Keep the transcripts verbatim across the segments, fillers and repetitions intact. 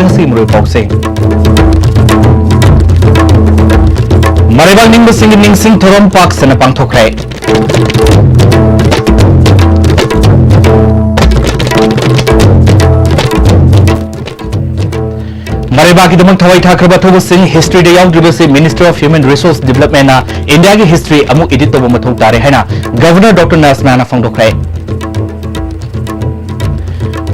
ꯉꯁꯤꯒꯤ ꯃꯔꯨꯑꯣꯏꯕ ꯄꯥꯎꯁꯤꯡ꯫ ꯃꯔꯩꯕꯥꯛ ꯅꯤꯡꯕꯁꯤꯡꯒꯤ ꯅꯤꯡꯁꯤꯡ ꯊꯧꯔꯝ ꯄꯥꯛ ꯁꯟꯅ ꯄꯥꯡꯊꯣꯛꯈ꯭ꯔꯦ꯫ ꯃꯔꯩꯕꯥꯛꯀꯤꯗꯃꯛ ꯊꯋꯥꯏ ꯊꯥꯈ꯭ꯔꯕ ꯑꯊꯧꯕꯁꯤꯡ ꯍꯤꯁꯇ꯭ꯔꯤꯗ ꯌꯥꯎꯗ꯭ꯔꯤꯕꯁꯤ Minister of Human Resource Developmentꯅ ꯏꯟꯗꯤꯌꯥꯒꯤ ꯍꯤꯁꯇ꯭ꯔꯤ ꯑꯃꯨꯛ ꯏꯗꯤꯠ ꯇꯧꯕ ꯃꯊꯧ ꯇꯥꯔꯦ ꯍꯥꯏꯅ ꯒꯚꯔꯅꯔ ꯗꯣꯛꯇꯔ ꯅꯁꯃꯥꯅ ꯐꯣꯡꯗꯣꯛꯈ꯭ꯔꯦ꯫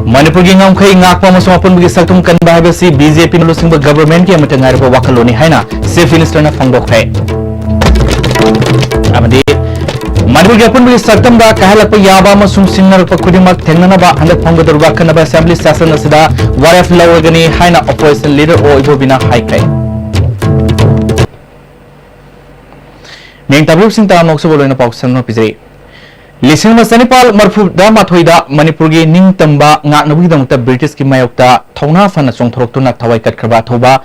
ꯃꯅꯤꯄꯨꯔꯒꯤ ꯉꯝꯈꯩ ꯉꯥꯛꯄ ꯑꯃꯁꯨꯡ ꯑꯄꯨꯟꯕꯒꯤ ꯁꯛꯇꯝ ꯀꯟꯕ ꯍꯥꯏꯕꯁꯤ ꯕꯤ ꯖꯦ ꯄꯤꯅ ꯂꯨꯆꯤꯡꯕ ꯒꯚꯔꯅꯃꯦꯟꯠꯀꯤ ꯑꯃꯠꯇ ꯉꯥꯏꯔꯕ ꯋꯥꯈꯜꯂꯣꯟꯅꯤ ꯍꯥꯏꯅ ꯆꯤꯐ ꯃꯤꯅꯤꯁꯇꯔꯅ ꯐꯣꯡꯗꯣꯛꯈ꯭ꯔꯦ꯫ ꯑꯃꯗꯤ ꯃꯅꯤꯄꯨꯔꯒꯤ ꯑꯄꯨꯟꯕꯒꯤ ꯁꯛꯇꯝꯗ ꯀꯥꯏꯍꯜꯂꯛꯄ ꯌꯥꯕ ꯑꯃꯁꯨꯡ ꯁꯤꯡꯅꯔꯛꯄ ꯈꯨꯗꯤꯡꯃꯛ ꯊꯦꯡꯅꯅꯕ ꯍꯟꯗꯛ ꯐꯝꯒꯗꯧꯔꯤꯕ ꯑꯈꯟꯅꯕ ꯑꯦꯁꯦꯝꯕ꯭ꯂꯤ ꯁꯦꯁꯟ ꯑꯁꯤꯗ ꯋꯥꯔꯦꯞ ꯂꯧꯔꯒꯅꯤ ꯍꯥꯏꯅ ꯑꯣꯄꯣꯖꯤꯁꯟ ꯂꯤꯗꯔ ꯑꯣ ꯏꯕꯣꯕꯤꯅ ꯍꯥꯏꯈ꯭ꯔꯦ꯫ ꯃꯤꯌꯦꯡ ꯇꯥꯕꯤꯔꯤꯕꯁꯤꯡ ꯇꯔꯥꯝꯅ ꯑꯣꯛꯆꯕ ꯂꯣꯏꯅ ꯄꯥꯎ ꯁꯟꯗꯣꯛꯅ ꯄꯤꯖꯔꯤ꯫ ꯂꯤꯁꯤꯡ ꯑꯃ ꯆꯅꯤꯄꯥꯜ ꯃꯔꯤꯐꯨ ꯃꯥꯊꯣꯏꯗ ꯃꯅꯤꯄꯨꯔꯒꯤ ꯅꯤꯡꯇꯝꯕ ꯉꯥꯛꯅꯕꯒꯤꯗꯃꯛꯇ ꯕ꯭ꯔꯤꯇꯤꯁꯀꯤ ꯃꯥꯌꯣꯛꯇ ꯊꯧꯅꯥ ꯐꯅ ꯆꯣꯡꯊꯣꯔꯛꯇꯨꯅ ꯊꯋꯥꯏ ꯀꯠꯈ꯭ꯔꯕ ꯑꯊꯧꯕ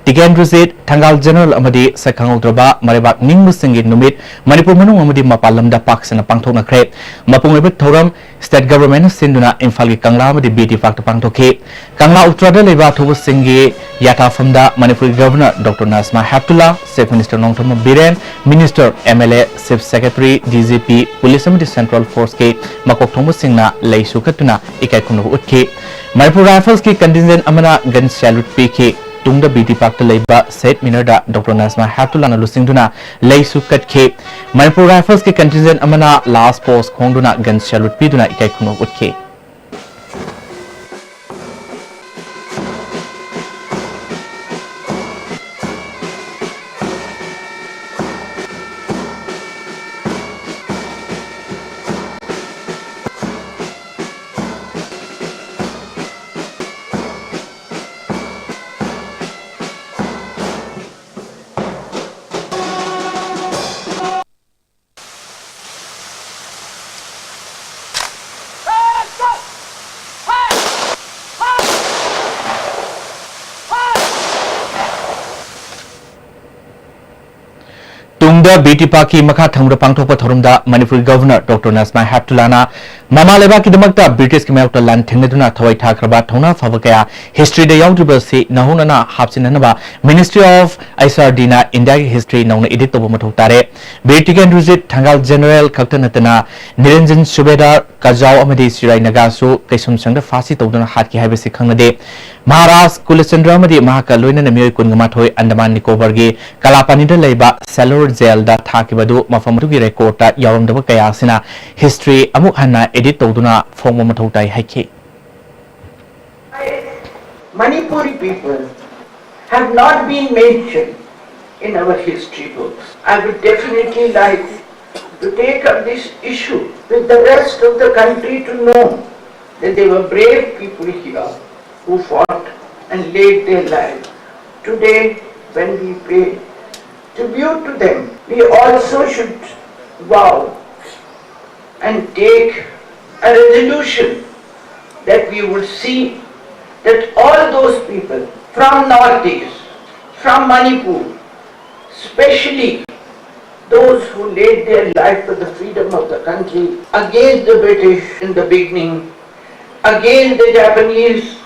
ꯇꯤꯀꯦꯟꯗ꯭ꯔꯖꯤꯠ, ꯊꯪꯒꯥꯜ ꯖꯦꯅꯔꯦꯜ ꯑꯃꯗꯤ ꯁꯛꯈꯪꯍꯧꯗ꯭ꯔꯕ ꯃꯔꯩꯕꯥꯛ ꯅꯤꯡꯕꯁꯤꯡꯒꯤ ꯅꯨꯃꯤꯠ ꯃꯅꯤꯄꯨꯔ ꯃꯅꯨꯡ ꯑꯃꯗꯤ ꯃꯄꯥꯟ ꯂꯝꯗ ꯄꯥꯛ ꯁꯟꯅ ꯄꯥꯡꯊꯣꯛꯅꯈ꯭ꯔꯦ꯫ ꯃꯄꯨꯡ ꯑꯣꯏꯕ ꯊꯧꯔꯝ ꯁ꯭ꯇꯦꯠ ꯒꯚꯔꯟꯃꯦꯟꯠꯅ ꯁꯤꯟꯗꯨꯅ ꯏꯝꯐꯥꯜꯒꯤ ꯀꯪꯂꯥ ꯑꯃꯗꯤ ꯕꯤ ꯇꯤ ꯄꯥꯔꯛꯇ ꯄꯥꯡꯊꯣꯛꯈꯤ꯫ ꯀꯪꯂꯥ ꯎꯇ꯭ꯔꯥꯗ ꯂꯩꯕ ꯑꯊꯧꯕꯁꯤꯡꯒꯤ ꯌꯥꯊꯥꯐꯝꯗ ꯃꯅꯤꯄꯨꯔꯒꯤ governor doctor Najma Heptulla, chief minister Nongthombam Biren, minister, M L A, chief secretary, D G P, police ꯑꯃꯗꯤ ꯁꯦꯟꯇ꯭ꯔꯦꯜ ꯐꯣꯔꯁꯀꯤ ꯃꯀꯣꯛ ꯊꯣꯡꯕꯁꯤꯡꯅ ꯂꯩꯁꯨ ꯀꯠꯇꯨꯅ ꯏꯀꯥꯏ ꯈꯨꯝꯅꯕ ꯎꯠꯈꯤ꯫ ꯃꯅꯤꯄꯨꯔ ꯔꯥꯏꯐꯜꯁꯀꯤ ꯀꯟꯇꯤꯟꯖꯦꯟꯠ ꯑꯃꯅ ꯒꯟ ꯁꯦꯂ꯭ꯌꯨꯠ ꯄꯤꯈꯤ꯫ ꯇꯨꯡꯗ ꯕꯤ ꯇꯤ ꯄꯥꯔꯛꯇ ꯂꯩꯕ ꯁꯍꯤꯗ ꯃꯤꯅꯔꯗ ꯗꯣꯛꯇꯔ ꯅꯁꯃꯥ ꯍꯦꯞꯇꯨꯂꯥꯅ ꯂꯨꯆꯤꯡꯗꯨꯅ ꯂꯩꯁꯨ ꯀꯠꯈꯤ꯫ ꯃꯅꯤꯄꯨꯔ ꯔꯥꯏꯐꯜꯁꯀꯤ ꯀꯟꯇꯤꯟꯖꯦꯟꯠ ꯑꯃꯅ ꯂꯥꯁ ꯄꯣꯁ ꯈꯣꯡꯗꯨꯅ ꯒꯟ ꯁꯦꯂ꯭ꯌꯨꯠ ꯄꯤꯗꯨꯅ ꯏꯀꯥꯏ ꯈꯨꯝꯅꯕ ꯎꯠꯈꯤ꯫ ꯇꯨꯡꯗ ꯕꯤ ꯇꯤ ꯄꯥꯔꯛꯀꯤ ꯃꯈꯥ ꯊꯪꯕꯗ ꯄꯥꯡꯊꯣꯛꯄ ꯊꯧꯔꯝꯗ ꯃꯅꯤꯄꯨꯔꯒꯤ ꯒꯚꯔꯅꯔ ꯗꯣꯛꯇꯔ ꯅꯁꯃꯥ ꯍꯦꯞꯇꯨꯂꯥꯅ ꯃꯃꯥ ꯂꯩꯕꯥꯛꯀꯤꯗꯃꯛꯇ ꯕ꯭ꯔꯤꯇꯤꯁꯀꯤ ꯃꯥꯌꯣꯛꯇ ꯂꯥꯟ ꯊꯦꯡꯅꯗꯨꯅ ꯊꯋꯥꯏ ꯊꯥꯈ꯭ꯔꯕ ꯊꯧꯅꯥ ꯐꯕ ꯀꯌꯥ ꯍꯤꯁꯇ꯭ꯔꯤꯗ ꯌꯥꯎꯗ꯭ꯔꯤꯕ ꯑꯁꯤ ꯅꯧꯍꯧꯅꯅ ꯍꯥꯞꯆꯤꯟꯅꯅꯕ Ministry of H R D ꯅ ꯏꯟꯗꯤꯌꯥꯒꯤ ꯍꯤꯁꯇ꯭ꯔꯤ ꯅꯧꯅ ꯑꯦꯗꯤꯠ ꯇꯧꯕ ꯃꯊꯧ ꯇꯥꯔꯦ꯫ ꯕꯤꯔ ꯇꯤꯀꯦꯟꯗ꯭ꯔꯖꯤꯠ ꯊꯪꯒꯥꯜ ꯖꯦꯅꯔꯦꯜ ꯈꯛꯇ ꯅꯠꯇꯅ ꯅꯤꯔꯟꯖꯟ ꯁꯨꯕꯦꯗꯥꯔ, ꯀꯖꯥꯎ ꯑꯃꯗꯤ ꯁꯤꯔꯥꯏ ꯅꯥꯒꯥꯁꯨ ꯀꯩꯁꯨꯝꯁꯪꯗ ꯐꯥꯁꯤ ꯇꯧꯗꯨꯅ ꯍꯥꯠꯈꯤ ꯍꯥꯏꯕꯁꯤ ꯈꯪꯂꯗꯦ꯫ ꯃꯍꯥꯔꯥꯖ ꯀꯨꯂꯆꯟꯗ꯭ꯔ ꯑꯃꯗꯤ ꯃꯍꯥꯛꯀ ꯂꯣꯏꯅꯅ ꯃꯤꯑꯣꯏ ꯀꯨꯟꯒ ꯃꯥꯊꯣꯏ ꯑꯟꯗꯃꯥꯟ ꯅꯤꯀꯣꯕꯔꯒꯤ ꯀꯂꯥꯄꯥꯅꯤꯗ ꯂꯩꯕ ꯁꯦꯂꯣꯔ ꯖꯦꯜꯗ ꯊꯥꯈꯤꯕ ꯑꯗꯨ ꯃꯐꯝ ꯑꯗꯨꯒꯤ ꯔꯦꯀꯣꯔꯗꯇ ꯌꯥꯎꯔꯝꯗꯕ ꯀꯌꯥ ꯑꯁꯤꯅ ꯍꯤꯁꯇ꯭ꯔꯤ ꯑꯃꯨꯛ ꯍꯟꯅ ꯑꯦꯗꯤꯠ ꯇꯧꯗꯨꯅ ꯐꯣꯡꯕ ꯃꯊꯧ ꯇꯥꯏ ꯍꯥꯏꯈꯤ꯫ Manipuri people have not been mentioned in our history books. I would definitely like to take up this issue with the rest of the country to know that there were brave people here who fought and laid their lives. Today, when we pay tribute to them, we also should vow and take a resolution that we would see that all those people from Northeast, from Manipur, specially those who laid their life for the freedom of the country against the British in the beginning, against the Japanese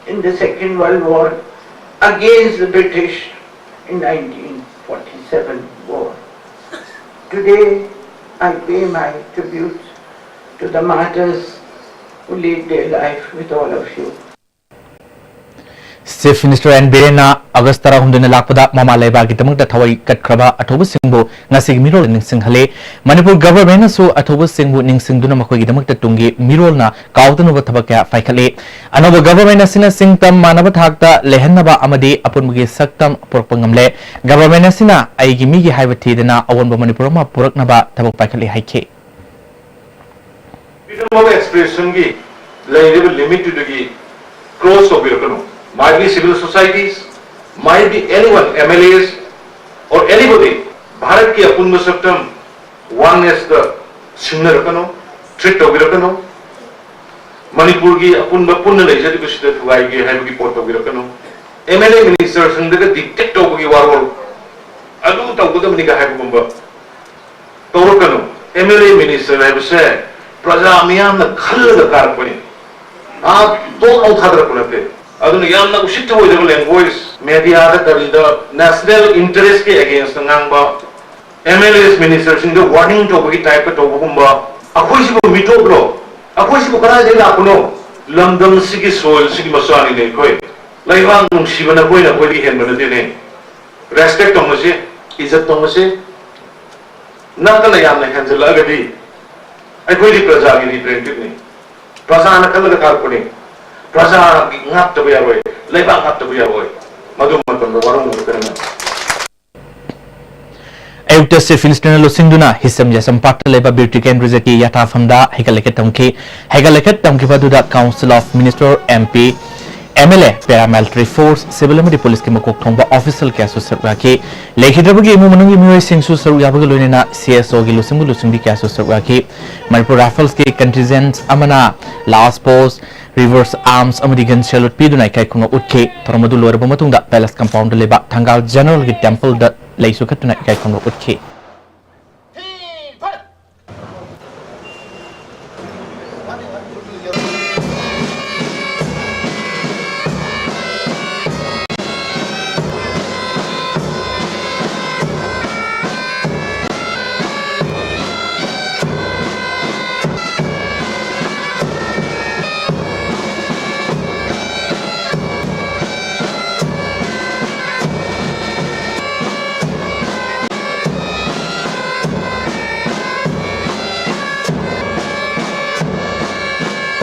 in the Second World War, against the British in nineteen forty-seven war. Today, I pay my tributes to the martyrs who laid their life with all of you. Chief Minister N Birenna August ꯇꯔꯥꯍꯨꯝꯗꯣꯏꯅ ꯂꯥꯛꯄꯗ ꯃꯃꯥ ꯂꯩꯕꯥꯛꯀꯤꯗꯃꯛꯇ ꯊꯋꯥꯏ ꯀꯠꯈ꯭ꯔꯕ ꯑꯊꯧꯕꯁꯤꯡꯕꯨ ꯉꯁꯤꯒꯤ ꯃꯤꯔꯣꯜ ꯅꯤꯡꯁꯤꯡꯍꯜꯂꯤ꯫ ꯃꯅꯤꯄꯨꯔ ꯒꯚꯔꯟꯃꯦꯟꯠꯅꯁꯨ ꯑꯊꯧꯕꯁꯤꯡꯕꯨ ꯅꯤꯡꯁꯤꯡꯗꯨꯅ ꯃꯈꯣꯏꯒꯤꯗꯃꯛꯇ ꯇꯨꯡꯒꯤ ꯃꯤꯔꯣꯜꯅ ꯀꯥꯎꯗꯅꯕ ꯊꯕꯛ ꯀꯌꯥ ꯄꯥꯏꯈꯠꯂꯤ꯫ ꯑꯅꯧꯕ ꯒꯚꯔꯟꯃꯦꯟꯠ ꯑꯁꯤꯅ ꯆꯤꯡ ꯇꯝ ꯃꯥꯟꯅꯕ ꯊꯥꯛꯇ ꯂꯩꯍꯟꯅꯕ ꯑꯃꯗꯤ ꯑꯄꯨꯟꯕꯒꯤ ꯁꯛꯇꯝ ꯄꯨꯔꯛꯄ ꯉꯝꯂꯦ꯫ ꯒꯚꯔꯟꯃꯦꯟꯠ ꯑꯁꯤꯅ ꯑꯩꯒꯤ ꯃꯤꯒꯤ ꯍꯥꯏꯕ ꯊꯤꯗꯅ ꯑꯑꯣꯟꯕ ꯃꯅꯤꯄꯨꯔ ꯑꯃ ꯄꯨꯔꯛꯅꯕ ꯊꯕꯛ ꯄꯥꯏꯈꯠꯂꯤ ꯍꯥꯏꯈꯤ꯫ Freedom of expression ꯒꯤ ꯂꯩꯔꯤꯕ limit ꯇꯨꯗꯒꯤ cross ꯇꯧꯕꯤꯔꯛꯀꯅꯨ꯫ Might be civil societies, might be anyone, M L As or anybody, ꯚꯥꯔꯠꯀꯤ ꯑꯄꯨꯟꯕ ꯁꯛꯇꯝ oneness ꯇ ꯁꯤꯡꯅꯔꯛꯀꯅꯨ, treat ꯇꯧꯕꯤꯔꯛꯀꯅꯨ꯫ ꯃꯅꯤꯄꯨꯔꯒꯤ ꯑꯄꯨꯟꯕ ꯄꯨꯟꯅ ꯂꯩꯖꯔꯤꯕꯁꯤꯗ ꯊꯨꯒꯥꯏꯒꯦ ꯍꯥꯏꯕꯒꯤ ꯄꯣꯠ ꯇꯧꯕꯤꯔꯛꯀꯅꯨ꯫ M L A minister ꯁꯤꯡꯗꯒ dictate ꯇꯧꯕꯒꯤ ꯋꯥꯔꯣꯜ, ꯑꯗꯨ ꯇꯧꯒꯗꯕꯅꯤꯒ ꯍꯥꯏꯕꯒꯨꯝꯕ ꯇꯧꯔꯛꯀꯅꯨ꯫ M L A minister ꯍꯥꯏꯕꯁꯦ ꯄ꯭ꯔꯖꯥ ꯃꯤꯌꯥꯝꯅ ꯈꯜꯂꯒ ꯀꯥꯔꯛꯄꯅꯤ꯫ ꯑꯥ, ꯇꯣꯛ ꯂꯥꯎ ꯊꯥꯗꯔꯛꯄ ꯅꯠꯇꯦ꯫ ꯑꯗꯨꯅ ꯌꯥꯝꯅ ꯎꯁꯤꯠ ꯊꯑꯣꯏꯗꯕ language, media ꯗ ꯀꯔꯤꯗ national interest ꯀꯤ against ꯇ ꯉꯥꯡꯕ, M L As, minister ꯁꯤꯡꯗ warning ꯇꯧꯕꯒꯤ type ꯇ ꯇꯧꯕꯒꯨꯝꯕ꯫ ꯑꯩꯈꯣꯏꯁꯤꯕꯨ ꯃꯤꯇꯣꯞꯂꯣ? ꯑꯩꯈꯣꯏꯁꯤꯕꯨ ꯀꯗꯥꯏꯗꯒꯤ ꯂꯥꯛꯄꯅꯣ? ꯂꯝꯗꯝꯁꯤꯒꯤ soil ꯁꯤꯒꯤ ꯃꯆꯥꯅꯤꯅꯦ ꯑꯩꯈꯣꯏ꯫ ꯂꯩꯕꯥꯛ ꯅꯨꯡꯁꯤꯕ ꯅꯈꯣꯏꯅ ꯑꯩꯈꯣꯏꯗꯒꯤ ꯍꯦꯟꯕ ꯅꯠꯇꯦꯅꯦ꯫ Respect ꯇꯧꯅꯁꯤ, ꯏꯖꯠ ꯇꯧꯅꯁꯤ꯫ ꯅꯠꯇꯅ ꯌꯥꯝꯅ ꯍꯦꯟꯖꯜꯂꯛꯑꯒꯗꯤ ꯑꯩꯈꯣꯏꯗꯤ ꯄ꯭ꯔꯖꯥꯒꯤ representative ꯅꯤ꯫ ꯄ꯭ꯔꯖꯥꯅ ꯈꯜꯂꯒ ꯊꯥꯔꯛꯄꯅꯤ꯫ ꯄ꯭ꯔꯖꯥꯒꯤ ꯉꯥꯛꯇꯕ ꯌꯥꯔꯣꯏ, ꯂꯩꯕꯥꯛ ꯉꯥꯛꯇꯕ ꯌꯥꯔꯣꯏ꯫ ꯃꯗꯨ ꯃꯇꯝꯗ ꯋꯥꯔꯧꯅꯕ ꯀꯔꯤꯅꯣ? ꯑꯌꯨꯛꯇ Chief Minister ꯅ ꯂꯨꯆꯤꯡꯗꯨꯅ ꯍꯤꯁꯝ ꯌꯥꯏꯁꯝ ꯄꯥꯠꯇ ꯂꯩꯕ ꯕꯤꯔ ꯇꯤꯀꯦꯟꯗ꯭ꯔꯖꯤꯠꯀꯤ ꯌꯥꯊꯥꯐꯝꯗ ꯍꯩꯀꯠ ꯂꯩꯀꯠ ꯇꯝꯈꯤ꯫ ꯍꯩꯀꯠ ꯂꯩꯀꯠ ꯇꯝꯈꯤꯕ ꯑꯗꯨꯗ Council of Minister, M P, M L A, Paramilitary Force, Civil ꯑꯃꯗꯤ Police ꯀꯤ ꯃꯀꯣꯛ ꯊꯣꯡꯕ official ꯀꯌꯥꯁꯨ ꯁꯔꯨꯛ ꯌꯥꯈꯤ꯫ ꯂꯩꯈꯤꯗ꯭ꯔꯕꯒꯤ ꯏꯃꯨꯡ ꯃꯅꯨꯡꯒꯤ ꯃꯤꯑꯣꯏꯁꯤꯡꯁꯨ ꯁꯔꯨꯛ ꯌꯥꯕꯒ ꯂꯣꯏꯅꯅ C S O ꯒꯤ ꯂꯨꯆꯤꯡꯕ ꯂꯨꯆꯤꯡꯕꯤ ꯀꯌꯥꯁꯨ ꯁꯔꯨꯛ ꯌꯥꯈꯤ꯫ ꯃꯅꯤꯄꯨꯔ Rifles ꯀꯤ contingent ꯑꯃꯅ last post, reverse arms ꯑꯃꯗꯤ gun salute ꯄꯤꯗꯨꯅ ꯏꯀꯥꯏ ꯈꯨꯝꯅꯕ ꯎꯠꯈꯤ꯫ ꯊꯧꯔꯝ ꯑꯗꯨ ꯂꯣꯏꯔꯕ ꯃꯇꯨꯡꯗ Palace compound ꯗ ꯂꯩꯕ ꯊꯪꯒꯥꯜ General ꯒꯤ temple ꯗ ꯂꯩꯁꯨ ꯀꯠꯇꯨꯅ ꯏꯀꯥꯏ ꯈꯨꯝꯅꯕ ꯎꯠꯈꯤ꯫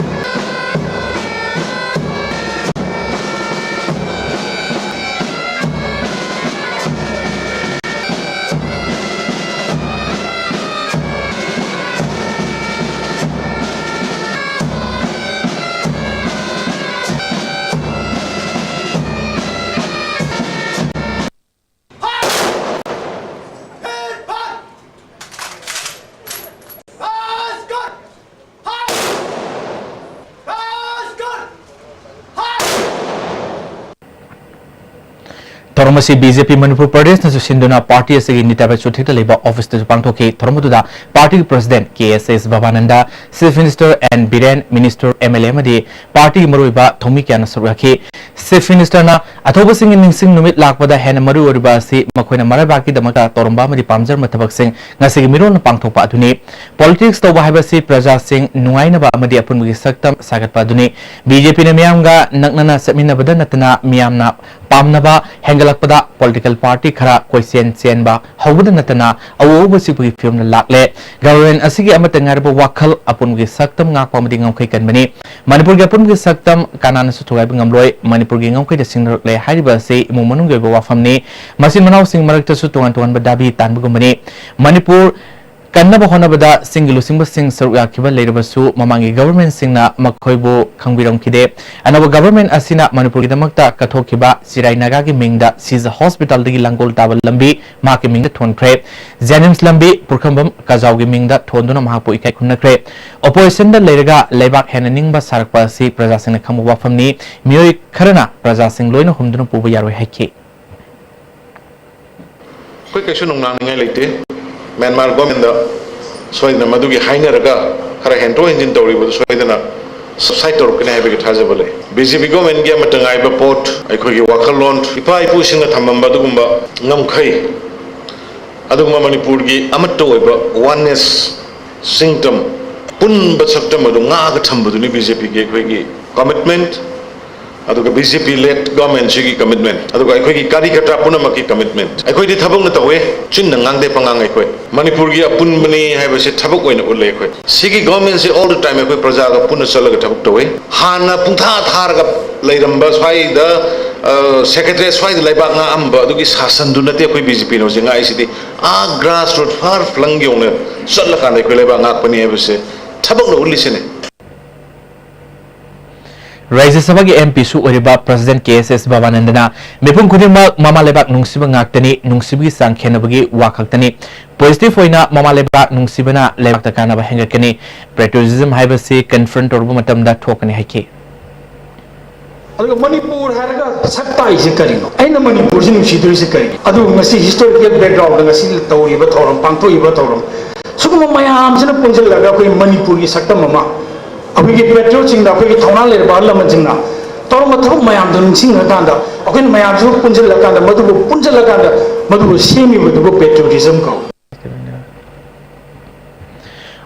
ꯊꯧꯔꯝ ꯑꯁꯤ ꯕꯤ ꯖꯦ ꯄꯤ ꯃꯅꯤꯄꯨꯔ ꯄ꯭ꯔꯗꯦꯁꯅꯁꯨ ꯁꯤꯟꯗꯨꯅ ꯄꯥꯔꯇꯤ ꯑꯁꯤꯒꯤ ꯅꯤꯇꯥꯕꯥꯏ ꯆꯨꯊꯦꯛꯇ ꯂꯩꯕ ꯑꯣꯐꯤꯁꯇꯁꯨ ꯄꯥꯡꯊꯣꯛꯈꯤ꯫ ꯊꯧꯔꯝ ꯑꯗꯨꯗ ꯄꯥꯔꯇꯤꯒꯤ president K S S Bhabananda, chief minister N Biren, minister, M L A ꯑꯃꯗꯤ ꯄꯥꯔꯇꯤꯒꯤ ꯃꯔꯨꯑꯣꯏꯕ ꯊꯧꯃꯤ ꯀꯌꯥꯅ ꯁꯔꯨꯛ ꯌꯥꯈꯤ꯫ ꯆꯤꯐ ꯃꯤꯅꯤꯁꯇꯔꯅ ꯑꯊꯧꯕꯁꯤꯡꯒꯤ ꯅꯤꯡꯁꯤꯡ ꯅꯨꯃꯤꯠ ꯂꯥꯛꯄꯗ ꯍꯦꯟꯅ ꯃꯔꯨ ꯑꯣꯏꯔꯤꯕ ꯑꯁꯤ ꯃꯈꯣꯏꯅ ꯃꯔꯩꯕꯥꯛꯀꯤꯗꯃꯛꯇ ꯇꯧꯔꯝꯕ ꯑꯃꯗꯤ ꯄꯥꯝꯖꯔꯝꯕ ꯊꯕꯛꯁꯤꯡ ꯉꯁꯤꯒꯤ ꯃꯤꯔꯣꯜꯅ ꯄꯥꯡꯊꯣꯛꯄ ꯑꯗꯨꯅꯤ꯫ ꯄꯣꯂꯤꯇꯤꯛꯁ ꯇꯧꯕ ꯍꯥꯏꯕꯁꯤ ꯄ꯭ꯔꯖꯥꯁꯤꯡ ꯅꯨꯡꯉꯥꯏꯅꯕ ꯑꯃꯗꯤ ꯑꯄꯨꯟꯕꯒꯤ ꯁꯛꯇꯝ ꯁꯥꯒꯠꯄ ꯑꯗꯨꯅꯤ꯫ ꯕꯤ ꯖꯦ ꯄꯤꯅ ꯃꯤꯌꯥꯝꯒ ꯅꯛꯅꯅ ꯆꯠꯃꯤꯟꯅꯕꯗ ꯅꯠꯇꯅ ꯃꯤꯌꯥꯝꯅ ꯄꯥꯝꯅꯕ ꯍꯦꯟꯒꯠꯂꯛꯄꯗ ꯄꯣꯂꯤꯇꯤꯀꯦꯜ ꯄꯥꯔꯇꯤ ꯈꯔ ꯀꯣꯏꯆꯦꯟ ꯆꯦꯟꯕ ꯍꯧꯕꯗ ꯅꯠꯇꯅ ꯑꯋꯨ ꯑꯋꯨꯕ ꯆꯤꯛꯄꯒꯤ ꯐꯤꯕꯝꯗ ꯂꯥꯛꯂꯦ꯫ ꯒꯚꯔꯟꯃꯦꯟꯠ ꯑꯁꯤꯒꯤ ꯑꯃꯠꯇ ꯉꯥꯏꯔꯕ ꯋꯥꯈꯜ ꯑꯄꯨꯟꯕꯒꯤ ꯁꯛꯇꯝ ꯉꯥꯛꯄ ꯑꯃꯗꯤ ꯉꯝꯈꯩ ꯀꯟꯕꯅꯤ꯫ ꯃꯅꯤꯄꯨꯔꯒꯤ ꯑꯄꯨꯟꯕꯒꯤ ꯁꯛꯇꯝ ꯀꯅꯥꯅꯁꯨ ꯊꯨꯒꯥꯏꯕ ꯉꯝꯂꯣꯏ꯫ ꯃꯅꯤꯄꯨꯔꯒꯤ ꯉꯝꯈꯩꯗ ꯁꯤꯡꯅꯔꯛꯂꯦ ꯍꯥꯏꯔꯤꯕ ꯑꯁꯤ ꯏꯃꯨꯡ ꯃꯅꯨꯡꯒꯤ ꯑꯣꯏꯕ ꯋꯥꯐꯝꯅꯤ꯫ ꯃꯆꯤꯟ ꯃꯅꯥꯎꯁꯤꯡ ꯃꯔꯛꯇꯁꯨ ꯇꯣꯉꯥꯟ ꯇꯣꯉꯥꯟꯕ ꯗꯥꯕꯤ ꯇꯥꯟꯕꯒꯨꯝꯕꯅꯤ꯫ ꯃꯅꯤꯄꯨꯔ ꯀꯟꯅꯕ ꯍꯣꯠꯅꯕꯗ ꯆꯤꯡꯒꯤ ꯂꯨꯆꯤꯡꯕꯁꯤꯡ ꯁꯔꯨꯛ ꯌꯥꯈꯤꯕ ꯂꯩꯔꯕꯁꯨ ꯃꯃꯥꯡꯒꯤ ꯒꯚꯔꯟꯃꯦꯟꯠꯁꯤꯡꯅ ꯃꯈꯣꯏꯕꯨ ꯈꯪꯕꯤꯔꯝꯈꯤꯗꯦ꯫ ꯑꯅꯧꯕ ꯒꯚꯔꯟꯃꯦꯟꯠ ꯑꯁꯤꯅ ꯃꯅꯤꯄꯨꯔꯒꯤꯗꯃꯛꯇ ꯀꯠꯊꯣꯛꯈꯤꯕ ꯆꯤꯔꯥꯏ ꯅꯥꯒꯥꯒꯤ ꯃꯤꯡꯗ ꯁꯤꯖ ꯍꯣꯁꯄꯤꯇꯥꯜꯗꯒꯤ ꯂꯥꯡꯒꯣꯜ ꯇꯥꯕ ꯂꯝꯕꯤ ꯃꯍꯥꯛꯀꯤ ꯃꯤꯡꯗ ꯊꯣꯟꯈ꯭ꯔꯦ꯫ ꯖꯦꯅꯤꯝꯁ ꯂꯝꯕꯤ ꯄꯨꯈ꯭ꯔꯝꯕꯝ ꯀꯖꯥꯎꯒꯤ ꯃꯤꯡꯗ ꯊꯣꯟꯗꯨꯅ ꯃꯍꯥꯛꯄꯨ ꯏꯀꯥꯏ ꯈꯨꯝꯅꯈ꯭ꯔꯦ꯫ ꯑꯣꯄꯣꯖꯤꯁꯟꯗ ꯂꯩꯔꯒ ꯂꯩꯕꯥꯛ ꯍꯦꯟꯅ ꯅꯤꯡꯕ ꯁꯥꯔꯛꯄ ꯑꯁꯤ ꯄ꯭ꯔꯖꯥꯁꯤꯡꯅ ꯈꯪꯕ ꯋꯥꯐꯝꯅꯤ꯫ ꯃꯤꯑꯣꯏ ꯈꯔꯅ ꯄ꯭ꯔꯖꯥꯁꯤꯡ ꯂꯣꯏꯅ ꯍꯨꯝꯗꯨꯅ ꯄꯨꯕ ꯌꯥꯔꯣꯏ ꯍꯥꯏꯈꯤ꯫ ꯑꯩꯈꯣꯏ ꯀꯩꯁꯨ ꯅꯨꯡꯅꯥꯡꯅꯤꯡꯉꯥꯏ ꯂꯩꯇꯦ꯫ ꯃ꯭ꯌꯥꯟꯃꯥꯔ ꯒꯣꯔꯃꯦꯟꯗ ꯁꯣꯏꯗꯅ ꯃꯗꯨꯒꯤ ꯍꯥꯏꯅꯔꯒ ꯈꯔ ꯍꯦꯟꯗꯣꯛ ꯍꯦꯟꯖꯤꯟ ꯇꯧꯔꯤꯕꯗꯨ ꯁꯣꯏꯗꯅ ꯁꯕꯁꯥꯏꯠ ꯇꯧꯔꯛꯀꯅꯤ ꯍꯥꯏꯕꯒꯤ ꯊꯥꯖꯕ ꯂꯩ꯫ ꯕꯤ ꯖꯦ ꯄꯤ ꯒꯣꯔꯃꯦꯟꯒꯤ ꯑꯃꯠꯇ ꯉꯥꯏꯕ ꯄꯣꯠ, ꯑꯩꯈꯣꯏꯒꯤ ꯋꯥꯈꯜꯂꯣꯟ, ꯏꯄꯥ ꯏꯄꯨꯁꯤꯡꯅ ꯊꯝꯃꯝꯕ ꯑꯗꯨꯒꯨꯝꯕ ꯉꯝꯈꯩ, ꯑꯗꯨꯒꯨꯝꯕ ꯃꯅꯤꯄꯨꯔꯒꯤ ꯑꯃꯠꯇ ꯑꯣꯏꯕ ꯋꯥꯟꯅꯦꯁ, ꯁꯤꯡꯇꯝ, ꯄꯨꯟꯕ ꯁꯛꯇꯝ ꯑꯗꯨ ꯉꯥꯛꯑꯒ ꯊꯝꯕꯗꯨꯅꯤ ꯕꯤ ꯖꯦ ꯄꯤꯒꯤ ꯑꯩꯈꯣꯏꯒꯤ ꯀꯃꯤꯠꯃꯦꯟꯠ꯫ ꯑꯗꯨꯒ ꯕꯤ ꯖꯦ ꯄꯤ ꯂꯦꯗ ꯒꯣꯔꯃꯦꯟꯁꯤꯒꯤ ꯀꯃꯤꯠꯃꯦꯟꯠ, ꯑꯗꯨꯒ ꯑꯩꯈꯣꯏꯒꯤ ꯀꯥꯔꯤꯀꯔꯇꯥ ꯄꯨꯝꯅꯃꯛꯀꯤ ꯀꯃꯤꯠꯃꯦꯟꯠ꯫ ꯑꯩꯈꯣꯏꯗꯤ ꯊꯕꯛꯅ ꯇꯧꯋꯦ, ꯆꯤꯟꯅ ꯉꯥꯡꯗꯦ, ꯄꯉꯥꯡ ꯑꯩꯈꯣꯏ꯫ ꯃꯅꯤꯄꯨꯔꯒꯤ ꯑꯄꯨꯟꯕꯅꯤ ꯍꯥꯏꯕꯁꯦ ꯊꯕꯛ ꯑꯣꯏꯅ ꯎꯠꯂꯦ ꯑꯩꯈꯣꯏ꯫ ꯁꯤꯒꯤ ꯒꯣꯔꯃꯦꯟꯁꯦ all the time ꯑꯩꯈꯣꯏ ꯄ꯭ꯔꯖꯥꯒ ꯄꯨꯟꯅ ꯆꯠꯂꯒ ꯊꯕꯛ ꯇꯧꯋꯦ꯫ ꯍꯥꯟꯅ ꯄꯨꯡꯊꯥ ꯊꯥꯔꯒ ꯂꯩꯔꯝꯕ ꯁ꯭ꯋꯥꯏꯗ, ꯑ, ꯁꯦꯀ꯭ꯔꯦꯇꯔꯤ ꯁ꯭ꯋꯥꯏꯗ ꯂꯩꯕꯥꯛ ꯉꯥꯛꯑꯝꯕ ꯑꯗꯨꯒꯤ ꯁꯥꯁꯟꯗꯨ ꯅꯠꯇꯦ ꯑꯩꯈꯣꯏ ꯕꯤ ꯖꯦ ꯄꯤꯅ ꯍꯧꯖꯤꯛ ꯉꯥꯛꯏꯁꯤꯗꯤ꯫ ꯑꯥ ꯒ꯭ꯔꯥꯁꯔꯨꯠ, ꯐꯥꯔ ꯐ꯭ꯂꯪ ꯌꯧꯅ ꯆꯠꯂꯀꯥꯟꯗ ꯑꯩꯈꯣꯏ ꯂꯩꯕꯥꯛ ꯉꯥꯛꯄꯅꯤ ꯍꯥꯏꯕꯁꯦ ꯊꯕꯛꯅ ꯎꯠꯂꯤꯁꯤꯅꯤ꯫ ꯔꯥꯖ꯭ꯌ ꯁꯚꯥꯒꯤ ꯑꯦꯝ ꯄꯤꯁꯨ ꯑꯣꯏꯔꯤꯕ ꯄ꯭ꯔꯁꯤꯗꯦꯟꯠ ꯀꯦ ꯑꯦꯁ ꯑꯦꯁ ꯚꯕꯥꯅꯟꯗꯅ ꯃꯤꯄꯨꯝ ꯈꯨꯗꯤꯡꯃꯛ ꯃꯃꯥ ꯂꯩꯕꯥꯛ ꯅꯨꯡꯁꯤꯕ ꯉꯥꯛꯇꯅꯤ, ꯅꯨꯡꯁꯤꯕꯒꯤ ꯆꯥꯡ ꯈꯦꯠꯅꯕꯒꯤ ꯋꯥ ꯈꯛꯇꯅꯤ꯫ ꯄꯣꯖꯤꯇꯤꯚ ꯑꯣꯏꯅ ꯃꯃꯥ ꯂꯩꯕꯥꯛ ꯅꯨꯡꯁꯤꯕꯅ ꯂꯩꯕꯥꯛꯇ ꯀꯥꯟꯅꯕ ꯍꯦꯟꯒꯠꯀꯅꯤ꯫ ꯄꯦꯇ꯭ꯔꯤꯌꯣꯇꯤꯖꯝ ꯍꯥꯏꯕꯁꯤ ꯀꯟꯐ꯭ꯔꯟꯠ ꯇꯧꯔꯨꯕ ꯃꯇꯝꯗ ꯊꯣꯛꯀꯅꯤ ꯍꯥꯏꯈꯤ꯫ ꯑꯗꯨꯒ ꯃꯅꯤꯄꯨꯔ ꯍꯥꯏꯔꯒ ꯁꯛ ꯇꯥꯛꯏꯁꯦ ꯀꯔꯤꯅꯣ? ꯑꯩꯅ ꯃꯅꯤꯄꯨꯔꯁꯤ ꯅꯨꯡꯁꯤꯗꯣꯏꯁꯦ ꯀꯔꯤꯒꯤꯅꯣ? ꯑꯗꯨꯕꯨ ꯉꯁꯤ historical background ꯗ ꯉꯁꯤ ꯇꯧꯔꯤꯕ ꯊꯧꯔꯝ, ꯄꯥꯡꯊꯣꯛꯏꯕ ꯊꯧꯔꯝ, ꯁꯤꯒꯨꯝꯕ ꯃꯌꯥꯝꯁꯤꯅ ꯄꯨꯟꯁꯤꯜꯂꯒ ꯑꯩꯈꯣꯏ ꯃꯅꯤꯄꯨꯔꯒꯤ ꯁꯛꯇꯝ ꯑꯃ, ꯑꯩꯈꯣꯏꯒꯤ patriot ꯁꯤꯡꯗ, ꯑꯩꯈꯣꯏꯒꯤ ꯊꯧꯅꯥ ꯂꯩꯔꯕ ꯑꯍꯜ ꯂꯃꯟꯁꯤꯡꯅ ꯇꯧꯔꯝꯕ ꯊꯕꯛ ꯃꯌꯥꯝꯗꯣ ꯅꯤꯡꯁꯤꯡꯉꯀꯥꯟꯗ, ꯑꯩꯈꯣꯏꯅ ꯃꯌꯥꯝꯁꯤꯕꯨ ꯄꯨꯟꯁꯤꯜꯂꯀꯥꯟꯗ, ꯃꯗꯨꯕꯨ ꯄꯨꯟꯁꯤꯜꯂꯀꯥꯟꯗ ꯃꯗꯨꯕꯨ ꯁꯦꯝꯃꯤꯕꯗꯨꯕꯨ patriotism ꯀꯧꯏ꯫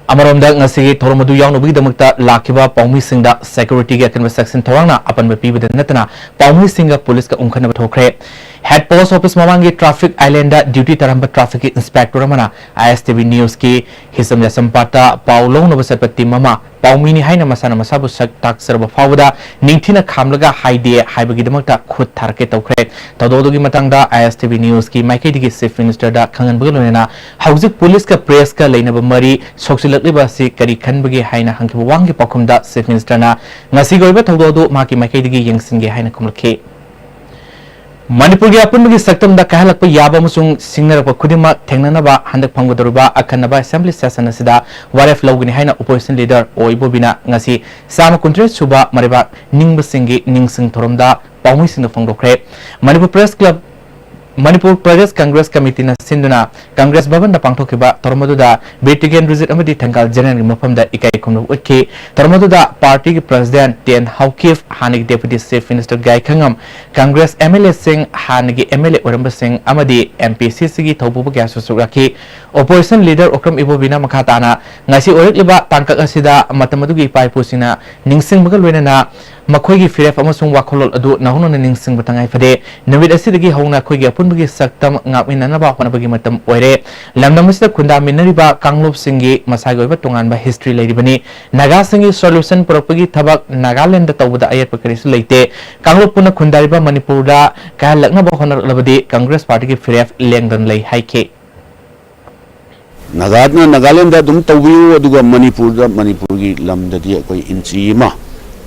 ꯑꯃꯔꯣꯝꯗ, ꯉꯁꯤꯒꯤ ꯊꯧꯔꯝ ꯑꯗꯨ ꯌꯥꯎꯅꯕꯒꯤꯗꯃꯛꯇ ꯂꯥꯛꯈꯤꯕ ꯄꯥꯎꯃꯤꯁꯤꯡꯗ security ꯒꯤ ꯑꯀꯟꯕ ꯆꯦꯛꯁꯤꯟ ꯊꯧꯔꯥꯡꯅ ꯑꯄꯟꯕ ꯄꯤꯕꯗ ꯅꯠꯇꯅ, ꯄꯥꯎꯃꯤꯁꯤꯡꯒ ꯄꯨꯂꯤꯁꯀ ꯎꯪꯈꯠꯅꯕ ꯊꯣꯛꯈ꯭ꯔꯦ꯫ Head post office ꯃꯃꯥꯡꯒꯤ traffic island ꯗ duty ꯇꯥꯔꯝꯕ traffic ꯀꯤ inspector ꯑꯃꯅ I S T V news ꯀꯤ ꯍꯤꯁꯝ ꯌꯥꯁꯝ ꯄꯥꯠꯇ ꯄꯥꯎ ꯂꯧꯅꯕ ꯆꯠꯄ team ꯑꯃ ꯄꯥꯎꯃꯤꯅꯤ ꯍꯥꯏꯅ ꯃꯁꯥꯅ ꯃꯁꯥꯕꯨ ꯁꯛ ꯇꯥꯛꯆꯔꯕ ꯐꯥꯎꯕꯗ ꯅꯤꯡꯊꯤꯅ ꯈꯥꯝꯂꯒ ꯍꯥꯏꯗꯦ ꯍꯥꯏꯕꯒꯤꯗꯃꯛꯇ ꯈꯨꯠ ꯊꯥꯔꯛꯀꯦ ꯇꯧꯈ꯭ꯔꯦ꯫ ꯊꯧꯗꯣꯛ ꯑꯗꯨꯒꯤ ꯃꯇꯥꯡꯗ I S T V news ꯀꯤ ꯃꯥꯏꯀꯩꯗꯒꯤ Chief Minister ꯗ ꯈꯪꯍꯟꯕꯒ ꯂꯣꯏꯅꯅ ꯍꯧꯖꯤꯛ ꯄꯨꯂꯤꯁꯀ press ꯀ ꯂꯩꯅꯕ ꯃꯔꯤ ꯁꯣꯛꯆꯤꯜꯂꯛꯂꯤꯕ ꯑꯁꯤ ꯀꯔꯤ ꯈꯟꯕꯒꯦ ꯍꯥꯏꯅ ꯍꯪꯈꯤꯕ ꯋꯥꯍꯪꯒꯤ ꯄꯥꯎꯈꯨꯝꯗ Chief Minister ꯅ ꯉꯁꯤꯒꯤ ꯑꯣꯏꯕ ꯊꯧꯗꯣꯛ ꯑꯗꯨ ꯃꯍꯥꯛꯀꯤ ꯃꯥꯏꯀꯩꯗꯒꯤ ꯌꯦꯡꯁꯤꯟꯒꯦ ꯍꯥꯏꯅ ꯈꯨꯝꯂꯛꯈꯤ꯫ ꯃꯅꯤꯄꯨꯔꯒꯤ ꯑꯄꯨꯟꯕꯒꯤ ꯁꯛꯇꯝꯗ ꯀꯥꯏꯍꯜꯂꯛꯄ ꯌꯥꯕ ꯑꯃꯁꯨꯡ ꯁꯤꯡꯅꯔꯛꯄ ꯈꯨꯗꯤꯡꯃꯛ ꯊꯦꯡꯅꯅꯕ ꯍꯟꯗꯛ ꯐꯝꯒꯗꯧꯔꯤꯕ ꯑꯈꯟꯅꯕ Assembly session ꯑꯁꯤꯗ ꯋꯥꯔꯦꯞ ꯂꯧꯒꯅꯤ ꯍꯥꯏꯅ opposition leader ꯑꯣ ꯏꯕꯣꯕꯤꯅ ꯉꯁꯤ ꯆꯥꯝꯃ ꯀꯨꯟꯇꯔꯦꯠ ꯁꯨꯕ ꯃꯔꯩꯕꯥꯛ ꯅꯤꯡꯕꯁꯤꯡꯒꯤ ꯅꯤꯡꯁꯤꯡ ꯊꯧꯔꯝꯗ ꯄꯥꯎꯃꯤꯁꯤꯡꯗ ꯐꯣꯡꯗꯣꯛꯈ꯭ꯔꯦ꯫ ꯃꯅꯤꯄꯨꯔ Press Club, ꯃꯅꯤꯄꯨꯔ ꯄ꯭ꯔꯗꯦꯁ ꯀꯪꯒ꯭ꯔꯦꯁ ꯀꯃꯤꯇꯤꯅ ꯁꯤꯟꯗꯨꯅ ꯀꯪꯒ꯭ꯔꯦꯁ ꯚꯕꯟꯗ ꯄꯥꯡꯊꯣꯛꯈꯤꯕ ꯊꯧꯔꯝ ꯑꯗꯨꯗ ꯕꯤꯔ ꯇꯤꯀꯦꯟꯗ꯭ꯔꯖꯤꯠ ꯑꯃꯗꯤ ꯊꯪꯒꯥꯜ ꯖꯦꯅꯔꯦꯜꯒꯤ ꯃꯐꯝꯗ ꯏꯀꯥꯏ ꯈꯨꯝꯅꯕ ꯎꯠꯈꯤ꯫ ꯊꯧꯔꯝ ꯑꯗꯨꯗ party ꯒꯤ president ꯇꯦꯟ ꯍꯧꯀꯤꯐ, ꯍꯥꯟꯅꯒꯤ deputy chief minister ꯒꯥꯏꯈꯉꯝ, Congress M L A ꯁꯤꯡ, ꯍꯥꯟꯅꯒꯤ M L A ꯑꯣꯏꯔꯝꯕꯁꯤꯡ ꯑꯃꯗꯤ M P C C ꯒꯤ ꯊꯧꯄꯨꯕ ꯀꯌꯥꯁꯨ ꯁꯔꯨꯛ ꯌꯥꯈꯤ꯫ Opposition leader ꯑꯣꯀ꯭ꯔꯝ ꯏꯕꯣꯕꯤꯅ ꯃꯈꯥ ꯇꯥꯅ ꯉꯁꯤ ꯑꯣꯏꯔꯛꯂꯤꯕ ꯇꯥꯡꯀꯛ ꯑꯁꯤꯗ ꯃꯇꯝ ꯑꯗꯨꯒꯤ ꯏꯄꯥ ꯏꯄꯨꯁꯤꯡꯅ ꯅꯤꯡꯁꯤꯡꯕꯒ ꯂꯣꯏꯅꯅ ꯃꯈꯣꯏꯒꯤ ꯐꯤꯔꯦꯞ ꯑꯃꯁꯨꯡ ꯋꯥꯈꯜꯂꯣꯟ ꯑꯗꯨ ꯅꯧꯍꯧꯅꯅ ꯅꯤꯡꯁꯤꯡꯕ ꯇꯉꯥꯏ ꯐꯗꯦ꯫ ꯅꯨꯃꯤꯠ ꯑꯁꯤꯗꯒꯤ ꯍꯧꯅ ꯑꯩꯈꯣꯏꯒꯤ ꯑꯄꯨꯟꯕꯒꯤ ꯁꯛꯇꯝ ꯉꯥꯛꯃꯤꯟꯅꯅꯕ ꯍꯣꯠꯅꯕꯒꯤ ꯃꯇꯝ ꯑꯣꯏꯔꯦ꯫ ꯂꯝꯗꯝ ꯑꯁꯤꯗ ꯈꯨꯟꯗꯥꯃꯤꯟꯅꯔꯤꯕ ꯀꯥꯡꯂꯨꯞꯁꯤꯡꯒꯤ ꯃꯁꯥꯒꯤ ꯑꯣꯏꯕ ꯇꯣꯉꯥꯟꯕ history ꯂꯩꯔꯤꯕꯅꯤ꯫ ꯅꯥꯒꯥꯁꯤꯡꯒꯤ solution ꯄꯨꯔꯛꯄꯒꯤ ꯊꯕꯛ ꯅꯥꯒꯥꯂꯦꯟꯗ ꯇꯧꯕꯗ ꯑꯌꯦꯠꯄ ꯀꯔꯤꯁꯨ ꯂꯩꯇꯦ꯫ ꯀꯥꯡꯂꯨꯞ ꯄꯨꯟꯅ ꯈꯨꯟꯗꯥꯔꯤꯕ ꯃꯅꯤꯄꯨꯔꯗ ꯀꯥꯏꯍꯜꯂꯛꯅꯕ ꯍꯣꯠꯅꯔꯛꯂꯕꯗꯤ ꯀꯪꯒ꯭ꯔꯦꯁ party ꯒꯤ ꯐꯤꯔꯦꯞ ꯂꯦꯡꯗꯅ ꯂꯩ ꯍꯥꯏꯈꯤ꯫ ꯅꯥꯒꯥꯅ ꯅꯥꯒꯥꯂꯦꯟꯗ ꯑꯗꯨꯝ ꯇꯧꯕꯤꯌꯨ, ꯑꯗꯨꯒ ꯃꯅꯤꯄꯨꯔꯗ, ꯃꯅꯤꯄꯨꯔꯒꯤ ꯂꯝꯗꯗꯤ ꯑꯩꯈꯣꯏ ꯏꯟꯆꯤ ꯑꯃ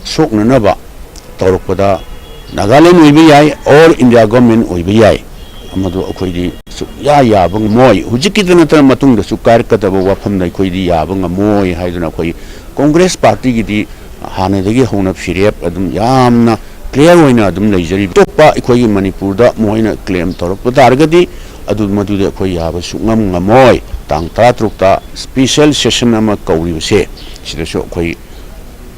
ꯁꯣꯛꯅꯅꯕ ꯇꯧꯔꯛꯄꯗ ꯅꯥꯒꯥꯂꯦꯟ ꯑꯣꯏꯕ ꯌꯥꯏ, or India government ꯑꯣꯏꯕ ꯌꯥꯏ, ꯃꯗꯨ ꯑꯩꯈꯣꯏꯗꯤ ꯁꯨꯛꯌꯥ ꯌꯥꯕ ꯉꯝꯃꯣꯏ꯫ ꯍꯧꯖꯤꯛꯀꯤꯗ ꯅꯠꯇꯅ ꯃꯇꯨꯡꯗꯁꯨ ꯀꯥꯏꯔꯛꯀꯗꯕ ꯋꯥꯐꯝꯗ ꯑꯩꯈꯣꯏꯗꯤ ꯌꯥꯕ ꯉꯝꯃꯣꯏ ꯍꯥꯏꯗꯨꯅ ꯑꯩꯈꯣꯏ ꯀꯪꯒ꯭ꯔꯦꯁ party ꯒꯤꯗꯤ ꯍꯥꯟꯅꯗꯒꯤ ꯍꯧꯅ ꯐꯤꯔꯦꯞ ꯑꯗꯨꯝ ꯌꯥꯝꯅ ꯀ꯭ꯂꯤꯌꯥꯔ ꯑꯣꯏꯅ ꯑꯗꯨꯝ ꯂꯩꯖꯔꯤꯕ꯫ ꯑꯇꯣꯞꯄ ꯑꯩꯈꯣꯏꯒꯤ ꯃꯅꯤꯄꯨꯔꯗ ꯃꯈꯣꯏꯅ ꯀ꯭ꯂꯦꯝ ꯇꯧꯔꯛꯄ ꯇꯥꯔꯒꯗꯤ, ꯑꯗꯨ ꯃꯗꯨꯗꯤ ꯑꯩꯈꯣꯏ ꯌꯥꯕ ꯁꯨꯛꯉꯝ ꯉꯝꯃꯣꯏ꯫ ꯇꯥꯡ ꯇꯔꯥꯇꯔꯨꯛꯇ ꯁ꯭ꯄꯤꯁꯦꯜ ꯁꯦꯁꯟ ꯑꯃ ꯀꯧꯔꯤꯕꯁꯦ, ꯁꯤꯗꯁꯨ ꯑꯩꯈꯣꯏ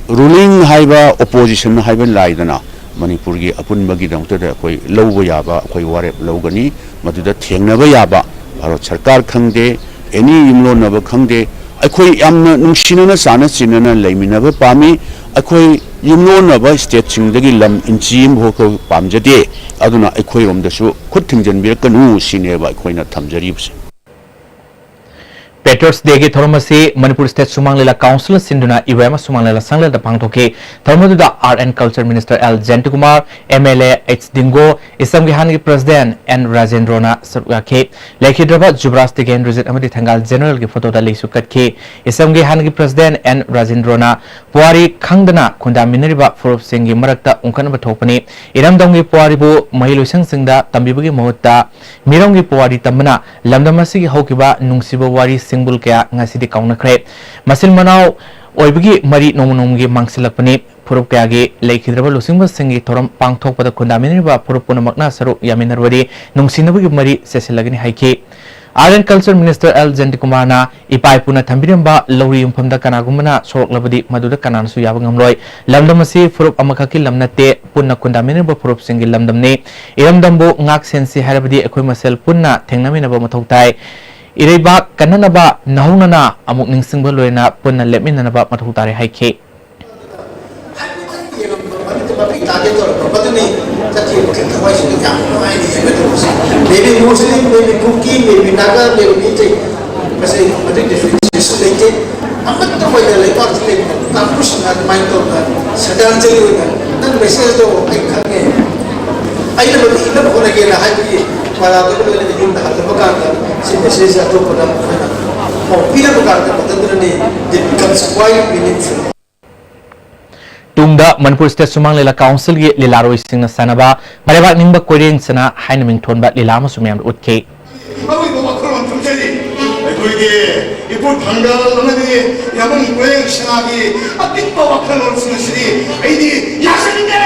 ꯔꯨꯂꯤꯡ ꯍꯥꯏꯕ, ꯑꯣꯄꯣꯖꯤꯁꯟ ꯍꯥꯏꯕ ꯂꯥꯏꯗꯅ, ꯃꯅꯤꯄꯨꯔꯒꯤ ꯑꯄꯨꯟꯕꯒꯤꯗꯃꯛꯇꯗ ꯑꯩꯈꯣꯏ ꯂꯧꯕ ꯌꯥꯕ ꯑꯩꯈꯣꯏ ꯋꯥꯔꯦꯞ ꯂꯧꯒꯅꯤ꯫ ꯃꯗꯨꯗ ꯊꯦꯡꯅꯕ ꯌꯥꯕ ꯚꯥꯔꯠ ꯁꯔꯀꯥꯔ ꯈꯪꯗꯦ, ꯑꯦꯅꯤ ꯌꯨꯝꯂꯣꯟꯅꯕ ꯈꯪꯗꯦ, ꯑꯩꯈꯣꯏ ꯌꯥꯝꯅ ꯅꯨꯡꯁꯤꯅꯅ ꯆꯥꯟꯅ ꯆꯤꯟꯅꯅ ꯂꯩꯃꯤꯟꯅꯕ ꯄꯥꯝꯃꯤ꯫ ꯑꯩꯈꯣꯏ ꯌꯨꯝꯂꯣꯟꯅꯕ ꯁ꯭ꯇꯦꯠꯁꯤꯡꯗꯒꯤ ꯂꯝ ꯏꯟꯆꯤ ꯑꯃꯐꯥꯎ ꯑꯩꯈꯣꯏ ꯄꯥꯝꯖꯗꯦ꯫ ꯑꯗꯨꯅ ꯑꯩꯈꯣꯏꯔꯣꯝꯗꯁꯨ ꯈꯨꯠ ꯊꯤꯡꯖꯤꯟꯕꯤꯔꯛꯀꯅꯨ ꯁꯤꯅꯦꯕ ꯑꯩꯈꯣꯏꯅ ꯊꯝꯖꯔꯤꯕꯁꯦ꯫ Patriots Day ꯒꯤ ꯊꯧꯔꯝ ꯑꯁꯤ ꯃꯅꯤꯄꯨꯔ ꯁ꯭ꯇꯦꯠ ꯁꯨꯃꯥꯡ ꯂꯤꯂꯥ ꯀꯥꯎꯟꯁꯤꯜꯅ ꯁꯤꯟꯗꯨꯅ ꯏꯕꯣꯌꯥꯏꯃ ꯁꯨꯃꯥꯡ ꯂꯤꯂꯥ ꯁꯪꯂꯦꯟꯗ ꯄꯥꯡꯊꯣꯛꯈꯤ꯫ ꯊꯧꯔꯝ ꯑꯗꯨꯗ Art and Culture Minister L Jayantakumar, M L A H Dingo, ꯏꯁꯝꯒꯤ ꯍꯥꯟꯅꯒꯤ President ꯑꯦꯟ ꯔꯥꯖꯦꯟꯗ꯭ꯔꯣꯅ ꯁꯔꯨꯛ ꯌꯥꯈꯤ꯫ ꯂꯩꯈꯤꯗ꯭ꯔꯕ ꯖꯨꯕꯔꯥꯖ ꯇꯤꯀꯦꯟꯗ꯭ꯔꯖꯤꯠ ꯑꯃꯗꯤ ꯊꯪꯒꯥꯜ ꯖꯦꯅꯔꯦꯜꯒꯤ ꯐꯣꯇꯣꯗ ꯂꯩꯁꯨ ꯀꯠꯈꯤ꯫ ꯏꯁꯝꯒꯤ ꯍꯥꯟꯅꯒꯤ President ꯑꯦꯟ ꯔꯥꯖꯦꯟꯗ꯭ꯔꯣꯅ ꯄꯨꯋꯥꯔꯤ ꯈꯪꯗꯅ ꯈꯨꯟꯗꯥꯃꯤꯟꯅꯔꯤꯕ ꯐꯨꯔꯨꯞꯁꯤꯡꯒꯤ ꯃꯔꯛꯇ ꯎꯪꯈꯠꯅꯕ ꯊꯣꯛꯄꯅꯤ꯫ ꯏꯔꯝꯗꯝꯒꯤ ꯄꯨꯋꯥꯔꯤꯕꯨ ꯃꯍꯩꯂꯣꯏꯁꯪꯁꯤꯡꯗ ꯇꯝꯕꯤꯕꯒꯤ ꯃꯍꯨꯠꯇ ꯃꯤꯔꯝꯒꯤ ꯄꯨꯋꯥꯔꯤ ꯇꯝꯕꯅ ꯂꯝꯗꯝ ꯑꯁꯤꯒꯤ ꯍꯧꯈꯤꯕ ꯅꯨꯡꯁꯤꯕ ꯋꯥꯔꯤ ꯁꯤꯡꯕꯨꯜ ꯀꯌꯥ ꯉꯁꯤꯗꯤ ꯀꯥꯎꯅꯈ꯭ꯔꯦ꯫ ꯃꯆꯤꯟ ꯃꯅꯥꯎ ꯑꯣꯏꯕꯒꯤ ꯃꯔꯤ ꯅꯣꯡꯃ ꯅꯣꯡꯃꯒꯤ ꯃꯥꯡꯁꯤꯜꯂꯛꯄꯅꯤ꯫ ꯐꯨꯔꯨꯞ ꯀꯌꯥꯒꯤ ꯂꯩꯈꯤꯗ꯭ꯔꯕ ꯂꯨꯆꯤꯡꯕꯁꯤꯡꯒꯤ ꯊꯧꯔꯝ ꯄꯥꯡꯊꯣꯛꯄꯗ ꯈꯨꯟꯗꯥꯃꯤꯟꯅꯔꯤꯕ ꯐꯨꯔꯨꯞ ꯄꯨꯝꯅꯃꯛꯅ ꯁꯔꯨꯛ ꯌꯥꯃꯤꯟꯅꯔꯕꯗꯤ ꯅꯨꯡꯁꯤꯅꯕꯒꯤ ꯃꯔꯤ ꯆꯦꯠꯁꯤꯜꯂꯒꯅꯤ ꯍꯥꯏꯈꯤ꯫ Art and Culture Minister L ꯖꯌꯟꯇꯀꯨꯃꯥꯔꯅ ꯏꯄꯥ ꯏꯄꯨꯅ ꯊꯝꯕꯤꯔꯝꯕ ꯂꯧꯔꯤ ꯌꯨꯝꯐꯝꯗ ꯀꯅꯥꯒꯨꯝꯕꯅ ꯁꯣꯛꯂꯛꯂꯕꯗꯤ ꯃꯗꯨꯗ ꯀꯅꯥꯅꯁꯨ ꯌꯥꯕ ꯉꯝꯂꯣꯏ꯫ ꯂꯝꯗꯝ ꯑꯁꯤ ꯐꯨꯔꯨꯞ ꯑꯃꯈꯛꯀꯤ ꯂꯝ ꯅꯠꯇꯦ, ꯄꯨꯟꯅ ꯈꯨꯟꯗꯥꯃꯤꯟꯅꯔꯤꯕ ꯐꯨꯔꯨꯞꯁꯤꯡꯒꯤ ꯂꯝꯗꯝꯅꯤ꯫ ꯏꯔꯝꯗꯝꯕꯨ ꯉꯥꯛ ꯁꯦꯟꯁꯤ ꯍꯥꯏꯔꯕꯗꯤ ꯑꯩꯈꯣꯏ ꯃꯁꯦꯜ ꯄꯨꯟꯅ ꯊꯦꯡꯅꯃꯤꯟꯅꯕ ꯃꯊꯧ ꯇꯥꯏ꯫ ꯏꯔꯩꯕꯥꯛ ꯀꯟꯅꯅꯕ ꯅꯧꯍꯧꯅꯅ ꯑꯃꯨꯛ ꯅꯤꯡꯁꯤꯡꯕ ꯂꯣꯏꯅ ꯄꯨꯟꯅ ꯂꯦꯞꯃꯤꯟꯅꯅꯕ ꯃꯊꯧ ꯇꯥꯔꯦ ꯍꯥꯏꯈꯤ꯫ ꯍꯥꯏꯐꯦꯠꯇꯪ ꯌꯦꯡꯉꯝꯕ ꯃꯃꯤꯠꯇ ꯃꯄꯤ ꯇꯥꯒꯦ ꯇꯧꯔꯝꯕ ꯃꯗꯨꯅꯤ ꯆꯠꯈꯤꯕ ꯃꯈꯩ ꯊꯋꯥꯏꯁꯤꯗ ꯌꯥꯝ ꯅꯨꯡꯉꯥꯏꯅ ꯌꯦꯡꯒꯗꯧꯕꯁꯦ꯫ Maybe Muslim, maybe Kuki, maybe Naga, maybe Meitei꯫ ꯃꯁꯤ ꯃꯗꯨꯒꯤ differentiation ꯂꯩꯇꯦ꯫ ꯑꯃꯠꯇ ꯑꯣꯏꯅ ꯂꯩꯕꯥꯛꯁꯤ ꯂꯩꯕ ꯀꯥꯡꯕꯨꯁꯤꯡꯅ ꯑꯗꯨꯃꯥꯏꯅ ꯇꯧꯗꯅ ꯁ꯭ꯔꯗꯥꯟꯖꯂꯤ ꯑꯣꯏꯅ ꯅꯪ message ꯗꯣ ꯑꯩ ꯈꯪꯉꯦ꯫ ꯑꯩꯅ ꯃꯗꯨ ꯏꯅꯕ ꯍꯣꯠꯅꯒꯦꯅ ꯍꯥꯏꯕꯒꯤ ꯄꯔꯥꯗꯨꯒ ꯂꯣꯏꯅꯅ ꯌꯨꯝꯗ ꯍꯜꯂꯕ ꯀꯥꯟꯗ ꯁꯤ message ꯁꯦ ꯑꯇꯣꯞꯄꯗ ꯑꯩꯈꯣꯏꯅ ꯄꯥꯎ ꯄꯤꯅꯕ ꯀꯥꯟꯗ ꯃꯇꯝꯗꯨꯗꯅꯤ it becomes quite meaningful꯫ ꯇꯨꯡꯗ ꯃꯅꯤꯄꯨꯔ ꯁ꯭ꯇꯦꯠ ꯁꯨꯃꯥꯡ ꯂꯤꯂꯥ ꯀꯥꯎꯟꯁꯤꯜꯒꯤ ꯂꯤꯂꯥꯔꯣꯏꯁꯤꯡꯅ ꯁꯥꯟꯅꯕ ꯃꯔꯩꯕꯥꯛ ꯅꯤꯡꯕ ꯀꯣꯏꯔꯦꯡ ꯁꯅꯥ ꯍꯥꯏꯅ ꯃꯤꯡꯊꯣꯟꯕ ꯂꯤꯂꯥ ꯑꯃꯁꯨ ꯃꯤꯌꯥꯝꯗ ꯎꯠꯈꯤ꯫ ꯑꯔꯣꯏꯕ ꯋꯥꯈꯜꯂꯣꯟ ꯊꯝꯖꯔꯤ꯫ ꯑꯩꯈꯣꯏꯒꯤ ꯏꯄꯨ ꯊꯥꯡꯒꯥꯜ ꯑꯃꯗꯤ ꯌꯥꯝꯕꯨꯡ ꯀꯣꯏꯔꯦꯡ ꯁꯅꯥꯒꯤ ꯑꯄꯤꯛꯄ ꯋꯥꯈꯜꯂꯣꯟꯁꯤꯡ ꯑꯁꯤꯗꯤ ꯑꯩꯗꯤ ꯌꯥꯖꯅꯤꯡꯗꯦ꯫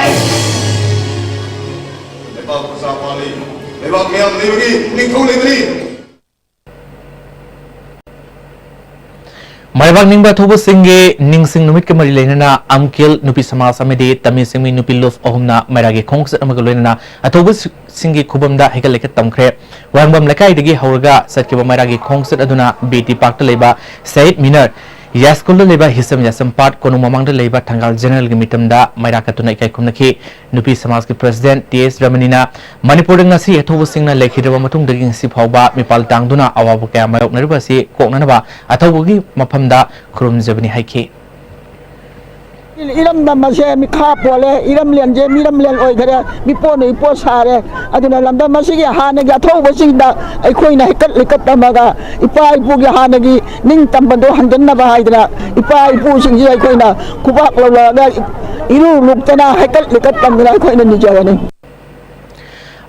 ꯄ꯭ꯔꯖꯥ ꯄꯥꯜꯂꯤ꯫ ꯂꯩꯕꯥꯛ ꯃꯤꯌꯥꯝ ꯂꯩꯕꯒꯤ ꯅꯤꯡꯊꯧ ꯂꯩꯕꯅꯤ꯫ ꯃꯥꯏꯕꯥꯛ ꯅꯤꯡꯕ ꯑꯊꯧꯕꯁꯤꯡꯒꯤ ꯅꯤꯡꯁꯤꯡ ꯅꯨꯃꯤꯠꯀ ꯃꯔꯤ ꯂꯩꯅꯅ ꯑꯝꯀꯤꯜ ꯅꯨꯄꯤ ꯁꯃꯥꯖ ꯑꯃꯗꯤ ꯇꯃꯤ ꯁꯤꯡꯃꯤ ꯅꯨꯄꯤ ꯂꯨꯞ ꯑꯍꯨꯝꯅ ꯃꯩꯔꯥꯒꯤ ꯈꯣꯡꯆꯠ ꯑꯃꯒ ꯂꯣꯏꯅꯅ ꯑꯊꯧꯕꯁꯤꯡꯒꯤ ꯈꯨꯕꯝꯗ ꯍꯩꯀꯠ ꯂꯩꯀꯠ ꯇꯝꯈ꯭ꯔꯦ꯫ ꯋꯥꯍꯦꯡꯕꯝ ꯂꯩꯀꯥꯏꯗꯒꯤ ꯍꯧꯔꯒ ꯆꯠꯈꯤꯕ ꯃꯩꯔꯥꯒꯤ ꯈꯣꯡꯆꯠ ꯑꯗꯨꯅ ꯕꯤ ꯇꯤ ꯄꯥꯔꯛꯇ ꯂꯩꯕ ꯁꯍꯤꯗ ꯃꯤꯅꯔ, ꯌꯥꯏꯁ꯭ꯀꯨꯜꯗ ꯂꯩꯕ ꯍꯤꯁꯝ ꯌꯥꯏꯁꯝ ꯄꯥꯠ, ꯀꯣꯅꯨꯡ ꯃꯃꯥꯡꯗ ꯂꯩꯕ ꯊꯪꯒꯥꯜ ꯖꯦꯅꯔꯦꯜꯒꯤ ꯃꯤꯇꯝꯗ ꯃꯩꯔꯥ ꯀꯠꯇꯨꯅ ꯏꯀꯥꯏ ꯈꯨꯝꯅꯈꯤ꯫ ꯅꯨꯄꯤ ꯁꯃꯥꯖꯀꯤ ꯄ꯭ꯔꯦꯁꯤꯗꯦꯟꯠ ꯇꯤ ꯑꯦꯁ ꯔꯃꯅꯤꯅ ꯃꯅꯤꯄꯨꯔꯗ ꯉꯁꯤ ꯑꯊꯧꯕꯁꯤꯡꯅ ꯂꯩꯈꯤꯗ꯭ꯔꯕ ꯃꯇꯨꯡꯗꯒꯤ ꯉꯁꯤ ꯐꯥꯎꯕ ꯃꯤꯄꯥꯜ ꯇꯥꯡꯗꯨꯅ ꯑꯋꯥꯕ ꯀꯌꯥ ꯃꯥꯌꯣꯛꯅꯔꯤꯕ ꯑꯁꯤ ꯀꯣꯛꯅꯅꯕ ꯑꯊꯧꯕꯒꯤ ꯃꯐꯝꯗ ꯈꯨꯔꯨꯝꯖꯕꯅꯤ ꯍꯥꯏꯈꯤ꯫ ꯏꯔꯝꯗꯝ ꯑꯁꯦ ꯃꯤꯈꯥ ꯄꯣꯜꯂꯦ, ꯏꯔꯝꯂꯦꯟꯁꯦ ꯃꯤꯔꯝꯂꯦꯟ ꯑꯣꯏꯈꯔꯦ, ꯃꯤꯄꯣꯠꯅ ꯏꯄꯣꯠ ꯁꯥꯔꯦ꯫ ꯑꯗꯨꯅ ꯂꯝꯗꯝ ꯑꯁꯤꯒꯤ ꯍꯥꯟꯅꯒꯤ ꯑꯊꯧꯕꯁꯤꯡꯗ ꯑꯩꯈꯣꯏꯅ ꯍꯩꯀꯠ ꯂꯩꯀꯠ ꯇꯝꯃꯒ, ꯏꯄꯥ ꯏꯄꯨꯒꯤ ꯍꯥꯟꯅꯒꯤ ꯅꯤꯡꯇꯝꯕꯗꯣ ꯍꯟꯖꯤꯟꯅꯕ ꯍꯥꯏꯗꯅ, ꯏꯄꯥ ꯏꯄꯨꯁꯤꯡꯁꯤ ꯑꯩꯈꯣꯏꯅ ꯈꯨꯕꯥꯛ ꯂꯧꯔꯛꯑꯒ ꯏꯔꯨ ꯂꯨꯞꯇꯅ ꯍꯩꯀꯠ ꯂꯩꯀꯠ ꯇꯝꯗꯅ ꯑꯩꯈꯣꯏꯅ ꯅꯤꯖꯕꯅꯤ꯫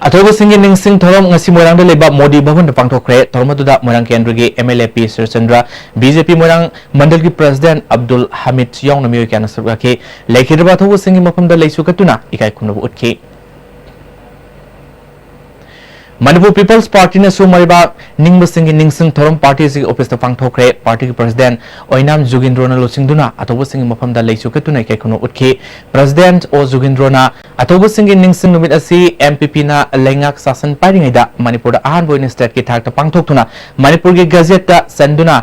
ꯑꯊꯧꯕꯁꯤꯡꯒꯤ ꯅꯤꯡꯁꯤꯡ ꯊꯧꯔꯝ ꯉꯁꯤ ꯃꯣꯏꯔꯥꯡꯗ ꯂꯩꯕ ꯃꯣꯗꯤ ꯚꯕꯟꯗ ꯄꯥꯡꯊꯣꯛꯈ꯭ꯔꯦ꯫ ꯊꯧꯔꯝ ꯑꯗꯨꯗ ꯃꯣꯏꯔꯥꯡ ꯀꯦꯟꯗ꯭ꯔꯒꯤ M L A P Surchandra, B J P Moirang ꯃꯟꯗꯜꯒꯤ ꯄ꯭ꯔꯦꯁꯤꯗꯦꯟꯠ ꯑꯕꯗꯨꯜ ꯍꯃꯤꯗ ꯌꯥꯎꯅ ꯃꯤꯑꯣꯏ ꯀꯌꯥꯅ ꯁꯔꯨꯛ ꯌꯥꯈꯤ꯫ ꯂꯩꯈꯤꯗ꯭ꯔꯕ ꯑꯊꯧꯕꯁꯤꯡꯒꯤ ꯃꯐꯝꯗ ꯂꯩꯁꯨ ꯀꯠꯇꯨꯅ ꯏꯀꯥꯏ ꯈꯨꯝꯅꯕ ꯎꯠꯈꯤ꯫ ꯃꯅꯤꯄꯨꯔ ꯄꯤꯄꯜꯁ ꯄꯥꯔꯇꯤꯅꯁꯨ ꯃꯩꯕꯥꯛ ꯅꯤꯡꯕꯁꯤꯡꯒꯤ ꯅꯤꯡꯁꯤꯡ ꯊꯧꯔꯝ ꯄꯥꯔꯇꯤ ꯑꯁꯤꯒꯤ ꯑꯣꯐꯤꯁꯇ ꯄꯥꯡꯊꯣꯛꯈ꯭ꯔꯦ꯫ ꯄꯥꯔꯇꯤꯒꯤ ꯄ꯭ꯔꯦꯁꯤꯗꯦꯟꯠ ꯑꯣꯏꯅꯥꯝ ꯖꯨꯒꯤꯟꯗ꯭ꯔꯣꯅ ꯂꯨꯆꯤꯡꯗꯨꯅ ꯑꯊꯧꯕꯁꯤꯡꯒꯤ ꯃꯐꯝꯗ ꯂꯩꯁꯨ ꯀꯠꯇꯨꯅ ꯏꯀꯥꯏ ꯈꯨꯝꯅꯕ ꯎꯠꯈꯤ꯫ ꯄ꯭ꯔꯦꯁꯤꯗꯦꯟꯠ ꯑꯣ ꯖꯨꯒꯤꯟꯗ꯭ꯔꯣꯅ ꯑꯊꯧꯕꯁꯤꯡꯒꯤ ꯅꯤꯡꯁꯤꯡ ꯅꯨꯃꯤꯠ ꯑꯁꯤ ꯑꯦꯝ ꯄꯤ ꯄꯤꯅ ꯂꯩꯉꯥꯛ ꯁꯥꯁꯟ ꯄꯥꯏꯔꯤꯉꯩꯗ ꯃꯅꯤꯄꯨꯔꯗ ꯑꯍꯥꯟꯕ ꯑꯣꯏꯅ ꯁ꯭ꯇꯦꯠꯀꯤ ꯊꯥꯛꯇ ꯄꯥꯡꯊꯣꯛꯇꯨꯅ ꯃꯅꯤꯄꯨꯔꯒꯤ ꯒꯖꯦꯠꯇ ꯆꯟꯗꯨꯅ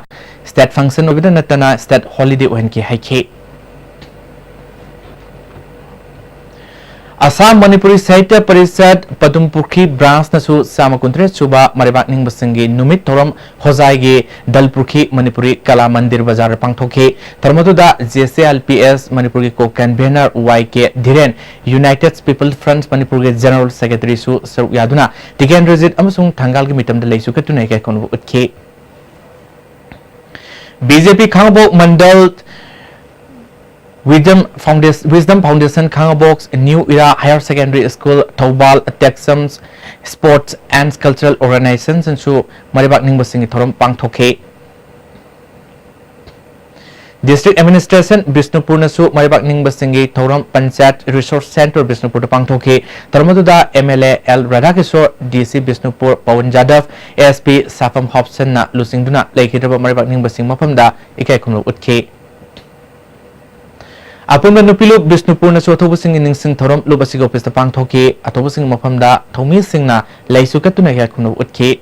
ꯁ꯭ꯇꯦꯠ ꯐꯪꯁꯟ ꯑꯣꯏꯕꯇ ꯅꯠꯇꯅ ꯁ꯭ꯇꯦꯠ ꯍꯣꯂꯤꯗꯦ ꯑꯣꯏꯍꯟꯈꯤ ꯍꯥꯏꯈꯤ꯫ ꯑꯁꯥꯝ ꯃꯅꯤꯄꯨꯔꯤ ꯁꯥꯍꯤꯇ꯭ꯌ ꯄꯔꯤꯁꯠ ꯄꯗꯨꯝ ꯄꯨꯈ꯭ꯔꯤ ꯕ꯭ꯔꯥꯟꯁꯅꯁꯨ ꯆꯥꯝꯃ ꯀꯨꯟꯇꯔꯦꯠ ꯁꯨꯕ ꯃꯔꯩꯕꯥꯛ ꯅꯤꯡꯕꯁꯤꯡꯒꯤ ꯅꯨꯃꯤꯠ ꯊꯧꯔꯝ ꯍꯣꯖꯥꯏꯒꯤ ꯗꯜꯄꯨꯔꯈꯤ ꯃꯅꯤꯄꯨꯔꯤ ꯀꯂꯥ ꯃꯟꯗꯤꯔ ꯕꯖꯥꯔꯗ ꯄꯥꯡꯊꯣꯛꯈꯤ꯫ ꯊꯧꯔꯝ ꯑꯗꯨꯗ J C L P S ꯃꯅꯤꯄꯨꯔꯒꯤ ꯀꯣ ꯀꯟꯚꯦꯅꯔ ꯋꯥꯏ ꯀꯦ ꯙꯤꯔꯦꯟ, ꯌꯨꯅꯥꯏꯇꯦꯗ ꯄꯤꯄꯜ ꯐ꯭ꯔꯟꯠ ꯃꯅꯤꯄꯨꯔꯒꯤ ꯖꯦꯅꯔꯦꯜ ꯁꯦꯀ꯭ꯔꯦꯇꯔꯤꯁꯨ ꯁꯔꯨꯛ ꯌꯥꯗꯨꯅ ꯇꯤꯀꯦꯟꯗ꯭ꯔꯖꯤꯠ ꯑꯃꯁꯨꯡ ꯊꯪꯒꯥꯜꯒꯤ ꯃꯤꯇꯝꯗ ꯂꯩꯁꯨ ꯀꯠꯇꯨꯅ ꯏꯀꯥꯏ ꯈꯨꯝꯅꯕ ꯎꯠꯈꯤ꯫ B J P Khangabok Mandal wisdom foundation-, wisdom foundation Khangabok, new era higher secondary school Thoubal, Teksam sports and cultural ꯑꯣꯔꯒꯅꯥꯏꯖꯦꯁꯟꯁꯨ ꯃꯔꯩꯕꯥꯛ ꯅꯤꯡꯕꯁꯤꯡꯒꯤ ꯊꯧꯔꯝ ꯄꯥꯡꯊꯣꯛꯈꯤ꯫ District Administration ꯕꯤꯁꯅꯨꯄꯨꯔꯅꯁꯨ ꯃꯔꯩꯕꯥꯛ ꯅꯤꯡꯕꯁꯤꯡꯒꯤ ꯊꯧꯔꯝ ꯄꯟꯆꯥꯌꯠ Resource Centre ꯕꯤꯁꯅꯨꯄꯨꯔꯗ ꯄꯥꯡꯊꯣꯛꯈꯤ꯫ ꯊꯧꯔꯝ ꯑꯗꯨꯗ M L A L ꯔꯥꯙꯥꯀꯤꯁꯣꯔ, D C Bishnupur Pawan ꯖꯥꯗꯕ, S P ꯁꯥꯐꯝ ꯍꯣꯞꯁꯟꯅ ꯂꯨꯆꯤꯡꯗꯨꯅ ꯂꯩꯈꯤꯗ꯭ꯔꯕ ꯃꯔꯩꯕꯥꯛ ꯅꯤꯡꯕꯁꯤꯡ ꯃꯐꯝꯗ ꯏꯀꯥꯏ ꯈꯨꯝꯅꯧ ꯎꯠꯈꯤ꯫ ꯑꯄꯨꯟꯕ ꯅꯨꯄꯤ ꯂꯨꯞ ꯕꯤꯁꯅꯨꯄꯨꯔꯅꯁꯨ ꯑꯊꯧꯕꯁꯤꯡꯒꯤ ꯅꯤꯡꯁꯤꯡ ꯊꯧꯔꯝ ꯂꯨꯞ ꯑꯁꯤꯒꯤ ꯑꯣꯐꯤꯁꯇ ꯄꯥꯡꯊꯣꯛꯈꯤ꯫ ꯑꯊꯧꯕꯁꯤꯡꯒꯤ ꯃꯐꯝꯗ ꯊꯧꯃꯤꯁꯤꯡꯅ ꯂꯩꯁꯨ ꯀꯠꯇꯨꯅ ꯏꯀꯥꯏ ꯈꯨꯝꯅꯧ ꯎꯠꯈꯤ꯫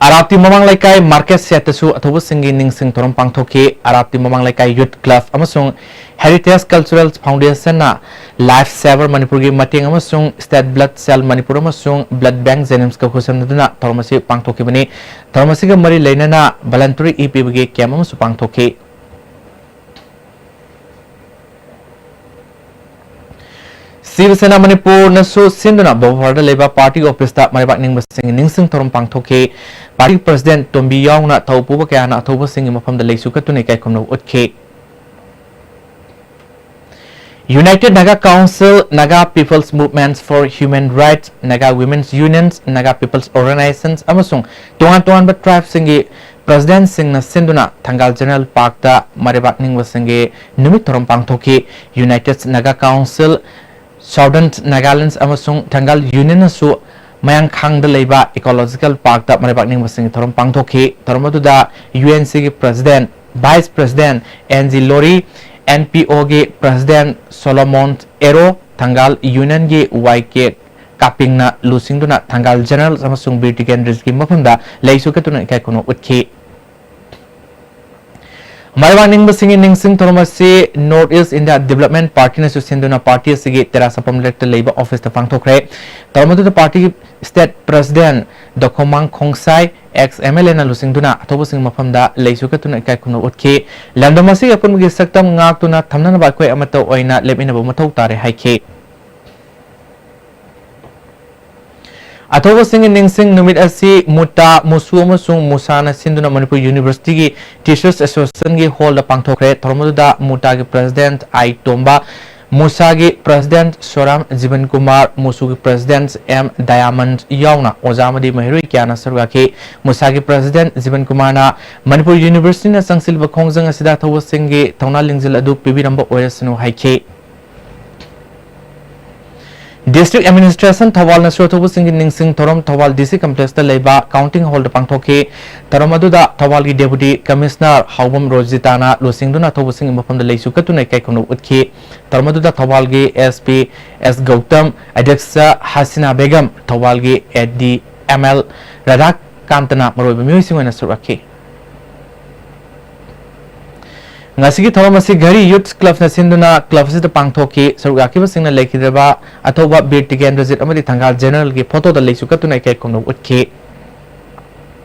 ꯑꯔꯥꯞꯇꯤ ꯃꯃꯥꯡ ꯂꯩꯀꯥꯏ ꯃꯥꯔꯀꯦꯠ ꯁꯦꯠꯇꯁꯨ ꯑꯊꯧꯕꯁꯤꯡꯒꯤ ꯅꯤꯡꯁꯤꯡ ꯊꯧꯔꯝ ꯄꯥꯡꯊꯣꯛꯈꯤ꯫ ꯑꯔꯥꯞꯇꯤ ꯃꯃꯥꯡ ꯂꯩꯀꯥꯏ ꯌꯨꯠ ꯀ꯭ꯂꯕ ꯑꯃꯁꯨꯡ Heritage Cultural Foundationꯅ Life Saver ꯃꯅꯤꯄꯨꯔꯒꯤ ꯃꯇꯦꯡ ꯑꯃꯁꯨꯡ State Blood Cell ꯃꯅꯤꯄꯨꯔ ꯑꯃꯁꯨꯡ Blood Bank ꯖꯦꯅꯤꯝꯁꯀ ꯈꯨꯠꯁꯝꯅꯗꯨꯅ ꯊꯧꯔꯝ ꯑꯁꯤ ꯄꯥꯡꯊꯣꯛꯈꯤꯕꯅꯤ꯫ ꯊꯧꯔꯝ ꯑꯁꯤꯒ ꯃꯔꯤ ꯂꯩꯅꯅ voluntary ꯏ ꯄꯤꯕꯒꯤ ꯀꯦꯝꯞ ꯑꯃꯁꯨ ꯄꯥꯡꯊꯣꯛꯈꯤ꯫ ꯁꯤꯕ ꯁꯦꯅꯥ ꯃꯅꯤꯄꯨꯔꯅꯁꯨ ꯁꯤꯟꯗꯨꯅ ꯕꯣꯕꯥꯐꯥꯔꯗ ꯂꯩꯕ ꯄꯥꯔꯇꯤ ꯑꯣꯐꯤꯁꯇ ꯃꯔꯩꯕꯥꯛ ꯅꯤꯡꯕꯁꯤꯡꯒꯤ ꯅꯤꯡꯁꯤꯡ ꯊꯧꯔꯝ ꯄꯥꯡꯊꯣꯛꯈꯤ꯫ ꯄꯥꯔꯇꯤ ꯄ꯭ꯔꯁꯤꯗꯦꯟꯠ ꯇꯣꯝꯕꯤ ꯌꯥꯎꯅ ꯊꯧ ꯄꯨꯕ ꯀꯌꯥꯅ ꯑꯊꯧꯕꯁꯤꯡꯒꯤ ꯃꯐꯝꯗ ꯂꯩꯁꯨ ꯀꯠꯇꯨꯅ ꯏꯀꯥꯏ ꯈꯨꯝꯅꯧ ꯎꯠꯈꯤ꯫ United Naga Council, Naga People's Movements for Human Rights, Naga Women's Unions, Naga People's Organizations ꯑꯃꯁꯨꯡ ꯇꯣꯉꯥꯟ ꯇꯣꯉꯥꯟꯕ ꯇ꯭ꯔꯥꯏꯕꯁꯤꯡꯒꯤ ꯄ꯭ꯔꯁꯤꯗꯦꯟꯠꯁꯤꯡꯅ ꯁꯤꯟꯗꯨꯅ ꯊꯪꯒꯥꯜ ꯖꯦꯅꯔꯦꯜ ꯄꯥꯔꯛꯇ ꯃꯔꯩꯕꯥꯛ ꯅꯤꯡꯕꯁꯤꯡꯒꯤ ꯅꯨꯃꯤꯠ ꯊꯧꯔꯝ ꯄꯥꯡꯊꯣꯛꯈꯤ꯫ United Naga Council, Southern Nagaland ꯑꯃꯁꯨꯡ ꯊꯪꯒꯥꯜ ꯌꯨꯅꯤꯌꯟꯅꯁꯨ ꯃꯌꯥꯡꯈꯥꯡꯗ ꯂꯩꯕ ꯏꯀꯣꯂꯣꯖꯤꯀꯦꯜ ꯄꯥꯔꯛꯇ ꯃꯔꯩꯕꯥꯛ ꯅꯤꯡꯕꯁꯤꯡꯒꯤ ꯊꯧꯔꯝ ꯄꯥꯡꯊꯣꯛꯈꯤ꯫ ꯊꯧꯔꯝ ꯑꯗꯨꯗ U N Cꯒꯤ president, vice president N G Lori, N P Oꯒꯤ ꯄ꯭ꯔꯁꯤꯗꯦꯟꯠ ꯁꯣꯂꯣꯃꯣꯟ ꯑꯦꯔꯣ, ꯊꯪꯒꯥꯜ ꯌꯨꯅꯤꯌꯟꯒꯤ Y K ꯀꯥꯄꯤꯡꯅ ꯂꯨꯆꯤꯡꯗꯨꯅ ꯊꯪꯒꯥꯜ ꯖꯦꯅꯔꯦꯜ ꯑꯃꯁꯨꯡ ꯕꯤꯔ ꯇꯤꯀꯦꯟꯗ꯭ꯔꯖꯤꯠꯀꯤ ꯃꯐꯝꯗ ꯂꯩꯁꯨ ꯀꯠꯇꯨꯅ ꯏꯀꯥꯏ ꯈꯨꯝꯅꯧ ꯎꯠꯈꯤ꯫ ꯃꯔꯩꯕꯥꯛ ꯅꯤꯡꯕꯁꯤꯡꯒꯤ ꯅꯤꯡꯁꯤꯡ ꯊꯧꯔꯝ ꯑꯁꯤ North East India Development Partyꯅꯁꯨ ꯁꯤꯟꯗꯨꯅ ꯄꯥꯔꯇꯤ ꯑꯁꯤꯒꯤ ꯇꯦꯔꯥ ꯁꯄꯝ ꯂꯩꯔꯛꯇ ꯂꯩꯕ ꯑꯣꯐꯤꯁꯇ ꯄꯥꯡꯊꯣꯛꯈ꯭ꯔꯦ꯫ ꯊꯧꯔꯝ ꯑꯗꯨꯗ ꯄꯥꯔꯇꯤꯒꯤ state president Dokhomang Khongsai, ex M L Aꯅ ꯂꯨꯆꯤꯡꯗꯨꯅ ꯑꯊꯧꯕꯁꯤꯡꯒꯤ ꯃꯐꯝꯗ ꯂꯩꯁꯨ ꯀꯠꯇꯨꯅ ꯏꯀꯥꯏ ꯈꯨꯝꯅꯧ ꯎꯠꯈꯤ꯫ ꯂꯝꯗꯝ ꯑꯁꯤꯒꯤ ꯑꯄꯨꯟꯕꯒꯤ ꯁꯛꯇꯝ ꯉꯥꯛꯇꯨꯅ ꯊꯝꯅꯅꯕ ꯑꯩꯈꯣꯏ ꯑꯃꯠꯇ ꯑꯣꯏꯅ ꯂꯦꯞꯃꯤꯟꯅꯕ ꯃꯊꯧ ꯇꯥꯔꯦ ꯍꯥꯏꯈꯤ꯫ ꯑꯊꯧꯕꯁꯤꯡꯒꯤ ꯅꯤꯡꯁꯤꯡ ꯅꯨꯃꯤꯠ ꯑꯁꯤ ꯃꯨꯇꯥ, ꯃꯨꯁꯨ ꯑꯃꯁꯨꯡ ꯃꯨꯁꯥꯅ ꯁꯤꯟꯗꯨꯅ ꯃꯅꯤꯄꯨꯔ ꯌꯨꯅꯤꯚꯔꯁꯤꯇꯤꯒꯤ ꯇꯤꯆꯔꯁ ꯑꯦꯁꯣꯁꯤꯌꯦꯁꯟꯒꯤ ꯍꯣꯜꯗ ꯄꯥꯡꯊꯣꯛꯈ꯭ꯔꯦ꯫ ꯊꯧꯔꯝ ꯑꯗꯨꯗ ꯃꯨꯇꯥꯒꯤ ꯄ꯭ꯔꯁꯤꯗꯦꯟꯠ ꯑꯥꯏ ꯇꯣꯝꯕ, ꯃꯨꯁꯥꯒꯤ ꯄ꯭ꯔꯁꯤꯗꯦꯟꯠ ꯁꯣꯔꯥꯝ ꯖꯤꯕꯟ ꯀꯨꯃꯥꯔ, ꯃꯨꯁꯨꯒꯤ ꯄ꯭ꯔꯁꯤꯗꯦꯟꯠ ꯑꯦꯝ ꯗꯥꯌꯥꯃꯟꯗ ꯌꯥꯎꯅ ꯑꯣꯖꯥ ꯑꯃꯗꯤ ꯃꯍꯩꯔꯣꯏ ꯀꯌꯥꯅ ꯁꯔꯨꯛ ꯌꯥꯈꯤ꯫ ꯃꯨꯁꯥꯒꯤ ꯄ꯭ꯔꯁꯤꯗꯦꯟꯠ ꯖꯤꯕꯟ ꯀꯨꯃꯥꯔꯅ ꯃꯅꯤꯄꯨꯔ ꯌꯨꯅꯤꯚꯔꯁꯤꯇꯤꯅ ꯆꯪꯁꯤꯜꯂꯤꯕ ꯈꯣꯡꯖꯪ ꯑꯁꯤꯗ ꯊꯧꯕꯁꯤꯡꯒꯤ ꯊꯧꯅꯥ ꯂꯤꯡꯖꯦꯜ ꯑꯗꯨ ꯄꯤꯕꯤꯔꯝꯕ ꯑꯣꯏꯔꯁꯅꯨ ꯍꯥꯏꯈꯤ꯫ ꯗꯤꯁꯇ꯭ꯔꯤꯛ ꯑꯦꯗꯃꯤꯅꯤꯁꯇ꯭ꯔꯦꯁꯟ ꯊꯧꯕꯥꯜꯅꯁꯨ ꯊꯧꯕꯁꯤꯡꯒꯤ ꯅꯤꯡꯁꯤꯡ ꯊꯧꯔꯝ ꯊꯧꯕꯥꯜ ꯗꯤ ꯁꯤ ꯀꯝꯄ꯭ꯂꯦꯛꯁꯇ ꯂꯩꯕ ꯀꯥꯎꯟꯇꯤꯡ ꯍꯣꯜꯗ ꯄꯥꯡꯊꯣꯛꯈꯤ꯫ ꯊꯧꯔꯝ ꯑꯗꯨꯗ ꯊꯧꯕꯥꯜꯒꯤ ꯗꯦꯄꯨꯇꯤ ꯀꯃꯤꯁꯅꯔ ꯍꯥꯎꯕꯝ ꯔꯣꯖꯤꯇꯥꯅ ꯂꯨꯆꯤꯡꯗꯨꯅ ꯊꯧꯕꯁꯤꯡꯒꯤ ꯃꯐꯝꯗ ꯂꯩꯁꯨ ꯀꯠꯇꯨꯅ ꯏꯀꯥꯏ ꯈꯨꯝꯅꯕ ꯎꯠꯈꯤ꯫ ꯊꯧꯔꯝ ꯑꯗꯨꯗ ꯊꯧꯕꯥꯜꯒꯤ ꯑꯦꯁ ꯄꯤ ꯑꯦꯁ ꯒꯧꯇꯝ, ꯑꯗ꯭ꯌꯛꯁ ꯍꯁꯤꯅꯥ ꯕꯦꯒꯝ, ꯊꯧꯕꯥꯜꯒꯤ ꯑꯦ ꯗꯤ ꯑꯦꯝ ꯑꯦꯜ ꯔꯥꯙꯥꯀꯥꯟꯇꯅ ꯃꯔꯨꯑꯣꯏꯕ ꯃꯤꯑꯣꯏꯁꯤꯡ ꯑꯣꯏꯅ ꯁꯔꯨꯛ ꯌꯥꯈꯤ꯫ ꯉꯁꯤꯒꯤ ꯊꯧꯔꯝ ꯑꯁꯤ ꯘꯔꯤ ꯌꯨꯠ ꯀ꯭ꯂꯕꯅ ꯁꯤꯟꯗꯨꯅ ꯀ꯭ꯂꯕ ꯑꯁꯤꯗ ꯄꯥꯡꯊꯣꯛꯈꯤ꯫ ꯁꯔꯨꯛ ꯌꯥꯈꯤꯕꯁꯤꯡꯅ ꯂꯩꯈꯤꯗ꯭ꯔꯕ ꯑꯊꯧꯕ ꯕꯤꯔ ꯇꯤꯀꯦꯟꯗ꯭ꯔꯖꯤꯠ ꯑꯃꯗꯤ ꯊꯪꯒꯥꯜ ꯖꯦꯅꯔꯦꯜꯒꯤ ꯐꯣꯇꯣꯗ ꯂꯩꯁꯨ ꯀꯠꯇꯨꯅ ꯏꯀꯥꯏ ꯈꯨꯝꯅꯕ ꯎꯠꯈꯤ꯫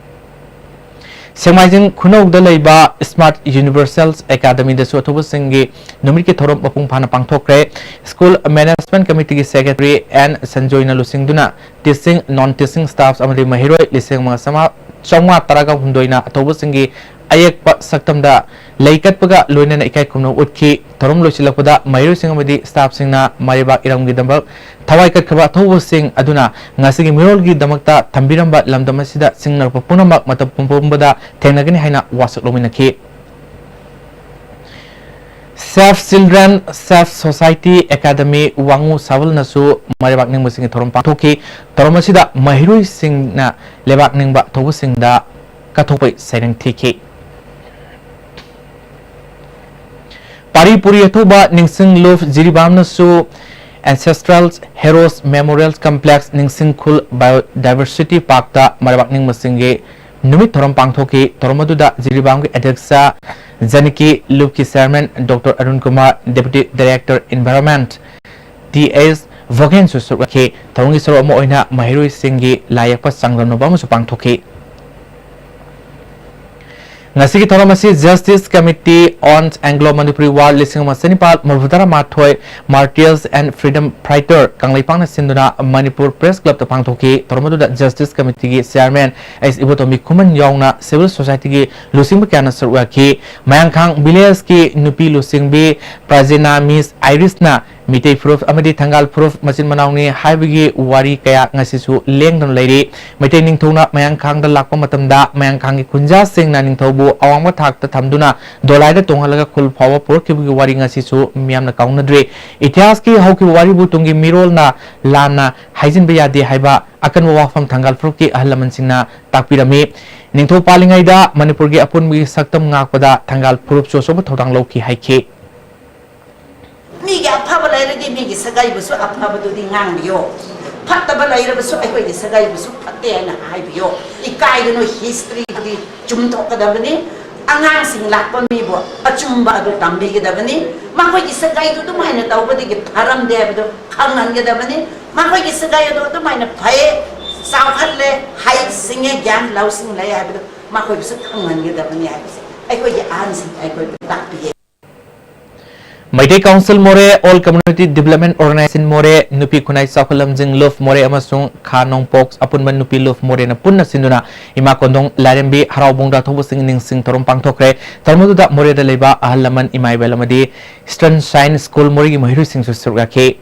ꯁꯦꯛꯃꯥꯏꯖꯤꯡ ꯈꯨꯅꯧꯗ ꯂꯩꯕ ꯁ꯭ꯃꯥꯔꯠ ꯌꯨꯅꯤꯚꯔꯁꯦꯜ ꯑꯦꯀꯥꯗꯃꯤꯗꯁꯨ ꯑꯊꯧꯕꯁꯤꯡꯒꯤ ꯅꯨꯃꯤꯠꯀꯤ ꯊꯧꯔꯝ ꯃꯄꯨꯡ ꯐꯥꯅ ꯄꯥꯡꯊꯣꯛꯈ꯭ꯔꯦ꯫ ꯁ꯭ꯀꯨꯜ ꯃꯦꯅꯦꯖꯃꯦꯟꯠ ꯀꯃꯤꯇꯤꯒꯤ ꯁꯦꯀ꯭ꯔꯦꯇꯔꯤ ꯑꯦꯟ ꯁꯟꯖꯣꯏꯅ ꯂꯨꯆꯤꯡꯗꯨꯅ ꯇꯤꯆꯤꯡ, ꯅꯣꯟ ꯇꯤꯆꯤꯡ ꯁ꯭ꯇꯥꯐ ꯑꯃꯗꯤ ꯃꯍꯩꯔꯣꯏ ꯂꯤꯁꯤꯡ ꯑꯃꯒ ꯆꯥꯝꯃꯉꯥ ꯇꯔꯥꯒ ꯍꯨꯝꯗꯣꯏꯅ ꯑꯊꯧꯕꯁꯤꯡꯒꯤ ꯑꯌꯦꯛꯄ ꯁꯛꯇꯝꯗ ꯂꯩ ꯀꯠꯄꯒ ꯂꯣꯏꯅꯅ ꯏꯀꯥꯏ ꯈꯨꯝꯅꯕ ꯎꯠꯈꯤ꯫ ꯊꯧꯔꯝ ꯂꯣꯏꯁꯤꯜꯂꯛꯄꯗ ꯃꯍꯩꯔꯣꯏꯁꯤꯡ ꯑꯃꯗꯤ ꯁ꯭ꯇꯥꯐꯁꯤꯡꯅ ꯃꯔꯩꯕꯥꯛ ꯏꯔꯝꯒꯤꯗꯃꯛ ꯊꯋꯥꯏ ꯀꯠꯈ꯭ꯔꯕ ꯑꯊꯧꯕꯁꯤꯡ ꯑꯗꯨꯅ ꯉꯁꯤꯒꯤ ꯃꯤꯔꯣꯜꯒꯤꯗꯃꯛꯇ ꯊꯝꯕꯤꯔꯝꯕ ꯂꯝꯗꯝ ꯑꯁꯤꯗ ꯆꯤꯡꯅꯔꯛꯄ ꯄꯨꯝꯅꯃꯛ ꯃꯇꯝ ꯄꯨꯝꯕꯗ ꯊꯦꯡꯅꯒꯅꯤ ꯍꯥꯏꯅ ꯋꯥꯁꯛ ꯂꯧꯃꯤꯟꯅꯈꯤ꯫ Save Children, Save Society Academy ꯋꯥꯉꯨ ꯁꯥꯕꯜꯅꯁꯨ ꯃꯔꯩꯕꯥꯛ ꯅꯤꯡꯕꯁꯤꯡꯒꯤ ꯊꯧꯔꯝ ꯄꯥꯡꯊꯣꯛꯈꯤ꯫ ꯊꯧꯔꯝ ꯑꯁꯤꯗ ꯃꯍꯩꯔꯣꯏꯁꯤꯡꯅ ꯂꯩꯕꯥꯛ ꯅꯤꯡꯕ ꯊꯧꯕꯁꯤꯡꯗ ꯀꯠꯊꯣꯛꯄꯩ ꯁꯩꯔꯦꯡ ꯊꯤꯈꯤ꯫ ꯄꯥꯔꯤ ꯄꯨꯔꯤ ꯑꯊꯧꯕ ꯅꯤꯡꯁꯤꯡ ꯂꯨꯞ ꯖꯤꯔꯤꯕꯥꯝꯅꯁꯨ Ancestral Heroes Memorial Complex ꯅꯤꯡꯁꯤꯡ ꯈꯨꯜ Biodiversity Parkꯇ ꯃꯔꯩꯕꯥꯛ ꯅꯤꯡꯕꯁꯤꯡꯒꯤ ꯅꯨꯃꯤꯠ ꯊꯧꯔꯝ ꯄꯥꯡꯊꯣꯛꯈꯤ꯫ ꯊꯧꯔꯝ ꯑꯗꯨꯗ ꯖꯤꯔꯤꯕꯥꯝꯒꯤ ꯑꯗ꯭ꯌꯛꯁ ꯖꯥꯅꯀꯤ, ꯂꯨꯞꯀꯤ chairman doctor Arun Kumar, deputy director environment T S ꯚꯣꯒꯦꯟꯁꯨ ꯁꯔꯨꯛ ꯌꯥꯈꯤ꯫ ꯊꯧꯔꯝꯒꯤ ꯁꯔꯨꯛ ꯑꯃ ꯑꯣꯏꯅ ꯃꯍꯩꯔꯣꯏꯁꯤꯡꯒꯤ ꯂꯥꯏ ꯌꯦꯛꯄ ꯆꯥꯡꯗꯝꯅꯕ ꯑꯃꯁꯨ ꯄꯥꯡꯊꯣꯛꯈꯤ꯫ ꯉꯁꯤꯒꯤ ꯊꯧꯔꯝ ꯑꯁꯤ Justice Committee on Anglo Manipuri War ꯂꯤꯁꯤꯡ ꯑꯃ ꯆꯅꯤꯄꯥꯜ ꯃꯔꯤꯐꯨꯇꯔꯥ ꯃꯥꯊꯣꯏ, Martyrs and Freedom Fighter ꯀꯪꯂꯩꯄꯥꯛꯅ ꯁꯤꯟꯗꯨꯅ ꯃꯅꯤꯄꯨꯔ ꯄ꯭ꯔꯦꯁ ꯀ꯭ꯂꯕꯇ ꯄꯥꯡꯊꯣꯛꯈꯤ꯫ ꯊꯧꯔꯝ ꯑꯗꯨꯗ Justice Committeeꯒꯤ Chairman ꯑꯦꯁ ꯏꯕꯣꯇꯣꯝꯕꯤ ꯈꯨꯃꯟ ꯌꯥꯎꯅ civil societyꯒꯤ ꯂꯨꯆꯤꯡꯕ ꯀꯌꯥꯅ ꯁꯔꯨꯛ ꯌꯥꯈꯤ꯫ ꯃꯌꯥꯡꯈꯥꯡ villageꯀꯤ ꯅꯨꯄꯤ ꯂꯨꯆꯤꯡꯕꯤ ꯄ꯭ꯔꯖꯦꯅꯥ ꯃꯤꯁ ꯑꯥꯏꯔꯤꯁꯅ ꯃꯤꯇꯩ ꯐꯨꯔꯨꯞ ꯑꯃꯗꯤ ꯊꯪꯒꯥꯜ ꯐꯨꯔꯨꯞ ꯃꯆꯤꯟ ꯃꯅꯥꯎꯅꯤ ꯍꯥꯏꯕꯒꯤ ꯋꯥꯔꯤ ꯀꯌꯥ ꯉꯁꯤꯁꯨ ꯂꯦꯡꯗꯅ ꯂꯩꯔꯤ꯫ ꯃꯩꯇꯩ ꯅꯤꯡꯊꯧꯅ ꯃꯌꯥꯡꯈꯥꯡꯗ ꯂꯥꯛꯄ ꯃꯇꯝꯗ ꯃꯌꯥꯡꯈꯥꯡꯒꯤ ꯈꯨꯟꯖꯥꯁꯤꯡꯅ ꯅꯤꯡꯊꯧꯕꯨ ꯑꯋꯥꯡꯕ ꯊꯥꯛꯇ ꯊꯝꯗꯨꯅ ꯗꯣꯂꯥꯏꯗ ꯇꯣꯡꯍꯜꯂꯒ ꯈꯨꯜ ꯐꯥꯎꯕ ꯄꯨꯔꯛꯈꯤꯕꯒꯤ ꯋꯥꯔꯤ ꯉꯁꯤꯁꯨ ꯃꯤꯌꯥꯝꯅ ꯀꯥꯎꯅꯗ꯭ꯔꯤ꯫ ꯏꯇꯤꯍꯥꯁꯀꯤ ꯍꯧꯈꯤꯕ ꯋꯥꯔꯤꯕꯨ ꯇꯨꯡꯒꯤ ꯃꯤꯔꯣꯜꯅ ꯂꯥꯟꯅ ꯍꯥꯏꯖꯤꯟꯕ ꯌꯥꯗꯦ ꯍꯥꯏꯕ ꯑꯀꯟꯕ ꯋꯥꯐꯝ ꯊꯪꯒꯥꯜ ꯐꯨꯔꯨꯞꯀꯤ ꯑꯍꯜ ꯂꯃꯟꯁꯤꯡꯅ ꯇꯥꯛꯄꯤꯔꯝꯃꯤ꯫ ꯅꯤꯡꯊꯧ ꯄꯥꯜꯂꯤꯉꯩꯗ ꯃꯅꯤꯄꯨꯔꯒꯤ ꯑꯄꯨꯟꯕꯒꯤ ꯁꯛꯇꯝ ꯉꯥꯛꯄꯗ ꯊꯪꯒꯥꯜ ꯐꯨꯔꯨꯞꯁꯨ ꯑꯆꯧꯕ ꯊꯧꯗꯥꯡ ꯂꯧꯈꯤ ꯍꯥꯏꯈꯤ꯫ ꯃꯤꯒꯤ ꯑꯐꯕ ꯂꯩꯔꯗꯤ ꯃꯤꯒꯤ ꯁꯥꯒꯩꯕꯨꯁꯨ ꯑꯐꯕꯗꯨꯗꯤ ꯉꯥꯡꯕꯤꯌꯣ꯫ ꯐꯠꯇꯕ ꯂꯩꯔꯕꯁꯨ ꯑꯩꯈꯣꯏꯒꯤ ꯁꯥꯒꯩꯕꯨꯁꯨ ꯐꯠꯇꯦ ꯍꯥꯏꯅ ꯍꯥꯏꯕꯤꯌꯣ꯫ ꯏꯀꯥꯏꯒꯅꯨ, historyꯗꯨꯗꯤ ꯆꯨꯝꯊꯣꯛꯀꯗꯕꯅꯤ꯫ ꯑꯉꯥꯡꯁꯤꯡ ꯂꯥꯛꯄ ꯃꯤꯕꯨ ꯑꯆꯨꯝꯕ ꯑꯗꯨ ꯇꯝꯕꯤꯒꯗꯕꯅꯤ꯫ ꯃꯈꯣꯏꯒꯤ ꯁꯥꯒꯩꯗꯨ ꯑꯗꯨꯃꯥꯏꯅ ꯇꯧꯕꯗꯒꯤ ꯐꯔꯝꯗꯦ ꯍꯥꯏꯕꯗꯨ ꯈꯪꯍꯟꯒꯗꯕꯅꯤ꯫ ꯃꯈꯣꯏꯒꯤ ꯁꯥꯒꯩ ꯑꯗꯨ ꯑꯗꯨꯃꯥꯏꯅ ꯐꯩꯌꯦ, ꯆꯥꯎꯈꯠꯂꯦ, ꯍꯩ ꯁꯤꯡꯉꯦ, ꯒ꯭ꯌꯥꯟ ꯂꯧꯁꯤꯡ ꯂꯩ ꯍꯥꯏꯕꯗꯨ ꯃꯈꯣꯏꯕꯨꯁꯨ ꯈꯪꯍꯟꯒꯗꯕꯅꯤ ꯍꯥꯏꯕꯁꯦ ꯑꯩꯈꯣꯏꯒꯤ ꯑꯍꯟꯁꯤꯡꯅ ꯑꯩꯈꯣꯏꯕꯨ ꯇꯥꯛꯄꯤꯌꯦ꯫ ꯃꯩꯇꯩ ꯀꯥꯎꯟꯁꯤꯜ ꯃꯣꯔꯦ, All Community Development Organization ꯃꯣꯔꯦ, ꯅꯨꯄꯤ ꯈꯨꯟꯅꯥꯏ ꯆꯥꯎꯈꯠ ꯂꯝꯖꯤꯡ ꯂꯨꯞ ꯃꯣꯔꯦ ꯑꯃꯁꯨꯡ ꯈꯥ ꯅꯣꯡꯄꯣꯛ ꯑꯄꯨꯟꯕ ꯅꯨꯄꯤ ꯂꯨꯞ ꯃꯣꯔꯦꯅ ꯄꯨꯟꯅ ꯁꯤꯟꯗꯨꯅ ꯏꯃꯥ ꯀꯣꯟꯊꯣꯡ ꯂꯥꯏꯔꯦꯝꯕꯤ ꯍꯔꯥꯎꯕꯨꯡꯗ ꯑꯊꯧꯕꯁꯤꯡꯒꯤ ꯅꯤꯡꯁꯤꯡ ꯊꯧꯔꯝ ꯄꯥꯡꯊꯣꯛꯈ꯭ꯔꯦ꯫ ꯊꯧꯔꯝ ꯑꯗꯨꯗ ꯃꯣꯔꯦꯗ ꯂꯩꯕ ꯑꯍꯜ ꯂꯃꯟ, ꯏꯃꯥ ꯏꯕꯦꯜ ꯑꯃꯗꯤ Eastern Shine School ꯃꯣꯔꯦꯒꯤ ꯃꯍꯩꯔꯣꯏꯁꯤꯡꯁꯨ ꯁꯔꯨꯛ ꯌꯥꯈꯤ꯫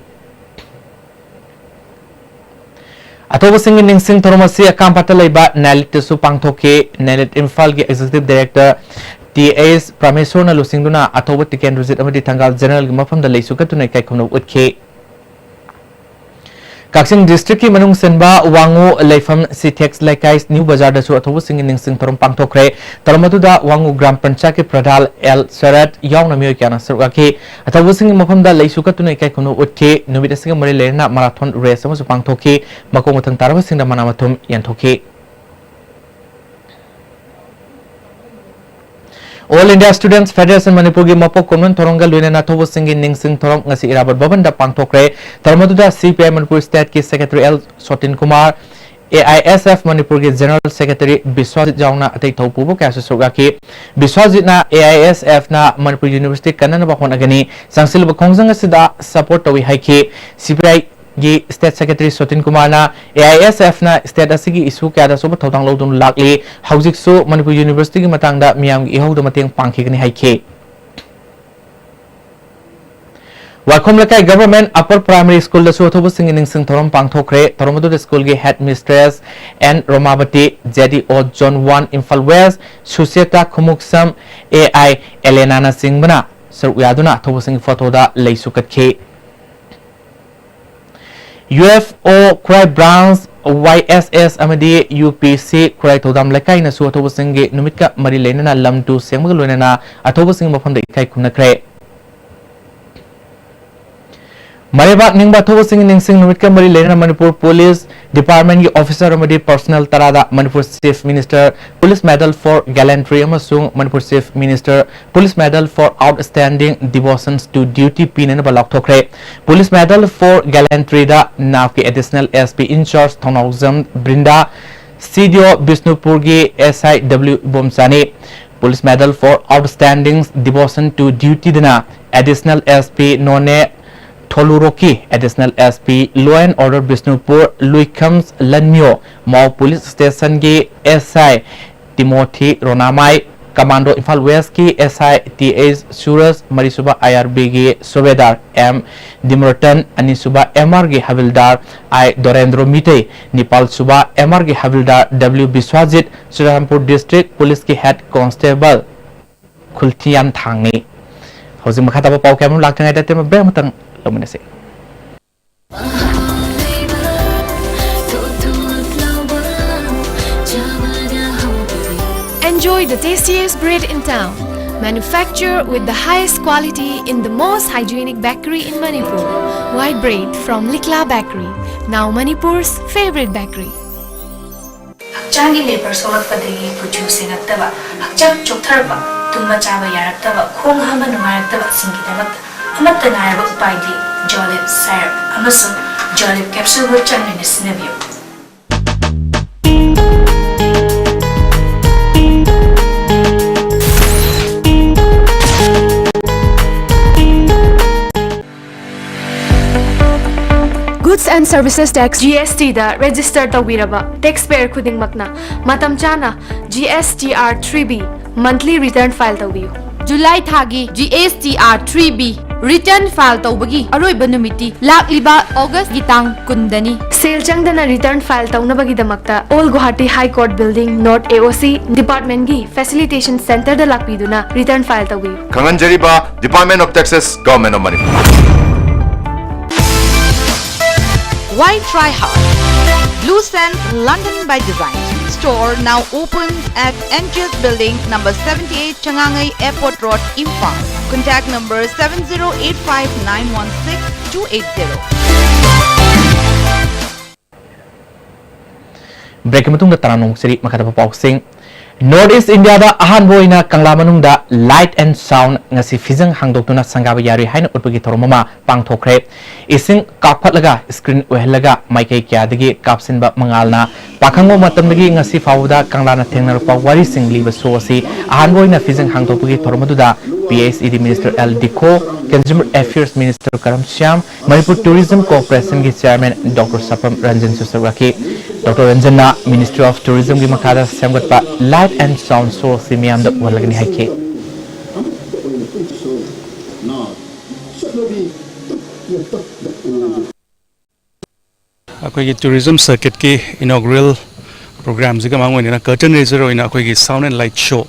ꯑꯊꯧꯕꯁꯤꯡꯒꯤ ꯅꯤꯡꯁꯤꯡ ꯊꯧꯔꯝ ꯑꯁꯤ ꯑꯀꯥꯝꯄꯥꯠꯇ ꯂꯩꯕ ꯅꯥꯏꯂꯤꯠꯇꯁꯨ ꯄꯥꯡꯊꯣꯛꯈꯤ꯫ ꯅꯥꯏꯂꯤꯠ ꯏꯝꯐꯥꯜꯒꯤ Executive Director ꯇꯤ ꯑꯦꯁ ꯄ꯭ꯔꯃꯦꯁꯣꯔꯅ ꯂꯨꯆꯤꯡꯗꯨꯅ ꯑꯊꯧꯕ ꯇꯤꯀꯦꯟꯗ꯭ꯔꯖꯤꯠ ꯑꯃꯗꯤ ꯊꯪꯒꯥꯜ Generalꯒꯤ ꯃꯐꯝꯗ ꯂꯩꯁꯨ ꯀꯠꯇꯨꯅ ꯏꯀꯥꯏ ꯈꯨꯝꯅꯧ ꯎꯠꯈꯤ꯫ ꯀꯛꯆꯤꯡ districtꯀꯤ ꯃꯅꯨꯡ ꯆꯟꯕ ꯋꯥꯉꯨ ꯂꯩꯐꯝ ꯁꯤꯊꯦꯛꯁ ꯂꯩꯀꯥꯏ ꯅ꯭ꯌꯨ ꯕꯖꯥꯔꯗꯁꯨ ꯑꯊꯧꯕꯁꯤꯡꯒꯤ ꯅꯤꯡꯁꯤꯡ ꯊꯧꯔꯝ ꯄꯥꯡꯊꯣꯛꯈ꯭ꯔꯦ꯫ ꯊꯧꯔꯝ ꯑꯗꯨꯗ ꯋꯥꯉꯨ ꯒ꯭ꯔꯥꯝ ꯄꯟꯆꯥꯌꯠꯀꯤ ꯄ꯭ꯔꯙꯥꯟ ꯑꯦꯜ ꯁꯔꯠ ꯌꯥꯎꯅ ꯃꯤꯑꯣꯏ ꯀꯌꯥꯅ ꯁꯔꯨꯛ ꯌꯥꯈꯤ꯫ ꯑꯊꯧꯕꯁꯤꯡꯒꯤ ꯃꯐꯝꯗ ꯂꯩꯁꯨ ꯀꯠꯇꯨꯅ ꯏꯀꯥꯏ ꯈꯨꯝꯅꯧ ꯎꯠꯈꯤ꯫ ꯅꯨꯃꯤꯠ ꯑꯁꯤꯒ ꯃꯔꯤ ꯂꯩꯅꯅ marathon race ꯑꯃꯁꯨ ꯄꯥꯡꯊꯣꯛꯈꯤ꯫ ꯃꯀꯣꯛ ꯃꯊꯪ ꯇꯥꯔꯕꯁꯤꯡꯗ ꯃꯅꯥ ꯃꯊꯨꯝ ꯌꯦꯟꯊꯣꯛꯈꯤ꯫ All India Students Federation ꯃꯅꯤꯄꯨꯔꯒꯤ ꯃꯄꯣꯛ ꯀꯨꯝꯑꯣꯟ ꯊꯧꯔꯝꯒ ꯂꯣꯏꯅꯅ ꯑꯊꯧꯕꯁꯤꯡꯒꯤ ꯅꯤꯡꯁꯤꯡ ꯊꯧꯔꯝ ꯉꯁꯤ ꯏꯔꯥꯕꯣꯠ ꯚꯕꯟꯗ ꯄꯥꯡꯊꯣꯛꯈ꯭ꯔꯦ꯫ ꯊꯧꯔꯝ ꯑꯗꯨꯗ ꯁꯤ ꯄꯤ ꯑꯥꯏ ꯃꯅꯤꯄꯨꯔ stateꯀꯤ secretary L Sotin Kumar, A I S F ꯃꯅꯤꯄꯨꯔꯒꯤ ꯖꯦꯅꯔꯦꯜ ꯁꯦꯀ꯭ꯔꯦꯇꯔꯤ ꯕꯤꯁ꯭ꯋꯥꯖꯤꯠ ꯌꯥꯎꯅ ꯑꯇꯩ ꯊꯧꯄꯨꯕ ꯀꯌꯥꯁꯨ ꯁꯔꯨꯛ ꯌꯥꯈꯤ꯫ ꯕꯤꯁ꯭ꯋꯥꯖꯤꯠꯅ ꯑꯦ ꯑꯥꯏ ꯑꯦꯁ ꯑꯦꯐꯅ ꯃꯅꯤꯄꯨꯔ ꯌꯨꯅꯤꯚꯔꯁꯤꯇꯤ ꯀꯟꯅꯅꯕ ꯍꯣꯠꯅꯒꯅꯤ, ꯆꯪꯁꯤꯜꯂꯤꯕ ꯈꯣꯡꯖꯪ ꯑꯁꯤꯗ ꯁꯄꯣꯔꯠ ꯇꯧꯏ ꯍꯥꯏꯈꯤ꯫ ꯁꯤ ꯄꯤ ꯑꯥꯏꯒꯤ ꯁ꯭ꯇꯦꯠ ꯁꯦꯀ꯭ꯔꯦꯇꯔꯤ ꯁꯣꯇꯤꯟ ꯀꯨꯃꯥꯔꯅ ꯑꯦ ꯑꯥꯏ ꯑꯦꯁ ꯑꯦꯐꯅ ꯁ꯭ꯇꯦꯠ ꯑꯁꯤꯒꯤ ꯏꯁꯨ ꯀꯌꯥꯗ ꯑꯆꯧꯕ ꯊꯧꯗꯥꯡ ꯂꯧꯗꯨꯅ ꯂꯥꯛꯂꯤ, ꯍꯧꯖꯤꯛꯁꯨ ꯃꯅꯤꯄꯨꯔ ꯌꯨꯅꯤꯚꯔꯁꯤꯇꯤꯒꯤ ꯃꯇꯥꯡꯗ ꯃꯤꯌꯥꯝꯒꯤ ꯏꯍꯧꯗ ꯃꯇꯦꯡ ꯄꯥꯡꯈꯤꯒꯅꯤ ꯍꯥꯏꯈꯤ꯫ Waikhom Leikai government upper primary ꯁ꯭ꯀꯨꯜꯗꯁꯨ ꯑꯊꯧꯕꯁꯤꯡꯒꯤ ꯅꯤꯡꯁꯤꯡ ꯊꯧꯔꯝ ꯄꯥꯡꯊꯣꯛꯈ꯭ꯔꯦ꯫ ꯊꯧꯔꯝ ꯑꯗꯨꯗ ꯁ꯭ꯀꯨꯜꯒꯤ headmistress N Romabati, J D O zone one Imphal west, Sucheta Khumukcham, A I ꯑꯦꯂꯦꯅꯥꯅꯆꯤꯡꯕꯅ ꯁꯔꯨꯛ ꯌꯥꯗꯨꯅ ꯑꯊꯧꯕꯁꯤꯡꯒꯤ ꯐꯣꯇꯣꯗ ꯂꯩꯁꯨ ꯀꯠꯈꯤ꯫ ꯌꯨ ꯑꯦꯐ ꯑꯣ ꯈꯨꯔꯥꯏ ꯕ꯭ꯔꯥꯟꯆ, ꯋꯥꯏ ꯑꯦꯁ ꯑꯦꯁ ꯑꯃꯗꯤ ꯌꯨ ꯄꯤ ꯁꯤ ꯈꯨꯔꯥꯏ ꯊꯧꯗꯥꯝ ꯂꯩꯀꯥꯏꯅꯁꯨ ꯑꯊꯧꯕꯁꯤꯡꯒꯤ ꯅꯨꯃꯤꯠꯀ ꯃꯔꯤ ꯂꯩꯅꯅ ꯂꯝ ꯇꯨ ꯁꯦꯡꯕꯒ ꯂꯣꯏꯅꯅ ꯑꯊꯧꯕꯁꯤꯡꯒꯤ ꯃꯐꯝꯗ ꯏꯀꯥꯏ ꯈꯨꯝꯅꯈ꯭ꯔꯦ꯫ ꯃꯔꯩꯕꯥꯛ ꯅꯤꯡꯕ ꯑꯊꯧꯕꯁꯤꯡꯒꯤ ꯅꯤꯡꯁꯤꯡ ꯅꯨꯃꯤꯠꯀ ꯃꯔꯤ ꯂꯩꯅꯅ ꯃꯅꯤꯄꯨꯔ ꯄꯨꯂꯤꯁ ꯗꯤꯄꯥꯔꯠꯃꯦꯟꯠꯀꯤ ꯑꯣꯐꯤꯁꯔ ꯑꯃꯗꯤ ꯄꯔꯁꯅꯦꯜ ꯇꯔꯥꯗ Manipur chief minister police medal for gallantry ꯑꯃꯁꯨꯡ Manipur chief minister police medal for outstanding devotion to duty ꯄꯤꯅꯅꯕ ꯂꯥꯎꯊꯣꯛꯈ꯭ꯔꯦ꯫ ꯄꯨꯂꯤꯁ ꯃꯦꯗꯜ ꯐꯣꯔ ꯒꯦꯂꯦꯟꯇ꯭ꯔꯤꯗ ꯅꯥꯞꯀꯤ additional S P in charge Thounaojam Brinda, C D O ꯕꯤꯁꯅꯨꯄꯨꯔꯒꯤ ꯑꯦꯁ ꯑꯥꯏ ꯗꯕ꯭ꯂꯤꯎ ꯏꯕꯣꯝꯆꯥꯅꯤ꯫ Police medal for outstanding devotion to ꯗ꯭ꯌꯨꯇꯤꯗꯅ additional S P Nonie ꯊꯣꯂꯨꯔꯣꯀꯤ, additional S P law and order Bishnupur ꯂꯨꯏꯈꯝ Lanmiyo, Mao police ꯁ꯭ꯇꯦꯁꯟꯒꯤ S I Timothy Ronamai, commando Imphal ꯋꯦꯁ꯭ꯠꯀꯤ S I T H Suraj, ꯃꯔꯤꯁꯨꯕ I R ꯕꯤꯒꯤ ꯁꯨꯕꯦꯗꯥꯔ M Dimarton, ꯑꯅꯤꯁꯨꯕ ꯑꯦꯝ ꯑꯥꯔꯒꯤ ꯍꯕꯤꯜꯗꯥꯔ ꯑꯥꯏ ꯗꯣꯔꯦꯟꯗ꯭ꯔꯣ ꯃꯤꯇꯩ, ꯅꯤꯄꯥꯜꯁꯨꯕ ꯑꯦꯝ ꯑꯥꯔꯒꯤ ꯍꯕꯤꯜꯗꯥꯔ ꯗꯕ꯭ꯂꯤꯎ ꯕꯤꯁ꯭ꯋꯥꯖꯤꯠ, ꯆꯨꯔꯆꯥꯟꯄꯨꯔ ꯗꯤꯁꯇ꯭ꯔꯤꯛ ꯄꯨꯂꯤꯁꯀꯤ ꯍꯦꯗ ꯀꯣꯟꯁꯇꯦꯕꯜ ꯈꯨꯜꯊꯤꯌꯥꯟ ꯊꯥꯡꯅꯤ꯫ ꯍꯧꯖꯤꯛ ꯃꯈꯥ ꯇꯥꯕ ꯄꯥꯎ ꯀꯌꯥ ꯑꯃ ꯂꯥꯛꯇ꯭ꯔꯤꯉꯩꯗ ꯑꯇꯦꯟꯕ ꯕ꯭ꯔꯦꯛ ꯑꯃꯇꯪ ꯂꯧꯃꯤꯟꯅꯁꯤ꯫ Enjoy the tastiest bread in town. Manufactured with the highest quality in the most hygienic bakery in Manipur. White bread from Likla Bakery, now Manipur's favorite bakery. ꯍꯛꯆꯥꯡꯒꯤ ꯂꯦꯕꯔ ꯁꯣꯛꯂꯛꯄꯗꯒꯤ ꯀꯨꯆꯨ ꯁꯦꯡꯉꯛꯇꯕ, ꯍꯛꯆꯥꯡ ꯆꯣꯛꯊꯔꯛꯄ, ꯇꯨꯝꯕ ꯆꯥꯕ ꯌꯥꯔꯛꯇꯕ, ꯈꯣꯡ ꯍꯥꯝꯕ ꯅꯨꯡꯉꯥꯏꯔꯛꯇꯕꯁꯤꯡꯒꯤꯗꯃꯛꯇ ꯑꯃꯠꯇ ꯉꯥꯏꯔꯕ ꯎꯄꯥꯏꯗꯤ ꯖꯣꯂꯤꯞ ꯁꯥꯏꯔꯞ ꯑꯃꯁꯨꯡ ꯖꯣꯂꯤꯞ ꯀꯦꯞꯁꯨꯜꯕꯨ ꯆꯥꯡ ꯅꯥꯏꯅ ꯁꯤꯖꯤꯟꯅꯕꯤꯌꯨ꯫ And services tax, G S ꯇꯤꯗ ꯔꯦꯖꯤꯁꯇꯔ ꯇꯧꯕꯤꯔꯕ ꯇꯦꯛꯁ ꯄꯦꯌꯔ ꯈꯨꯗꯤꯡꯃꯛꯅ ꯃꯇꯝ ꯆꯥꯅ G S T R three B monthly return file ꯇꯧꯕꯤꯌꯨ꯫ ꯖꯨꯂꯥꯏ ꯊꯥꯒꯤ G S T R three B return file ꯇꯧꯕꯒꯤ ꯑꯔꯣꯏꯕ ꯅꯨꯃꯤꯠꯇꯤ ꯂꯥꯛꯂꯤꯕ ꯑꯣꯒꯁꯀꯤ ꯇꯥꯡ ꯀꯨꯟꯗꯅꯤ꯫ ꯁꯦꯜ ꯆꯪꯗꯅ ꯔꯤꯇꯔꯟ ꯐꯥꯏꯜ ꯇꯧꯅꯕꯒꯤꯗꯃꯛꯇ all Guwahati high court building, north E O C ꯗꯤꯄꯥꯔꯠꯃꯦꯟꯒꯤ ꯐꯦꯁꯤꯂꯤꯇꯦꯁꯟ ꯁꯦꯟꯇꯔꯗ ꯂꯥꯛꯄꯤꯗꯨꯅ ꯔꯤꯇꯔꯟ ꯐꯥꯏꯜ ꯇꯧꯕꯤꯌꯨ꯫ ꯈꯪꯍꯟꯖꯔꯤꯕ, Department of Taxes, Government of Manipur. Why try hard? Blue Sands London by Design store now opens at N G S Building number seventy-eight, Changangai Airport Road, Imphal. Contact number seven zero eight five nine one six two eight zero. ꯕ꯭ꯔꯦꯛꯀꯤ ꯃꯇꯨꯡꯗ ꯇꯔꯥꯝꯅ ꯑꯃꯨꯛ ꯆꯔꯤ꯫ ꯃꯈꯥ ꯇꯥꯕ ꯄꯥꯎꯁꯤꯡ꯫ North east ꯏꯟꯗꯤꯌꯥꯗ ꯑꯍꯥꯟꯕ ꯑꯣꯏꯅ ꯀꯪꯂꯥ ꯃꯅꯨꯡꯗ Light and Sound ꯉꯁꯤ ꯐꯤꯖꯪ ꯍꯥꯡꯗꯣꯛꯇꯨꯅ ꯁꯪꯒꯥꯕ ꯌꯥꯔꯤ ꯍꯥꯏꯅ ꯎꯠꯄꯒꯤ ꯊꯧꯔꯝ ꯑꯃ ꯄꯥꯡꯊꯣꯛꯈ꯭ꯔꯦ꯫ ꯏꯁꯤꯡ ꯀꯥꯞꯈꯠꯂꯒ screen ꯑꯣꯏꯍꯜꯂꯒ ꯃꯥꯏꯀꯩ ꯀꯌꯥꯗꯒꯤ ꯀꯥꯞꯁꯤꯟꯕ ꯃꯉꯥꯜꯅ ꯄꯥꯈꯪꯕ ꯃꯇꯝꯗꯒꯤ ꯉꯁꯤ ꯐꯥꯎꯕꯗ ꯀꯪꯂꯥꯅ ꯊꯦꯡꯅꯔꯛꯄ ꯋꯥꯔꯤꯁꯤꯡ ꯂꯤꯕ show ꯑꯁꯤ ꯑꯍꯥꯟꯕ ꯑꯣꯏꯅ ꯐꯤꯖꯪ ꯍꯥꯡꯗꯣꯛꯄꯒꯤ ꯊꯧꯔꯝ ꯑꯗꯨꯗ P H E D Minister L Dikho, Consumer Affairs Minister ꯀꯔꯝ ꯁ꯭ꯌꯥꯝ, ꯃꯅꯤꯄꯨꯔ Tourism Corporation ꯒꯤ Chairman Doctor ꯁꯄꯝ ꯔꯟꯖꯟꯁꯨ ꯁꯔꯨꯛ ꯌꯥꯈꯤ꯫ Doctor ꯔꯟꯖꯟꯅ Ministry of Tourism ꯒꯤ ꯃꯈꯥꯗ ꯁꯦꯝꯒꯠꯄ Light and Sound show ꯑꯁꯤ ꯃꯤꯌꯥꯝꯗ ꯎꯍꯜꯂꯒꯅꯤ ꯍꯥꯏꯈꯤ꯫ ꯑꯩꯈꯣꯏꯒꯤ tourism circuit ꯀꯤ inaugural program ꯁꯤꯒ ꯃꯥꯡ ꯑꯣꯏꯅꯅ curtain raiser ꯑꯣꯏꯅ ꯑꯩꯈꯣꯏꯒꯤ sound and light show,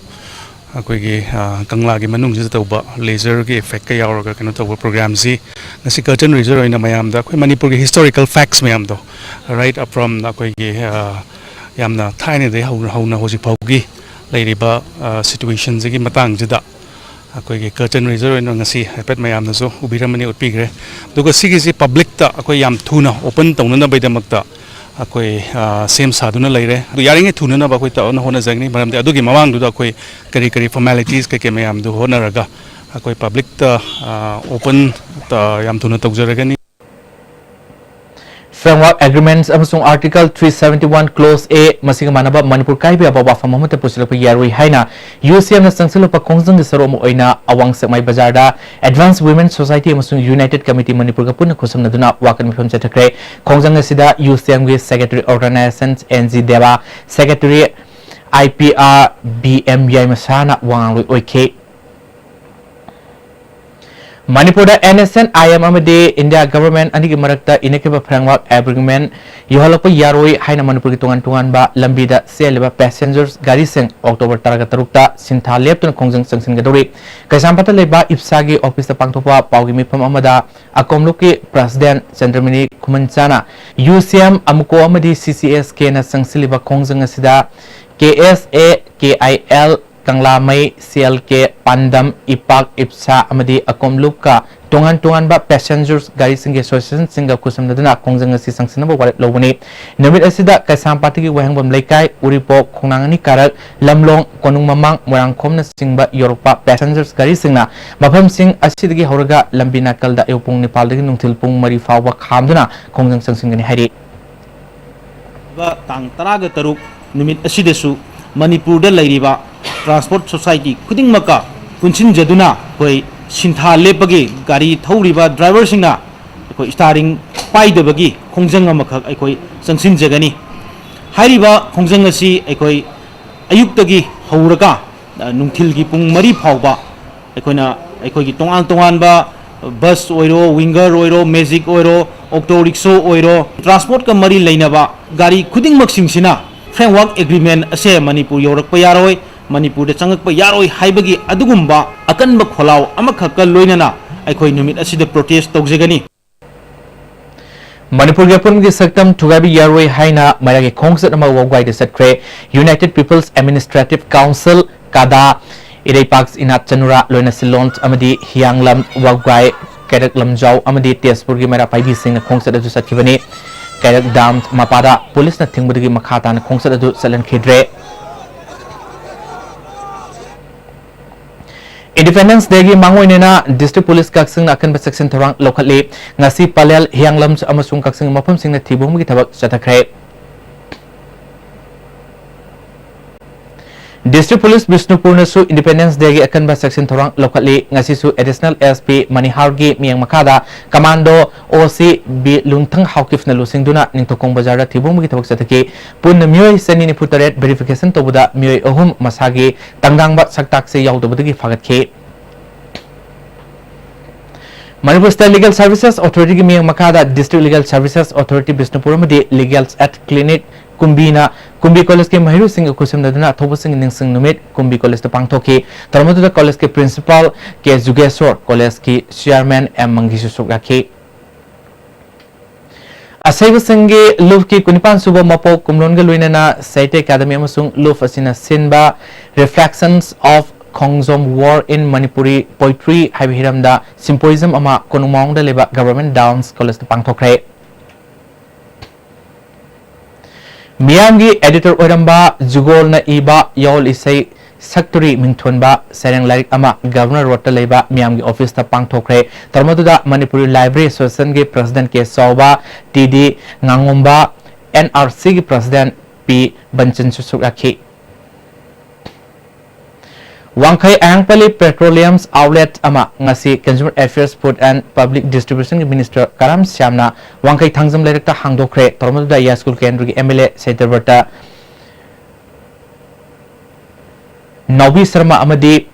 ꯑꯩꯈꯣꯏꯒꯤ, ꯑ, ꯀꯪꯂꯥꯒꯤ ꯃꯅꯨꯡꯁꯤꯗ ꯇꯧꯕ laser ꯒꯤ effect ꯀ ꯌꯥꯎꯔꯒ ꯀꯩꯅꯣ ꯇꯧꯕ program ꯁꯤ ꯉꯁꯤ curtain raiser ꯑꯣꯏꯅ ꯃꯌꯥꯝꯗ ꯑꯩꯈꯣꯏ ꯃꯅꯤꯄꯨꯔꯒꯤ historical facts ꯃꯌꯥꯝꯗꯣ, right up from ꯑꯩꯈꯣꯏꯒꯤ, ꯑ, ꯌꯥꯝꯅ ꯊꯥꯏꯅꯗꯒꯤ ꯍꯧꯅ, ꯍꯧꯅ ꯍꯧꯖꯤꯛ ꯐꯥꯎꯒꯤ ꯂꯩꯔꯤꯕ, ꯑ, situation ꯁꯤꯒꯤ ꯃꯇꯥꯡꯁꯤꯗ ꯑꯩꯈꯣꯏꯒꯤ curtain raiser ꯑꯣꯏꯅ ꯉꯁꯤ ꯍꯥꯏꯐꯦꯠ ꯃꯌꯥꯝꯅꯁꯨ ꯎꯕꯤꯔꯝꯃꯅꯤ, ꯎꯠꯄꯤꯈ꯭ꯔꯦ꯫ ꯑꯗꯨꯒ ꯁꯤꯒꯤꯁꯤ public ꯇ ꯑꯩꯈꯣꯏ ꯌꯥꯝ ꯊꯨꯅ open ꯇꯧꯅꯅꯕꯒꯤꯗꯃꯛꯇ ꯑꯩꯈꯣꯏ, ꯑ, ꯁꯦꯝ ꯁꯥꯗꯨꯅ ꯂꯩꯔꯦ꯫ ꯑꯗꯨ ꯌꯥꯔꯤꯉꯩ ꯊꯨꯅꯅꯕ ꯑꯩꯈꯣꯏ ꯇꯧꯅ ꯍꯣꯠꯅꯖꯒꯅꯤ, ꯃꯔꯝꯗꯤ ꯑꯗꯨꯒꯤ ꯃꯃꯥꯡꯗꯨꯗ ꯑꯩꯈꯣꯏ ꯀꯔꯤ ꯀꯔꯤ formalities ꯀꯩꯀꯩ ꯃꯌꯥꯝꯗꯨ ꯍꯣꯠꯅꯔꯒ ꯑꯩꯈꯣꯏ public ꯇ, ꯑ, open ꯇ ꯌꯥꯝ ꯊꯨꯅ ꯇꯧꯖꯔꯒꯅꯤ꯫ Framework Agreements ꯑꯃꯁꯨꯡ Article three seventy-one Clause A ꯃꯁꯤꯒ ꯃꯥꯟꯅꯕ ꯃꯅꯤꯄꯨꯔ ꯀꯥꯏꯕ ꯌꯥꯕ ꯋꯥꯐꯝ ꯑꯃꯠꯇ ꯄꯨꯁꯤꯜꯂꯛꯄ ꯌꯥꯔꯣꯏ ꯍꯥꯏꯅ ꯌꯨ ꯁꯤ ꯑꯦꯝꯅ ꯆꯪꯁꯤꯜꯂꯛꯄ ꯈꯣꯡꯖꯪꯒꯤ ꯁꯔꯨꯛ ꯑꯃ ꯑꯣꯏꯅ ꯑꯋꯥꯡ ꯁꯦꯛꯃꯥꯏ ꯕꯖꯥꯔꯗ Advanced Women Society ꯑꯃꯁꯨꯡ United Committee ꯃꯅꯤꯄꯨꯔꯒ ꯄꯨꯟꯅ ꯈꯨꯠꯁꯝꯅꯗꯨꯅ ꯋꯥꯀꯠ ꯃꯤꯐꯝ ꯆꯠꯊꯈ꯭ꯔꯦ꯫ ꯈꯣꯡꯖꯪ ꯑꯁꯤꯗ ꯌꯨ ꯁꯤ ꯑꯦꯝꯒꯤ Secretary Organization N G Deb, Secretary I P R B M ꯌꯥꯏꯃꯁꯥꯅ ꯋꯥ ꯉꯥꯡꯂꯣꯏ ꯑꯣꯏꯈꯤ꯫ ꯃꯅꯤꯄꯨꯔꯗ N S N I M ꯑꯃꯗꯤ ꯏꯟꯗꯤꯌꯥ ꯒꯚꯔꯟꯃꯦꯟꯠ ꯑꯅꯤꯒꯤ ꯃꯔꯛꯇ ꯏꯅꯈꯤꯕ Framework Agreement ꯌꯧꯍꯜꯂꯛꯄ ꯌꯥꯔꯣꯏ ꯍꯥꯏꯅ ꯃꯅꯤꯄꯨꯔꯒꯤ ꯇꯣꯉꯥꯟ ꯇꯣꯉꯥꯟꯕ ꯂꯝꯕꯤꯗ ꯆꯦꯜꯂꯤꯕ passengers ꯒꯥꯔꯤꯁꯤꯡ ꯑꯣꯛꯇꯣꯕꯔ ꯇꯔꯥꯒ ꯇꯔꯨꯛꯇ ꯁꯤꯟꯊꯥ ꯂꯦꯞꯇꯨꯅ ꯈꯣꯡꯖꯪ ꯆꯪꯁꯤꯟꯒꯗꯧꯔꯤ꯫ ꯀꯩꯁꯥꯝꯄꯥꯠꯇ ꯂꯩꯕ ꯏꯞꯁꯥꯒꯤ ꯑꯣꯐꯤꯁꯇ ꯄꯥꯡꯊꯣꯛꯄ ꯄꯥꯎꯒꯤ ꯃꯤꯐꯝ ꯑꯃꯗ ꯑꯀꯣꯝꯂꯨꯞꯀꯤ president ꯆꯟꯗ꯭ꯔꯃꯅꯤ ꯈꯨꯃꯟꯆꯥꯅ ꯌꯨ ꯁꯤ ꯑꯦꯝ, ꯑꯃꯨꯀꯣ ꯑꯃꯗꯤ ꯁꯤ ꯁꯤ ꯑꯦꯁ ꯀꯦꯅ ꯆꯪꯁꯤꯜꯂꯤꯕ ꯈꯣꯡꯖꯪ ꯑꯁꯤꯗ ꯀꯦ ꯑꯦꯁ ꯑꯦ, ꯀꯦ ꯑꯥꯏ ꯑꯦꯜ, ꯀꯪꯂꯥꯃꯩ, ꯁꯤ ꯑꯦꯜ ꯀꯦ, ꯄꯥꯟꯗꯝ, ꯏꯄꯥꯛ, ꯏꯞꯁꯥ ꯑꯃꯗꯤ ꯑꯀꯣꯝꯂꯨꯞꯀ ꯇꯣꯉꯥꯟ ꯇꯣꯉꯥꯟꯕ passengers ꯒꯥꯔꯤꯁꯤꯡꯒꯤ association ꯁꯤꯡꯒ ꯈꯨꯠꯁꯝꯅꯗꯨꯅ ꯈꯣꯡꯖꯪ ꯑꯁꯤ ꯆꯪꯁꯤꯟꯅꯕ ꯋꯥꯔꯦꯞ ꯂꯧꯕꯅꯤ꯫ ꯅꯨꯃꯤꯠ ꯑꯁꯤꯗ ꯀꯩꯁꯥꯝꯄꯥꯠꯇꯒꯤ ꯋꯥꯍꯦꯡꯕꯝ ꯂꯩꯀꯥꯏ, ꯎꯔꯤꯄꯣꯛ, ꯈꯣꯡꯅꯥꯡ ꯑꯅꯤ ꯀꯥꯔꯛ, ꯂꯝꯂꯣꯡ, ꯀꯣꯅꯨꯡ ꯃꯃꯥꯡ, ꯃꯣꯏꯔꯥꯡꯈꯣꯝꯅꯆꯤꯡꯕ ꯌꯧꯔꯛꯄ passengers ꯒꯥꯔꯤꯁꯤꯡꯅ ꯃꯐꯝꯁꯤꯡ ꯑꯁꯤꯗꯒꯤ ꯍꯧꯔꯒ ꯂꯝꯕꯤ ꯅꯥꯀꯜꯗ ꯑꯌꯨꯛ ꯄꯨꯡ ꯅꯤꯄꯥꯜꯗꯒꯤ ꯅꯨꯡꯊꯤꯜ ꯄꯨꯡ ꯃꯔꯤ ꯐꯥꯎꯕ ꯈꯥꯝꯗꯨꯅ ꯈꯣꯡꯖꯪ ꯆꯪꯁꯤꯟꯒꯅꯤ ꯍꯥꯏꯔꯤ꯫ ꯇꯥꯡ ꯇꯔꯥꯒ ꯇꯔꯨꯛ ꯅꯨꯃꯤꯠ ꯑꯁꯤꯗꯁꯨ ꯃꯅꯤꯄꯨꯔꯗ ꯂꯩꯔꯤꯕ transport society ꯈꯨꯗꯤꯡꯃꯛꯀ ꯄꯨꯟꯁꯤꯟꯖꯗꯨꯅ ꯑꯩꯈꯣꯏ ꯁꯤꯟꯊꯥ ꯂꯦꯞꯄꯒꯤ ꯒꯥꯔꯤ ꯊꯧꯔꯤꯕ driver ꯁꯤꯡꯅ ꯑꯩꯈꯣꯏ steering ꯄꯥꯏꯗꯕꯒꯤ ꯈꯣꯡꯖꯪ ꯑꯃꯈꯛ ꯑꯩꯈꯣꯏ ꯆꯪꯁꯤꯟꯖꯒꯅꯤ꯫ ꯍꯥꯏꯔꯤꯕ ꯈꯣꯡꯖꯪ ꯑꯁꯤ ꯑꯩꯈꯣꯏ ꯑꯌꯨꯛꯇꯒꯤ ꯍꯧꯔꯒ, ꯑ, ꯅꯨꯡꯊꯤꯜꯒꯤ ꯄꯨꯡ ꯃꯔꯤ ꯐꯥꯎꯕ ꯑꯩꯈꯣꯏꯅ ꯑꯩꯈꯣꯏꯒꯤ ꯇꯣꯉꯥꯟ ꯇꯣꯉꯥꯟꯕ bus ꯑꯣꯏꯔꯣ, winger ꯑꯣꯏꯔꯣ, magic ꯑꯣꯏꯔꯣ, auto rickshaw ꯑꯣꯏꯔꯣ, transport ꯀ ꯃꯔꯤ ꯂꯩꯅꯕ ꯒꯥꯔꯤ ꯈꯨꯗꯤꯡꯃꯛꯁꯤꯡꯁꯤꯅ Framework Agreement ꯑꯁꯦ ꯃꯅꯤꯄꯨꯔ ꯌꯧꯔꯛꯄ ꯌꯥꯔꯣꯏ, ꯃꯅꯤꯄꯨꯔꯗ ꯆꯪꯉꯛꯄ ꯌꯥꯔꯣꯏ ꯍꯥꯏꯕꯒꯤ ꯑꯗꯨꯒꯨꯝꯕ ꯑꯀꯟꯕ ꯈꯣꯜꯂꯥꯎ ꯑꯃꯈꯛꯀ ꯂꯣꯏꯅꯅ ꯑꯩꯈꯣꯏ ꯅꯨꯃꯤꯠ ꯑꯁꯤꯗ protest ꯇꯧꯖꯒꯅꯤ꯫ ꯃꯅꯤꯄꯨꯔꯒꯤ ꯑꯄꯨꯟꯕꯒꯤ ꯁꯛꯇꯝ ꯊꯨꯒꯥꯏꯕ ꯌꯥꯔꯣꯏ ꯍꯥꯏꯅ ꯃꯩꯔꯥꯒꯤ ꯈꯣꯡꯆꯠ ꯑꯃ ꯋꯥꯕꯒꯥꯏꯗ ꯆꯠꯈ꯭ꯔꯦ꯫ United People's Administrative Council, ꯀꯥꯗꯥ, ꯏꯔꯩꯄꯥꯛ ꯏꯅꯥꯠ ꯆꯅꯨꯔꯥ, ꯂꯣꯏꯅ ꯁꯤꯜꯂꯣꯟ ꯑꯃꯗꯤ ꯍꯤꯌꯥꯡꯂꯝ, ꯋꯥꯕꯒꯥꯏ, ꯀꯩꯔꯛ ꯂꯝꯖꯥꯎ ꯑꯃꯗꯤ ꯇꯦꯖꯄꯨꯔꯒꯤ ꯃꯩꯔꯥ ꯄꯥꯏꯕꯤꯁꯤꯡꯅ ꯈꯣꯡꯆꯠ ꯑꯗꯨ ꯆꯠꯈꯤꯕꯅꯤ꯫ ꯀꯩꯔꯛ ꯗꯥꯝ ꯃꯄꯥꯗ ꯄꯨꯂꯤꯁꯅ ꯊꯤꯡꯕꯗꯒꯤ ꯃꯈꯥ ꯇꯥꯅ ꯈꯣꯡꯆꯠ ꯑꯗꯨ ꯆꯠꯍꯟꯈꯤꯗ꯭ꯔꯦ꯫ Independence Day ꯒꯤ ꯃꯥꯡꯑꯣꯏꯅꯅ District Police ꯀꯛꯆꯤꯡꯅ ꯑꯀꯟꯕ ꯆꯦꯛꯁꯤꯟ ꯊꯧꯔꯥꯡ ꯂꯧꯈꯠꯂꯤ꯫ ꯉꯁꯤ ꯄꯂꯦꯜ, ꯍꯤꯌꯥꯡꯂꯝ ꯑꯃꯁꯨꯡ ꯀꯛꯆꯤꯡ ꯃꯐꯝꯁꯤꯡꯅ ꯊꯤꯕ ꯍꯨꯝꯕꯒꯤ ꯊꯕꯛ ꯆꯠꯊꯈ꯭ꯔꯦ꯫ District Police ꯕꯤꯁꯅꯨꯄꯨꯔꯅꯁꯨ Independence Day ꯒꯤ ꯑꯀꯟꯕ ꯆꯦꯛꯁꯤꯟ ꯊꯧꯔꯥꯡ ꯂꯧꯈꯠꯂꯤ꯫ ꯉꯁꯤꯁꯨ Additional S P ꯃꯅꯤꯍꯥꯔꯒꯤ ꯃꯤꯠꯌꯦꯡ ꯃꯈꯥꯗ Commando O C B ꯂꯨꯡꯊꯪ ꯍꯥꯎꯀꯤꯞꯅ ꯂꯨꯆꯤꯡꯗꯨꯅ ꯅꯤꯡꯊꯧꯈꯣꯡ ꯕꯖꯥꯔꯗ ꯊꯤꯕ ꯍꯨꯝꯕꯒꯤ ꯊꯕꯛ ꯆꯠꯊꯈꯤ꯫ ꯄꯨꯟꯅ ꯃꯤꯑꯣꯏ ꯆꯅꯤ ꯅꯤꯐꯨ ꯇꯔꯦꯠ verification ꯇꯧꯕꯗ ꯃꯤꯑꯣꯏ ꯑꯍꯨꯝ ꯃꯁꯥꯒꯤ ꯇꯪꯗꯥꯡꯕ ꯁꯛꯇꯥꯛꯁꯦ ꯌꯥꯎꯗꯕꯗꯒꯤ ꯐꯥꯒꯠꯈꯤ꯫ Manipur State Legal Services Authority ꯒꯤ ꯃꯤꯠꯌꯦꯡ ꯃꯈꯥꯗ District Legal Services Authority Bishnupur ꯑꯃꯗꯤ Legal Aid Clinic ꯀꯨꯝꯕꯤꯅ ꯀꯨꯝꯕꯤ College ꯀꯤ ꯃꯍꯩꯔꯣꯏꯁꯤꯡꯒ ꯈꯨꯠꯁꯝꯅꯗꯨꯅ ꯊꯧꯕꯁꯤꯡꯒꯤ ꯅꯤꯡꯁꯤꯡ ꯅꯨꯃꯤꯠ ꯀꯨꯝꯕꯤ College ꯇ ꯄꯥꯡꯊꯣꯛꯈꯤ꯫ ꯊꯧꯔꯝ ꯑꯗꯨꯗ College ꯀꯤ Principal ꯀꯦ ꯖꯨꯒꯦꯁꯣꯔ, College ꯀꯤ Chairman ꯑꯦꯝ ꯃꯪꯒꯤꯁꯨ ꯁꯔꯨꯛ ꯌꯥꯈꯤ꯫ ꯑꯁꯩꯕꯁꯤꯡꯒꯤ ꯂꯨꯞꯀꯤ ꯀꯨꯟꯅꯤꯄꯥꯟ ꯁꯨꯕ ꯃꯄꯣꯛ ꯀꯨꯝꯂꯣꯟꯒ ꯂꯣꯏꯅꯅ ꯁꯥꯍꯤꯇ꯭ꯌ ꯑꯦꯀꯥꯗꯃꯤ ꯑꯃꯁꯨꯡ ꯂꯨꯞ ꯑꯁꯤꯅ ꯁꯤꯟꯕ Reflections of Khongjom War in Manipuri Poetry ꯍꯥꯏꯕ ꯍꯤꯔꯝꯗ symposium ꯑꯃ ꯀꯣꯅꯨꯡꯃꯥꯡꯗ ꯂꯩꯕ Government Dance College ꯇ ꯄꯥꯡꯊꯣꯛꯈ꯭ꯔꯦ꯫ ꯃꯤꯌꯥꯝꯒꯤ editor ꯑꯣꯏꯔꯝꯕ ꯖꯨꯒꯣꯜꯅ ꯏꯕ ꯌꯥꯑꯣꯜ ꯏꯁꯩ ꯁꯛꯇꯨꯔꯤ ꯃꯤꯡꯊꯣꯟꯕ ꯁꯩꯔꯦꯡ ꯂꯥꯏꯔꯤꯛ ꯑꯃ Governor Road ꯇ ꯂꯩꯕ ꯃꯤꯌꯥꯝꯒꯤ office ꯇ ꯄꯥꯡꯊꯣꯛꯈ꯭ꯔꯦ꯫ ꯊꯧꯔꯝ ꯑꯗꯨꯗ Manipuri Library Association ꯒꯤ President K Chaoba, T D ꯉꯥꯉꯣꯝꯕ, ꯑꯦꯟ ꯑꯥꯔ ꯁꯤ ꯒꯤ President ꯄꯤ ꯕꯟꯆꯟꯁꯨ ꯁꯔꯨꯛ ꯌꯥꯈꯤ꯫ ꯋꯥꯡꯈꯩ ꯑꯌꯥꯡꯄꯜꯂꯤ Petroleum Outlet ꯑꯃ ꯉꯁꯤ Consumer Affairs, Food and Public Distribution ꯒꯤ Minister ꯀꯔꯥꯝ ꯁ꯭ꯌꯥꯝꯅ ꯋꯥꯡꯈꯩ ꯊꯥꯡꯖꯝ ꯂꯩꯔꯛꯇ ꯍꯥꯡꯗꯣꯛꯈ꯭ꯔꯦ꯫ ꯊꯧꯔꯝ ꯑꯗꯨꯗ ꯌꯥꯏꯁ꯭ꯀꯨꯜ ꯀꯦꯟꯗ꯭ꯔꯒꯤ M L A ꯁꯇ꯭ꯌꯕ꯭ꯔꯇ ꯅꯥꯎꯕꯤ ꯁꯔꯃ ꯑꯃꯗꯤ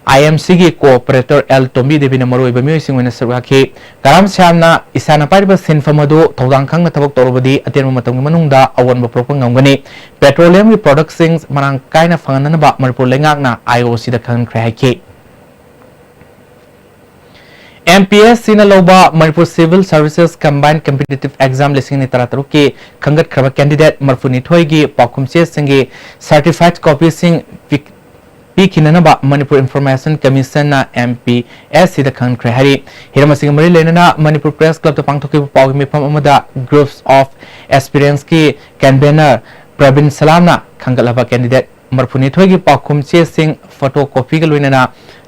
I M C ꯒꯤ co-operator L ꯇꯣꯝꯕꯤ ꯗꯦꯕꯤꯅ ꯃꯔꯨꯑꯣꯏꯕ ꯃꯤꯑꯣꯏꯁꯤꯡ ꯑꯣꯏꯅ ꯁꯔꯨꯛ ꯌꯥꯈꯤ꯫ ꯀꯔꯥꯝ ꯁ꯭ꯌꯥꯝꯅ ꯏꯁꯥꯅ ꯄꯥꯏꯔꯤꯕ ꯁꯤꯟꯐꯝ ꯑꯗꯨ ꯊꯧꯗꯥꯡ ꯈꯪꯅ ꯊꯕꯛ ꯇꯧꯔꯕꯗꯤ ꯑꯇꯦꯟꯕ ꯃꯇꯝꯒꯤ ꯃꯅꯨꯡꯗ ꯑꯑꯣꯟꯕ ꯄꯨꯔꯛꯄ ꯉꯝꯒꯅꯤ꯫ Petroleum ꯒꯤ product ꯁꯤꯡ ꯃꯔꯥꯡ ꯀꯥꯏꯅ ꯐꯪꯍꯟꯅꯅꯕ ꯃꯅꯤꯄꯨꯔ ꯂꯩꯉꯥꯛꯅ I O C ꯗ ꯈꯪꯍꯟꯈ꯭ꯔꯦ ꯍꯥꯏꯈꯤ꯫ M P S C ꯅ ꯂꯧꯕ Manipur Civil Services Combined Competitive Exam ꯂꯤꯁꯤꯡ ꯑꯅꯤ ꯇꯔꯥꯇꯔꯨꯛꯀꯤ ꯈꯟꯒꯠꯈ꯭ꯔꯕ candidate ꯃꯔꯤꯐꯨꯅꯤꯊꯣꯏꯒꯤ ꯄꯥꯎꯈꯨꯝ ꯆꯦꯁꯤꯡꯒꯤ certified copy ꯁꯤꯡ ꯄꯤ-, ꯄꯤꯈꯤꯅꯅꯕ Manipur Information Commission ꯅ M P S C ꯗ ꯈꯪꯍꯟꯈ꯭ꯔꯦ ꯍꯥꯏꯔꯤ꯫ ꯍꯤꯔꯝ ꯑꯁꯤꯒ ꯃꯔꯤ ꯂꯩꯅꯅ Manipur Press Club ꯇ ꯄꯥꯡꯊꯣꯛꯈꯤꯕ ꯄꯥꯎꯒꯤ ꯃꯤꯐꯝ ꯑꯃꯗ Groups of Aspirants ꯀꯤ convener ꯄ꯭ꯔꯕꯤꯟ ꯁꯂꯥꯝꯅ ꯈꯟꯒꯠꯂꯕ candidate ꯃꯔꯤꯐꯨꯅꯤꯊꯣꯏꯒꯤ ꯄꯥꯎꯈꯨꯝ ꯆꯦꯁꯤꯡ, ꯐꯣꯇꯣ ꯀꯣꯄꯤꯒ ꯂꯣꯏꯅꯅ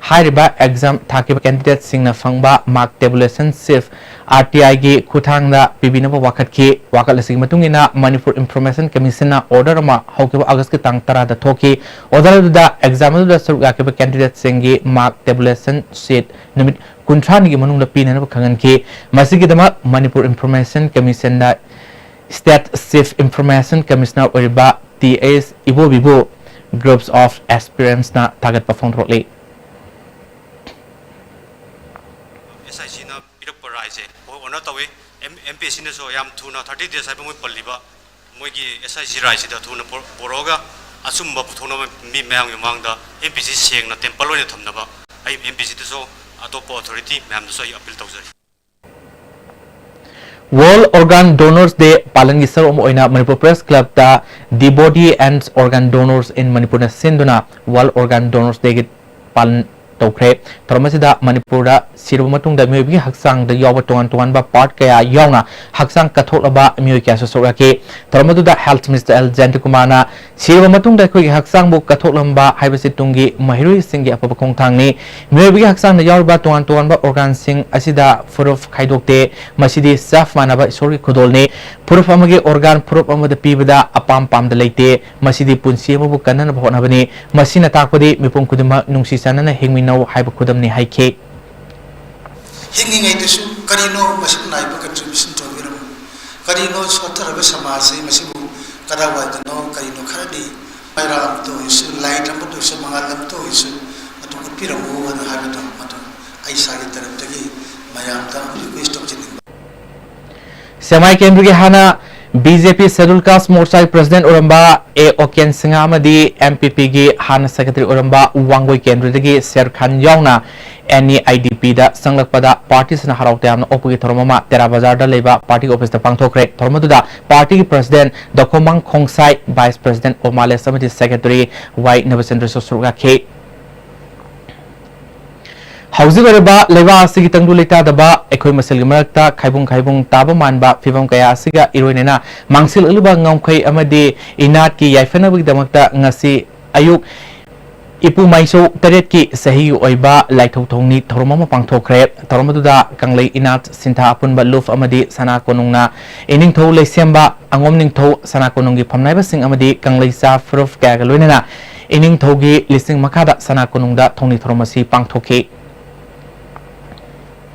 ꯍꯥꯏꯔꯤꯕ ꯑꯦꯛꯖꯥꯝ ꯊꯥꯈꯤꯕ ꯀꯦꯟꯗꯤꯗꯦꯠꯁꯤꯡꯅ ꯐꯪꯕ mark tabulation shift R T ꯑꯥꯏꯒꯤ ꯈꯨꯠꯊꯥꯡꯗ ꯄꯤꯕꯤꯅꯕ ꯋꯥꯀꯠꯈꯤ꯫ ꯋꯥꯀꯠ ꯑꯁꯤꯒꯤ ꯃꯇꯨꯡ ꯏꯟꯅ ꯃꯅꯤꯄꯨꯔ ꯏꯟꯐꯣꯔꯃꯦꯁꯟ ꯀꯃꯤꯁꯟꯅ ꯑꯣꯔꯗꯔ ꯑꯃ ꯍꯧꯈꯤꯕ ꯑꯥꯒꯁꯀꯤ ꯇꯥꯡ ꯇꯔꯥꯗ ꯊꯣꯛꯈꯤ꯫ ꯑꯣꯔꯗꯔ ꯑꯗꯨꯗ ꯑꯦꯛꯖꯥꯝ ꯑꯗꯨꯗ ꯁꯔꯨꯛ ꯌꯥꯈꯤꯕ ꯀꯦꯟꯗꯤꯗꯦꯠꯁꯤꯡꯒꯤ ꯃꯥꯔꯛ ꯇꯦꯕꯨꯂꯦꯁꯟ ꯁꯤꯠ ꯅꯨꯃꯤꯠ ꯀꯨꯟꯊ꯭ꯔꯥꯅꯤꯒꯤ ꯃꯅꯨꯡꯗ ꯄꯤꯅꯅꯕ ꯈꯪꯍꯟꯈꯤ꯫ ꯃꯁꯤꯒꯤꯗꯃꯛ ꯃꯅꯤꯄꯨꯔ ꯏꯟꯐꯣꯔꯃꯦꯁꯟ ꯀꯃꯤꯁꯟꯗ ꯁ꯭ꯇꯦꯠ ꯆꯤꯐ ꯏꯟꯐꯣꯔꯃꯦꯁꯟ ꯀꯃꯤꯁꯅꯔ ꯑꯣꯏꯔꯤꯕ ꯇꯤ ꯑꯦꯁ ꯏꯕꯣꯕꯤꯕꯨ groups of aspirants ꯅ ꯊꯥꯒꯠꯄ ꯐꯣꯡꯗꯣꯔꯛꯂꯤ꯫ ꯑꯦꯁ ꯑꯥꯏ ꯁꯤꯅ ꯄꯤꯔꯛꯄ ꯔꯥꯏꯁꯦ ꯑꯩꯈꯣꯏ ꯑꯣꯅꯔ ꯇꯧꯏ꯫ ꯑꯦꯝ ꯄꯤ ꯑꯦꯁ ꯁꯤꯅꯁꯨ ꯌꯥꯝ ꯊꯨꯅ, ꯊꯥꯔꯇꯤ ꯗꯦꯖ ꯍꯥꯏꯕ ꯃꯣꯏ ꯄꯜꯂꯤꯕ, ꯃꯣꯏꯒꯤ ꯑꯦꯁ ꯑꯥꯏ ꯁꯤ ꯔꯥꯏꯁꯤꯗ ꯊꯨꯅ ꯄꯨꯔꯛꯑꯒ ꯑꯆꯨꯝꯕ ꯄꯨꯊꯣꯛꯅꯕ ꯃꯤ ꯃꯌꯥꯝꯒꯤ ꯃꯃꯥꯡꯗ ꯑꯦꯝ ꯄꯤ ꯑꯦꯁ ꯁꯤ ꯁꯦꯡꯅ ꯇꯦꯝꯄꯜ ꯑꯣꯏꯅ ꯊꯝꯅꯕ ꯑꯩ ꯑꯦꯝ ꯄꯤ ꯑꯦꯁ ꯁꯤꯗꯁꯨ ꯑꯇꯣꯞꯄ ꯑꯣꯊꯣꯔꯤꯇꯤ ꯃꯌꯥꯝꯗꯁꯨ ꯑꯩ ꯑꯄꯤꯜ ꯇꯧꯖꯔꯤ꯫ World Organ Donors Day ꯄꯥꯂꯟꯒꯤ ꯁꯔꯨꯛ ꯑꯃ ꯑꯣꯏꯅ ꯃꯅꯤꯄꯨꯔ ꯄ꯭ꯔꯦꯁ ꯀ꯭ꯂꯕꯇ The Body and Organ Donors in Manipur ꯅ ꯁꯤꯟꯗꯨꯅ World Organ Donors Day ꯒꯤ ꯄꯥꯂꯟ ꯇꯧꯈ꯭ꯔꯦ꯫ ꯊꯧꯔꯝ ꯑꯁꯤꯗ ꯃꯅꯤꯄꯨꯔꯗ ꯁꯤꯔꯕ ꯃꯇꯨꯡꯗ ꯃꯤꯑꯣꯏꯕꯒꯤ ꯍꯛꯆꯥꯡꯗ ꯌꯥꯎꯕ ꯇꯣꯉꯥꯟ ꯇꯣꯉꯥꯟꯕ ꯄꯥꯔꯠ ꯀꯌꯥ ꯌꯥꯎꯅ ꯍꯛꯆꯥꯡ ꯀꯠꯊꯣꯛꯂꯕ ꯃꯤꯑꯣꯏ ꯀꯌꯥꯁꯨ ꯁꯔꯨꯛ ꯌꯥꯈꯤ꯫ ꯊꯧꯔꯝ ꯑꯗꯨꯗ ꯍꯦꯜꯊ ꯃꯤꯅꯤꯁꯇꯔ ꯑꯦꯜ ꯖꯌꯟꯇꯀꯨꯃꯥꯔꯅ ꯁꯤꯔꯕ ꯃꯇꯨꯡꯗ ꯑꯩꯈꯣꯏꯒꯤ ꯍꯛꯆꯥꯡꯕꯨ ꯀꯠꯊꯣꯛꯂꯝꯕ ꯍꯥꯏꯕꯁꯤ ꯇꯨꯡꯒꯤ ꯃꯍꯩꯔꯣꯏꯁꯤꯡꯒꯤ ꯑꯐꯕ ꯈꯣꯡꯊꯥꯡꯅꯤ꯫ ꯃꯤꯑꯣꯏꯕꯒꯤ ꯍꯛꯆꯥꯡꯗ ꯌꯥꯎꯔꯤꯕ ꯇꯣꯉꯥꯟ ꯇꯣꯉꯥꯟꯕ ꯑꯣꯔꯒꯥꯟꯁꯤꯡ ꯑꯁꯤꯗ ꯐꯨꯔꯨꯞ ꯈꯥꯏꯗꯣꯛꯇꯦ꯫ ꯃꯁꯤꯗꯤ ꯆꯞ ꯃꯥꯟꯅꯕ ꯏꯁꯣꯔꯒꯤ ꯈꯨꯗꯣꯜꯅꯤ꯫ ꯐꯨꯔꯨꯞ ꯑꯃꯒꯤ ꯑꯣꯔꯒꯥꯟ ꯐꯨꯔꯨꯞ ꯑꯃꯗ ꯄꯤꯕꯗ ꯑꯄꯥꯝ ꯄꯥꯝꯗ ꯂꯩꯇꯦ꯫ ꯃꯁꯤꯗꯤ ꯄꯨꯟꯁꯤ ꯑꯃꯕꯨ ꯀꯟꯅꯅꯕ ꯍꯣꯠꯅꯕꯅꯤ꯫ ꯃꯁꯤꯅ ꯇꯥꯛꯄꯗꯤ ꯃꯤꯄꯨꯝ ꯈꯨꯗꯤꯡꯃꯛ ꯅꯨꯡꯁꯤ ꯆꯥꯟꯅꯅ ꯍꯤꯡꯃꯤꯟꯅꯧ ꯍꯥꯏꯕ ꯈꯨꯗꯝꯅꯤ ꯍꯥꯏꯈꯤ꯫ ꯍꯤꯡꯂꯤꯉꯩꯗꯁꯨ ꯀꯔꯤꯅꯣ ꯃꯁꯤꯡ ꯅꯥꯏꯕ ꯀꯟꯇ꯭ꯔꯤꯕ꯭ꯌꯨꯁꯟ ꯇꯧꯕꯤꯔꯝꯃꯨ, ꯀꯔꯤꯅꯣ ꯁꯣꯠꯊꯔꯕ ꯁꯃꯥꯖꯁꯤ ꯃꯁꯤꯕꯨ ꯀꯗꯥꯏꯋꯥꯏꯗꯅꯣ, ꯀꯔꯤꯅꯣ ꯈꯔꯗꯤ ꯃꯩꯔꯥ ꯑꯃꯇ ꯑꯣꯏꯔꯁꯨ, ꯂꯥꯏꯠ ꯑꯃꯇ ꯑꯣꯏꯔꯁꯨ, ꯃꯉꯥꯜ ꯑꯃꯇ ꯑꯣꯏꯔꯁꯨ ꯑꯗꯨ ꯎꯠꯄꯤꯔꯝꯃꯨ ꯍꯥꯏꯅ ꯍꯥꯏꯕꯗꯣ ꯃꯗꯨ ꯑꯩ ꯏꯁꯥꯒꯤ ꯇꯔꯞꯇꯒꯤ ꯃꯌꯥꯝꯗ ꯔꯤꯀ꯭ꯋꯦꯁ ꯇꯧꯖꯅꯤꯡꯕ꯫ ꯁꯦꯛꯃꯥꯏ ꯀꯦꯟꯗ꯭ꯔꯒꯤ ꯍꯥꯟꯅ ꯕꯤ ꯖꯦ ꯄꯤ ꯁꯦꯗꯨꯜ ꯀꯥꯁ ꯃꯣꯔꯆꯥꯒꯤ ꯄ꯭ꯔꯁꯤꯗꯦꯟ ꯑꯣꯏꯔꯝꯕ ꯑꯦ ꯑꯣꯀꯦꯟ ꯁꯤꯡꯍ ꯑꯃꯗꯤ ꯑꯦꯝ ꯄꯤ ꯄꯤꯒꯤ ꯍꯥꯟꯅ ꯁꯦꯀ꯭ꯔꯦꯇꯔꯤ ꯑꯣꯏꯔꯝꯕ ꯋꯥꯡꯒꯣꯏ ꯀꯦꯟꯗ꯭ꯔꯗꯒꯤ ꯁꯦꯔ ꯈꯥꯟ ꯌꯥꯎꯅ ꯑꯦꯟ ꯏ ꯑꯥꯏ ꯗꯤ ꯄꯤꯗ ꯆꯪꯂꯛꯄꯗ ꯄꯥꯔꯇꯤꯁꯤꯅ ꯍꯔꯥꯎ ꯇꯌꯥꯝꯅ ꯑꯣꯛꯄꯒꯤ ꯊꯧꯔꯝ ꯑꯃ ꯇꯦꯔꯥ ꯕꯖꯥꯔꯗ ꯂꯩꯕ ꯄꯥꯔꯇꯤ ꯑꯣꯐꯤꯁꯇ ꯄꯥꯡꯊꯣꯛꯈ꯭ꯔꯦ꯫ ꯊꯧꯔꯝ ꯑꯗꯨꯗ ꯄꯥꯔꯇꯤꯒꯤ ꯄ꯭ꯔꯁꯤꯗꯦꯟ ꯗꯣꯈꯣꯃꯥꯡ ꯈꯣꯡꯁꯥꯏ, ꯚꯥꯏꯁ ꯄ꯭ꯔꯁꯤꯗꯦꯟ ꯑꯣꯃꯥꯂꯦꯁ ꯑꯃꯗꯤ ꯁꯦꯀ꯭ꯔꯦꯇꯔꯤ ꯋꯥꯏ ꯅꯕꯆꯟꯗ꯭ꯔꯁꯨ ꯁꯔꯨꯛ ꯌꯥꯈꯤ꯫ ꯍꯧꯖꯤꯛ ꯑꯣꯏꯔꯤꯕ ꯂꯩꯕꯥꯛ ꯑꯁꯤꯒꯤ ꯇꯪꯗꯨ ꯂꯩꯇꯥꯗꯕ ꯑꯩꯈꯣꯏ ꯃꯁꯦꯜꯒꯤ ꯃꯔꯛꯇ ꯈꯥꯏꯕꯨꯡ ꯈꯥꯏꯕꯨꯡ ꯇꯥꯕ ꯃꯥꯟꯕ ꯐꯤꯕꯝ ꯀꯌꯥ ꯑꯁꯤꯒ ꯏꯔꯣꯏꯅꯅ ꯃꯥꯡꯁꯤꯜꯂꯛꯂꯤꯕ ꯉꯝꯈꯩ ꯑꯃꯗꯤ ꯏꯅꯥꯠꯀꯤ ꯌꯥꯏꯐꯅꯕꯒꯤꯗꯃꯛꯇ ꯉꯁꯤ ꯑꯌꯨꯛ ꯏꯄꯨ ꯃꯥꯏꯆꯧ ꯇꯔꯦꯠꯀꯤ ꯆꯍꯤꯒꯤ ꯑꯣꯏꯕ ꯂꯥꯏꯊꯧ ꯊꯧꯅꯤ ꯊꯧꯔꯝ ꯑꯃ ꯄꯥꯡꯊꯣꯛꯈ꯭ꯔꯦ꯫ ꯊꯧꯔꯝ ꯑꯗꯨꯗ ꯀꯪꯂꯩ ꯏꯅꯥꯠ ꯁꯤꯟꯊꯥ ꯑꯄꯨꯟꯕ ꯂꯨꯞ ꯑꯃꯗꯤ ꯁꯅꯥ ꯀꯣꯅꯨꯡꯅ ꯏꯅꯤꯡꯊꯧ ꯂꯩꯁꯦꯝꯕ, ꯑꯉꯣꯝ ꯅꯤꯡꯊꯧ, ꯁꯅꯥ ꯀꯣꯅꯨꯡꯒꯤ ꯐꯝꯅꯥꯏꯕꯁꯤꯡ ꯑꯃꯗꯤ ꯀꯪꯂꯩꯆꯥ ꯐꯨꯔꯨꯞ ꯀꯌꯥꯒ ꯂꯣꯏꯅꯅ ꯏꯅꯤꯡꯊꯧꯒꯤ ꯂꯤꯆꯤꯡ ꯃꯈꯥꯗ ꯁꯅꯥ ꯀꯣꯅꯨꯡꯗ ꯊꯧꯅꯤ ꯊꯧꯔꯝ ꯑꯁꯤ ꯄꯥꯡꯊꯣꯛꯈꯤ꯫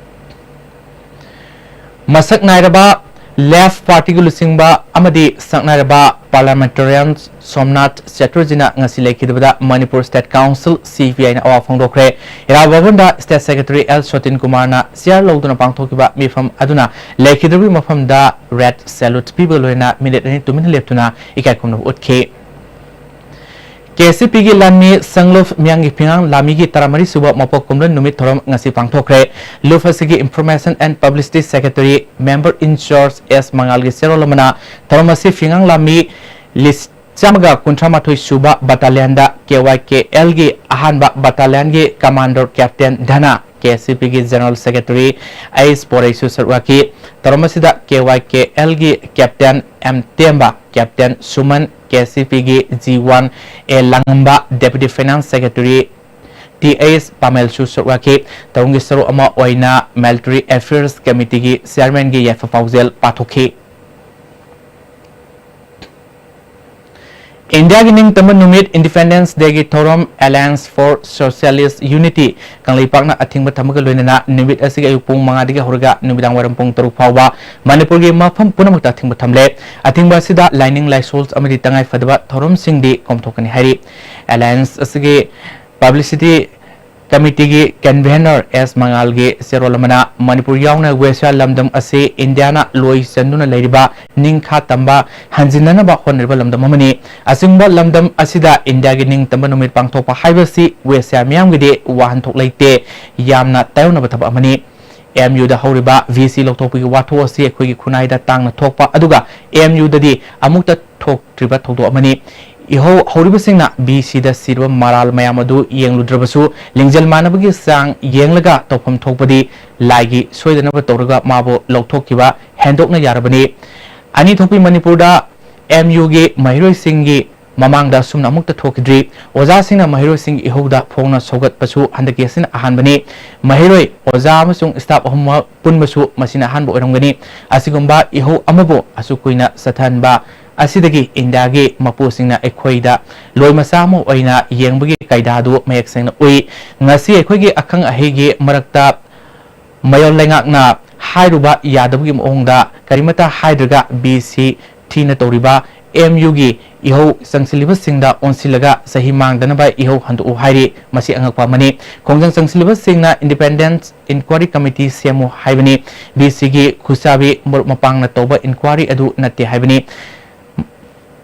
ꯃꯁꯛ ꯅꯥꯏꯔꯕ ꯂꯦꯐ ꯄꯥꯔꯇꯤꯒꯤ ꯂꯨꯆꯤꯡꯕ ꯑꯃꯗꯤ ꯁꯛꯅꯥꯏꯔꯕ ꯄꯥꯔꯂꯥꯃꯦꯟꯇꯔꯤꯌꯟ ꯁꯣꯝꯅꯥꯊ ꯆꯦꯇꯔꯖꯤꯅ ꯉꯁꯤ ꯂꯩꯈꯤꯗꯕꯗ ꯃꯅꯤꯄꯨꯔ ꯁ꯭ꯇꯦꯠ ꯀꯥꯎꯟꯁꯤꯜ, ꯁꯤ ꯄꯤ ꯑꯥꯏꯅ ꯑꯋꯥ ꯐꯣꯡꯗꯣꯛꯈ꯭ꯔꯦ꯫ ꯏꯔꯥꯕꯣꯠ ꯚꯕꯟꯗ ꯁ꯭ꯇꯦꯠ ꯁꯦꯀ꯭ꯔꯦꯇꯔꯤ ꯑꯦꯜ ꯁꯣꯇꯤꯟ ꯀꯨꯃꯥꯔꯅ ꯆꯤꯌꯥꯔ ꯂꯧꯗꯨꯅ ꯄꯥꯡꯊꯣꯛꯈꯤꯕ ꯃꯤꯐꯝ ꯑꯗꯨꯅ ꯂꯩꯈꯤꯗ꯭ꯔꯕꯒꯤ ꯃꯐꯝꯗ ꯔꯦꯗ ꯁꯦꯂꯨꯠ ꯄꯤꯕꯒ ꯂꯣꯏꯅꯅ ꯃꯤꯅꯤꯠ ꯑꯅꯤ ꯇꯨꯃꯤꯟꯅ ꯂꯦꯞꯇꯨꯅ ꯏꯀꯥꯏ ꯈꯨꯝꯅꯕ ꯎꯠꯈꯤ꯫ ꯀꯦ ꯑꯦꯁ ꯁꯤ ꯄꯤꯒꯤ ꯂꯥꯟꯃꯤ ꯁꯪꯂꯨꯞ ꯃꯤꯌꯥꯝꯒꯤ ꯐꯤꯉꯥꯡ ꯂꯥꯟꯃꯤꯒꯤ ꯇꯔꯥꯃꯔꯤ ꯁꯨꯕ ꯃꯄꯣꯛ ꯀꯨꯝꯂꯣꯟ ꯅꯨꯃꯤꯠ ꯊꯧꯔꯝ ꯉꯁꯤ ꯄꯥꯡꯊꯣꯛꯈ꯭ꯔꯦ꯫ ꯂꯨꯞ ꯑꯁꯤꯒꯤ Information and Publicity Secretary, Member in Charge ꯑꯦꯁ ꯃꯉꯥꯜꯒꯤ ꯆꯦꯔꯣꯜ ꯑꯃꯅ ꯊꯧꯔꯝ ꯑꯁꯤ ꯐꯤꯉꯥꯡ ꯂꯥꯟꯃꯤ ꯂꯤꯁ ꯆꯥꯝꯃꯒ ꯀꯨꯟꯊ꯭ꯔꯥ ꯃꯥꯊꯣꯏ ꯁꯨꯕ ꯕꯠꯇꯥꯂꯤꯌꯟꯗ ꯀꯦ ꯋꯥꯏ ꯀꯦ ꯑꯦꯜꯒꯤ ꯑꯍꯥꯟꯕ ꯕꯠꯇꯥꯂꯤꯌꯟꯒꯤ ꯀꯃꯥꯟꯗꯔ ꯀꯦꯞꯇꯦꯟ ꯙꯅ, ꯀꯦ ꯑꯦꯁ ꯁꯤ ꯄꯤꯒꯤ ꯖꯦꯅꯔꯦꯜ ꯁꯦꯀ꯭ꯔꯦꯇꯔꯤ ꯑꯩꯆ ꯄꯣꯔꯩꯁꯨ ꯁꯔꯨꯛ ꯌꯥꯈꯤ꯫ ꯊꯧꯔꯝ ꯑꯁꯤꯗ ꯀꯦ ꯋꯥꯏ ꯀꯦ ꯑꯦꯜꯒꯤ ꯀꯦꯞꯇꯦꯟ ꯑꯦꯝ ꯇꯦꯝꯕ, ꯀꯦꯞꯇꯦꯟ ꯁꯨꯃꯟ, ꯀꯦ ꯑꯦꯁ ꯁꯤ ꯄꯤꯒꯤ ꯖꯤ ꯋꯥꯟ ꯑꯦ ꯂꯥꯡꯉꯝꯕ, ꯗꯦꯄ꯭ꯌꯨꯇꯤ ꯐꯥꯏꯅꯥꯟꯁ ꯁꯦꯀ꯭ꯔꯦꯇꯔꯤ ꯇꯤ ꯑꯩꯆ ꯄꯥꯃꯦꯜꯁꯨ ꯁꯔꯨꯛ ꯌꯥꯈꯤ꯫ ꯊꯧꯔꯝꯒꯤ ꯁꯔꯨꯛ ꯑꯃ ꯑꯣꯏꯅ ꯃꯤꯂꯤꯇꯔꯤ ꯑꯦꯐꯤꯌꯔꯁ ꯀꯃꯤꯇꯤꯒꯤ ꯆꯤꯌꯥꯔꯃꯦꯟꯒꯤ ꯌꯥꯏꯐ ꯄꯥꯎꯖꯦꯜ ꯄꯥꯊꯣꯛꯈꯤ꯫ ꯏꯟꯗꯤꯌꯥꯒꯤ ꯅꯤꯡꯇꯝꯕ ꯅꯨꯃꯤꯠ, ꯏꯟꯗꯤꯄꯦꯟꯗꯦꯟꯁ ꯗꯦꯒꯤ ꯊꯧꯔꯝ Alliance for Socialist Unity ꯀꯪꯂꯩꯄꯥꯛꯅ ꯑꯊꯤꯡꯕ ꯊꯝꯕꯒ ꯂꯣꯏꯅꯅ ꯅꯨꯃꯤꯠ ꯑꯁꯤꯒꯤ ꯑꯌꯨꯛ ꯄꯨꯡ ꯃꯉꯥꯗꯒꯤ ꯍꯧꯔꯒ ꯅꯨꯃꯤꯗꯥꯡ ꯋꯥꯏꯔꯝ ꯄꯨꯡ ꯇꯔꯨꯛ ꯐꯥꯎꯕ ꯃꯅꯤꯄꯨꯔꯒꯤ ꯃꯐꯝ ꯄꯨꯝꯅꯃꯛꯇ ꯑꯊꯤꯡꯕ ꯊꯝꯂꯦ꯫ ꯑꯊꯤꯡꯕ ꯑꯁꯤꯗ ꯂꯥꯏꯅꯤꯡ, ꯂꯥꯏꯁꯣꯜ ꯑꯃꯗꯤ ꯇꯉꯥꯏ ꯐꯗꯕ ꯊꯧꯔꯝꯁꯤꯡꯗꯤ ꯀꯣꯝꯊꯣꯛꯀꯅꯤ ꯍꯥꯏꯔꯤ꯫ Alliance ꯑꯁꯤꯒꯤ ꯄꯕ꯭ꯂꯤꯁꯤꯇꯤ ꯀꯃꯤꯇꯤꯒꯤ ꯀꯟꯚꯦꯅꯔ ꯑꯦꯁ ꯃꯉꯥꯜꯒꯤ ꯆꯦꯔꯣꯜ ꯑꯃꯅ ꯃꯅꯤꯄꯨꯔ ꯌꯥꯎꯅ ꯋꯦꯁ ꯑꯦꯁꯤꯌꯥ ꯂꯝꯗꯝ ꯑꯁꯤ ꯏꯟꯗꯤꯌꯥꯅ ꯂꯣꯏ ꯆꯟꯗꯨꯅ ꯂꯩꯔꯤꯕ ꯅꯤꯡꯈꯥ ꯇꯝꯕ ꯍꯟꯖꯤꯟꯅꯅꯕ ꯍꯣꯠꯅꯔꯤꯕ ꯂꯝꯗꯝ ꯑꯃꯅꯤ꯫ ꯑꯁꯤꯒꯨꯝꯕ ꯂꯝꯗꯝ ꯑꯁꯤꯗ ꯏꯟꯗꯤꯌꯥꯒꯤ ꯅꯤꯡꯇꯝꯕ ꯅꯨꯃꯤꯠ ꯄꯥꯡꯊꯣꯛꯄ ꯍꯥꯏꯕꯁꯤ ꯋꯦꯁ ꯑꯦꯁꯤꯌꯥ ꯃꯤꯌꯥꯝꯒꯤꯗꯤ ꯋꯥꯍꯟꯊꯣꯛ ꯂꯩꯇꯦ, ꯌꯥꯝꯅ ꯇꯥꯏꯌꯣꯟꯅꯕ ꯊꯕꯛ ꯑꯃꯅꯤ꯫ ꯑꯦꯝ ꯌꯨꯗ ꯍꯧꯔꯤꯕ ꯚꯤ ꯁꯤ ꯂꯧꯊꯣꯛꯄꯒꯤ ꯋꯥꯊꯣꯛ ꯑꯁꯤ ꯑꯩꯈꯣꯏꯒꯤ ꯈꯨꯟꯅꯥꯏꯗ ꯇꯥꯡꯅ ꯊꯣꯛꯄ ꯑꯗꯨꯒ ꯑꯦꯝ ꯌꯨꯗꯗꯤ ꯑꯃꯨꯛꯇ ꯊꯣꯛꯇ꯭ꯔꯤꯕ ꯊꯧꯗꯣꯛ ꯑꯃꯅꯤ꯫ ꯏꯍꯧ ꯍꯧꯔꯤꯕꯁꯤꯡꯅ ꯚꯤ ꯁꯤꯗ ꯁꯤꯔꯕ ꯃꯔꯥꯜ ꯃꯌꯥꯝ ꯑꯗꯨ ꯌꯦꯡꯂꯨꯗ꯭ꯔꯕꯁꯨ, ꯂꯤꯡꯖꯦꯜ ꯃꯥꯟꯅꯕꯒꯤ ꯆꯥꯡ ꯌꯦꯡꯂꯒ ꯇꯧꯐꯝ ꯊꯣꯛꯄꯗꯤ ꯂꯥꯏꯒꯤ ꯁꯣꯏꯗꯅꯕ ꯇꯧꯔꯒ ꯃꯥꯕꯨ ꯂꯧꯊꯣꯛꯈꯤꯕ ꯍꯦꯟꯗꯣꯛꯅ ꯌꯥꯔꯕꯅꯤ꯫ ꯑꯅꯤ ꯊꯣꯛꯄꯤ ꯃꯅꯤꯄꯨꯔꯗ ꯑꯦꯝ ꯌꯨꯒꯤ ꯃꯍꯩꯔꯣꯏꯁꯤꯡꯒꯤ ꯃꯃꯥꯡꯗ ꯑꯁꯨꯝꯅ ꯑꯃꯨꯛꯇ ꯊꯣꯛꯈꯤꯗ꯭ꯔꯤ꯫ ꯑꯣꯖꯥꯁꯤꯡꯅ ꯃꯍꯩꯔꯣꯏꯁꯤꯡꯒꯤ ꯏꯍꯧꯗ ꯐꯣꯡꯅ ꯁꯧꯒꯠꯄꯁꯨ ꯍꯟꯗꯛꯀꯤ ꯑꯁꯤꯅ ꯑꯍꯥꯟꯕꯅꯤ꯫ ꯃꯍꯩꯔꯣꯏ, ꯑꯣꯖꯥ ꯑꯃꯁꯨꯡ staff ꯑꯍꯨꯝꯃꯛ ꯄꯨꯟꯕꯁꯨ ꯃꯁꯤꯅ ꯑꯍꯥꯟꯕ ꯑꯣꯏꯔꯝꯒꯅꯤ꯫ ꯑꯁꯤꯒꯨꯝꯕ ꯏꯍꯧ ꯑꯃꯕꯨ ꯑꯁꯨꯛ ꯀꯨꯏꯅ ꯆꯠꯊꯍꯟꯕ ꯑꯁꯤꯗꯒꯤ ꯏꯟꯗꯤꯌꯥꯒꯤ ꯃꯄꯨꯁꯤꯡꯅ ꯑꯩꯈꯣꯏꯗ ꯂꯣꯏ ꯃꯆꯥ ꯑꯃ ꯑꯣꯏꯅ ꯌꯦꯡꯕꯒꯤ ꯀꯥꯏꯗꯥ ꯑꯗꯨ ꯃꯌꯦꯛ ꯁꯦꯡꯅ ꯎꯏ꯫ ꯉꯁꯤ ꯑꯩꯈꯣꯏꯒꯤ ꯑꯈꯪ ꯑꯍꯩꯒꯤ ꯃꯔꯛꯇ ꯃꯌꯣꯜ ꯂꯩꯉꯥꯛꯅ ꯍꯥꯏꯔꯨꯕ ꯌꯥꯗꯕꯒꯤ ꯃꯑꯣꯡꯗ ꯀꯔꯤꯃꯠꯇ ꯍꯥꯏꯗ꯭ꯔꯒ ꯕꯤ ꯁꯤ ꯊꯤꯅ ꯇꯧꯔꯤꯕ ꯑꯦꯝ ꯌꯨꯒꯤ ꯏꯍꯧ ꯆꯪꯁꯤꯜꯂꯤꯕꯁꯤꯡꯗ ꯑꯣꯟꯁꯤꯜꯂꯒ ꯆꯍꯤ ꯃꯥꯡꯗꯅꯕ ꯏꯍꯧ ꯍꯟꯗꯣꯛꯎ ꯍꯥꯏꯔꯤ꯫ ꯃꯁꯤ ꯑꯉꯛꯄ ꯑꯃꯅꯤ꯫ ꯈꯣꯡꯖꯪ ꯆꯪꯁꯤꯜꯂꯤꯕꯁꯤꯡꯅ Independent Inquiry Committee ꯁꯦꯝꯃꯨ ꯍꯥꯏꯕꯅꯤ꯫ ꯕꯤ ꯁꯤꯒꯤ ꯈꯨꯠꯁꯥꯕꯤ ꯃꯔꯨꯞ ꯃꯄꯥꯡꯅ ꯇꯧꯕ inquiry ꯑꯗꯨ ꯅꯠꯇꯦ ꯍꯥꯏꯕꯅꯤ꯫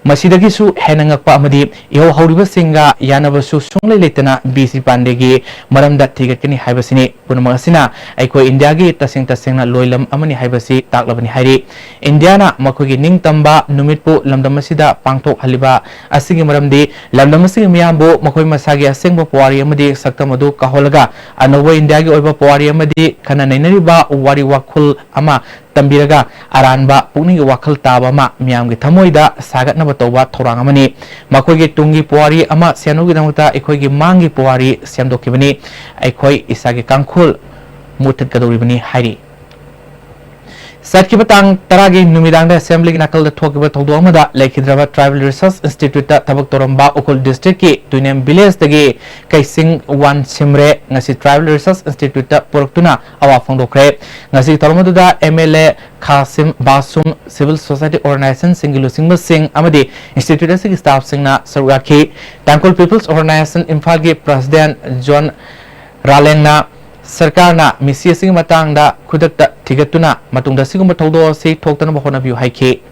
ꯃꯁꯤꯗꯒꯤꯁꯨ ꯍꯦꯟꯅ ꯉꯛꯄ ꯑꯃꯗꯤ ꯏꯍꯧ ꯍꯧꯔꯤꯕꯁꯤꯡꯒ ꯌꯥꯅꯕꯁꯨ ꯁꯨꯡꯂꯩ ꯂꯩꯇꯅ ꯕꯤ ꯁꯤ ꯄꯥꯟꯗꯦꯒꯤ ꯃꯔꯝꯗ ꯊꯤꯒꯠꯀꯅꯤ ꯍꯥꯏꯕꯁꯤꯅꯤ꯫ ꯄꯨꯝꯅꯃꯛ ꯑꯁꯤꯅ ꯑꯩꯈꯣꯏ ꯏꯟꯗꯤꯌꯥꯒꯤ ꯇꯁꯦꯡ ꯇꯁꯦꯡꯅ ꯂꯣꯏꯂꯝ ꯑꯃꯅꯤ ꯍꯥꯏꯕꯁꯤ ꯇꯥꯛꯂꯕꯅꯤ ꯍꯥꯏꯔꯤ꯫ ꯏꯟꯗꯤꯌꯥꯅ ꯃꯈꯣꯏꯒꯤ ꯅꯤꯡꯇꯝꯕ ꯅꯨꯃꯤꯠꯄꯨ ꯂꯝꯗꯝ ꯑꯁꯤꯗ ꯄꯥꯡꯊꯣꯛꯍꯜꯂꯤꯕ ꯑꯁꯤꯒꯤ ꯃꯔꯝꯗꯤ ꯂꯝꯗꯝ ꯑꯁꯤꯒꯤ ꯃꯤꯌꯥꯝꯕꯨ ꯃꯈꯣꯏ ꯃꯁꯥꯒꯤ ꯑꯁꯦꯡꯕ ꯄꯨꯋꯥꯔꯤ ꯑꯃꯗꯤ ꯁꯛꯇꯝ ꯑꯗꯨ ꯀꯥꯎꯍꯜꯂꯒ ꯑꯅꯧꯕ ꯏꯟꯗꯤꯌꯥꯒꯤ ꯑꯣꯏꯕ ꯄꯨꯋꯥꯔꯤ ꯑꯃꯗꯤ ꯈꯟꯅ ꯅꯩꯅꯔꯤꯕ ꯋꯥꯔꯤ ꯋꯥꯈꯜ ꯑꯃ ꯇꯝꯕꯤꯔꯒ ꯑꯔꯥꯟꯕ ꯄꯨꯛꯅꯤꯡꯒꯤ ꯋꯥꯈꯜ ꯇꯥꯕ ꯑꯃ ꯃꯤꯌꯥꯝꯒꯤ ꯊꯃꯣꯏꯗ ꯁꯥꯒꯠꯅꯕ ꯇꯧꯕ ꯊꯧꯔꯥꯡ ꯑꯃꯅꯤ꯫ ꯃꯈꯣꯏꯒꯤ ꯇꯨꯡꯒꯤ ꯄꯨꯋꯥꯔꯤ ꯑꯃ ꯁꯦꯝꯅꯕꯒꯤꯗꯃꯛꯇ ꯑꯩꯈꯣꯏꯒꯤ ꯃꯥꯡꯒꯤ ꯄꯨꯋꯥꯔꯤ ꯁꯦꯝꯗꯣꯛꯈꯤꯕꯅꯤ꯫ ꯑꯩꯈꯣꯏ ꯏꯁꯥꯒꯤ ꯀꯥꯡꯈꯨꯜ ꯃꯨꯠꯊꯠꯀꯗꯧꯔꯤꯕꯅꯤ ꯍꯥꯏꯔꯤ꯫ ꯆꯠꯈꯤꯕ ꯇꯥꯡ ꯇꯔꯥꯒꯤ ꯅꯨꯃꯤꯗꯥꯡꯗ Assemblyꯒꯤ ꯅꯥꯀꯜꯗ ꯊꯣꯛꯈꯤꯕ ꯊꯧꯗꯣꯛ ꯑꯃꯗ ꯂꯩꯈꯤꯗ꯭ꯔꯕ Tribal Research Instituteꯇ ꯊꯕꯛ ꯇꯧꯔꯝꯕ ꯎꯈ꯭ꯔꯨꯜ districtꯀꯤ ꯇꯨꯏꯅꯦꯝ villageꯇꯒꯤ ꯀꯩꯁꯤꯡ ꯋꯥꯟꯁꯤꯝꯔꯦ ꯉꯁꯤ Tribal Research Instituteꯇ ꯄꯨꯔꯛꯇꯨꯅ ꯑꯋꯥ ꯐꯣꯡꯗꯣꯛꯈ꯭ꯔꯦ꯫ ꯉꯁꯤꯒꯤ ꯊꯧꯔꯝ ꯑꯗꯨꯗ M L A ꯈꯥꯁꯤꯝ ꯕꯥꯁꯨꯝ, civil society organizationꯁꯤꯡꯒꯤ ꯂꯨꯆꯤꯡꯕꯁꯤꯡ ꯑꯃꯗꯤ institute ꯑꯁꯤꯒꯤ staffꯁꯤꯡꯅ ꯁꯔꯨꯛ ꯌꯥꯈꯤ꯫ Tangkhul People's Organisation ꯏꯝꯐꯥꯜꯒꯤ president ꯖꯣꯟ ꯔꯥꯂꯦꯡꯅ ꯁꯔꯀꯥꯔꯅ ꯃꯤꯁꯤ ꯑꯁꯤꯒꯤ ꯃꯇꯥꯡꯗ ꯈꯨꯗꯛꯇ ꯊꯤꯒꯠꯇꯨꯅ ꯃꯇꯨꯡꯗ ꯑꯁꯤꯒꯨꯝꯕ ꯊꯧꯗꯣꯛ ꯑꯁꯤ ꯊꯣꯛꯇꯅꯕ ꯍꯣꯠꯅꯕꯤꯌꯨ ꯍꯥꯏꯈꯤ꯫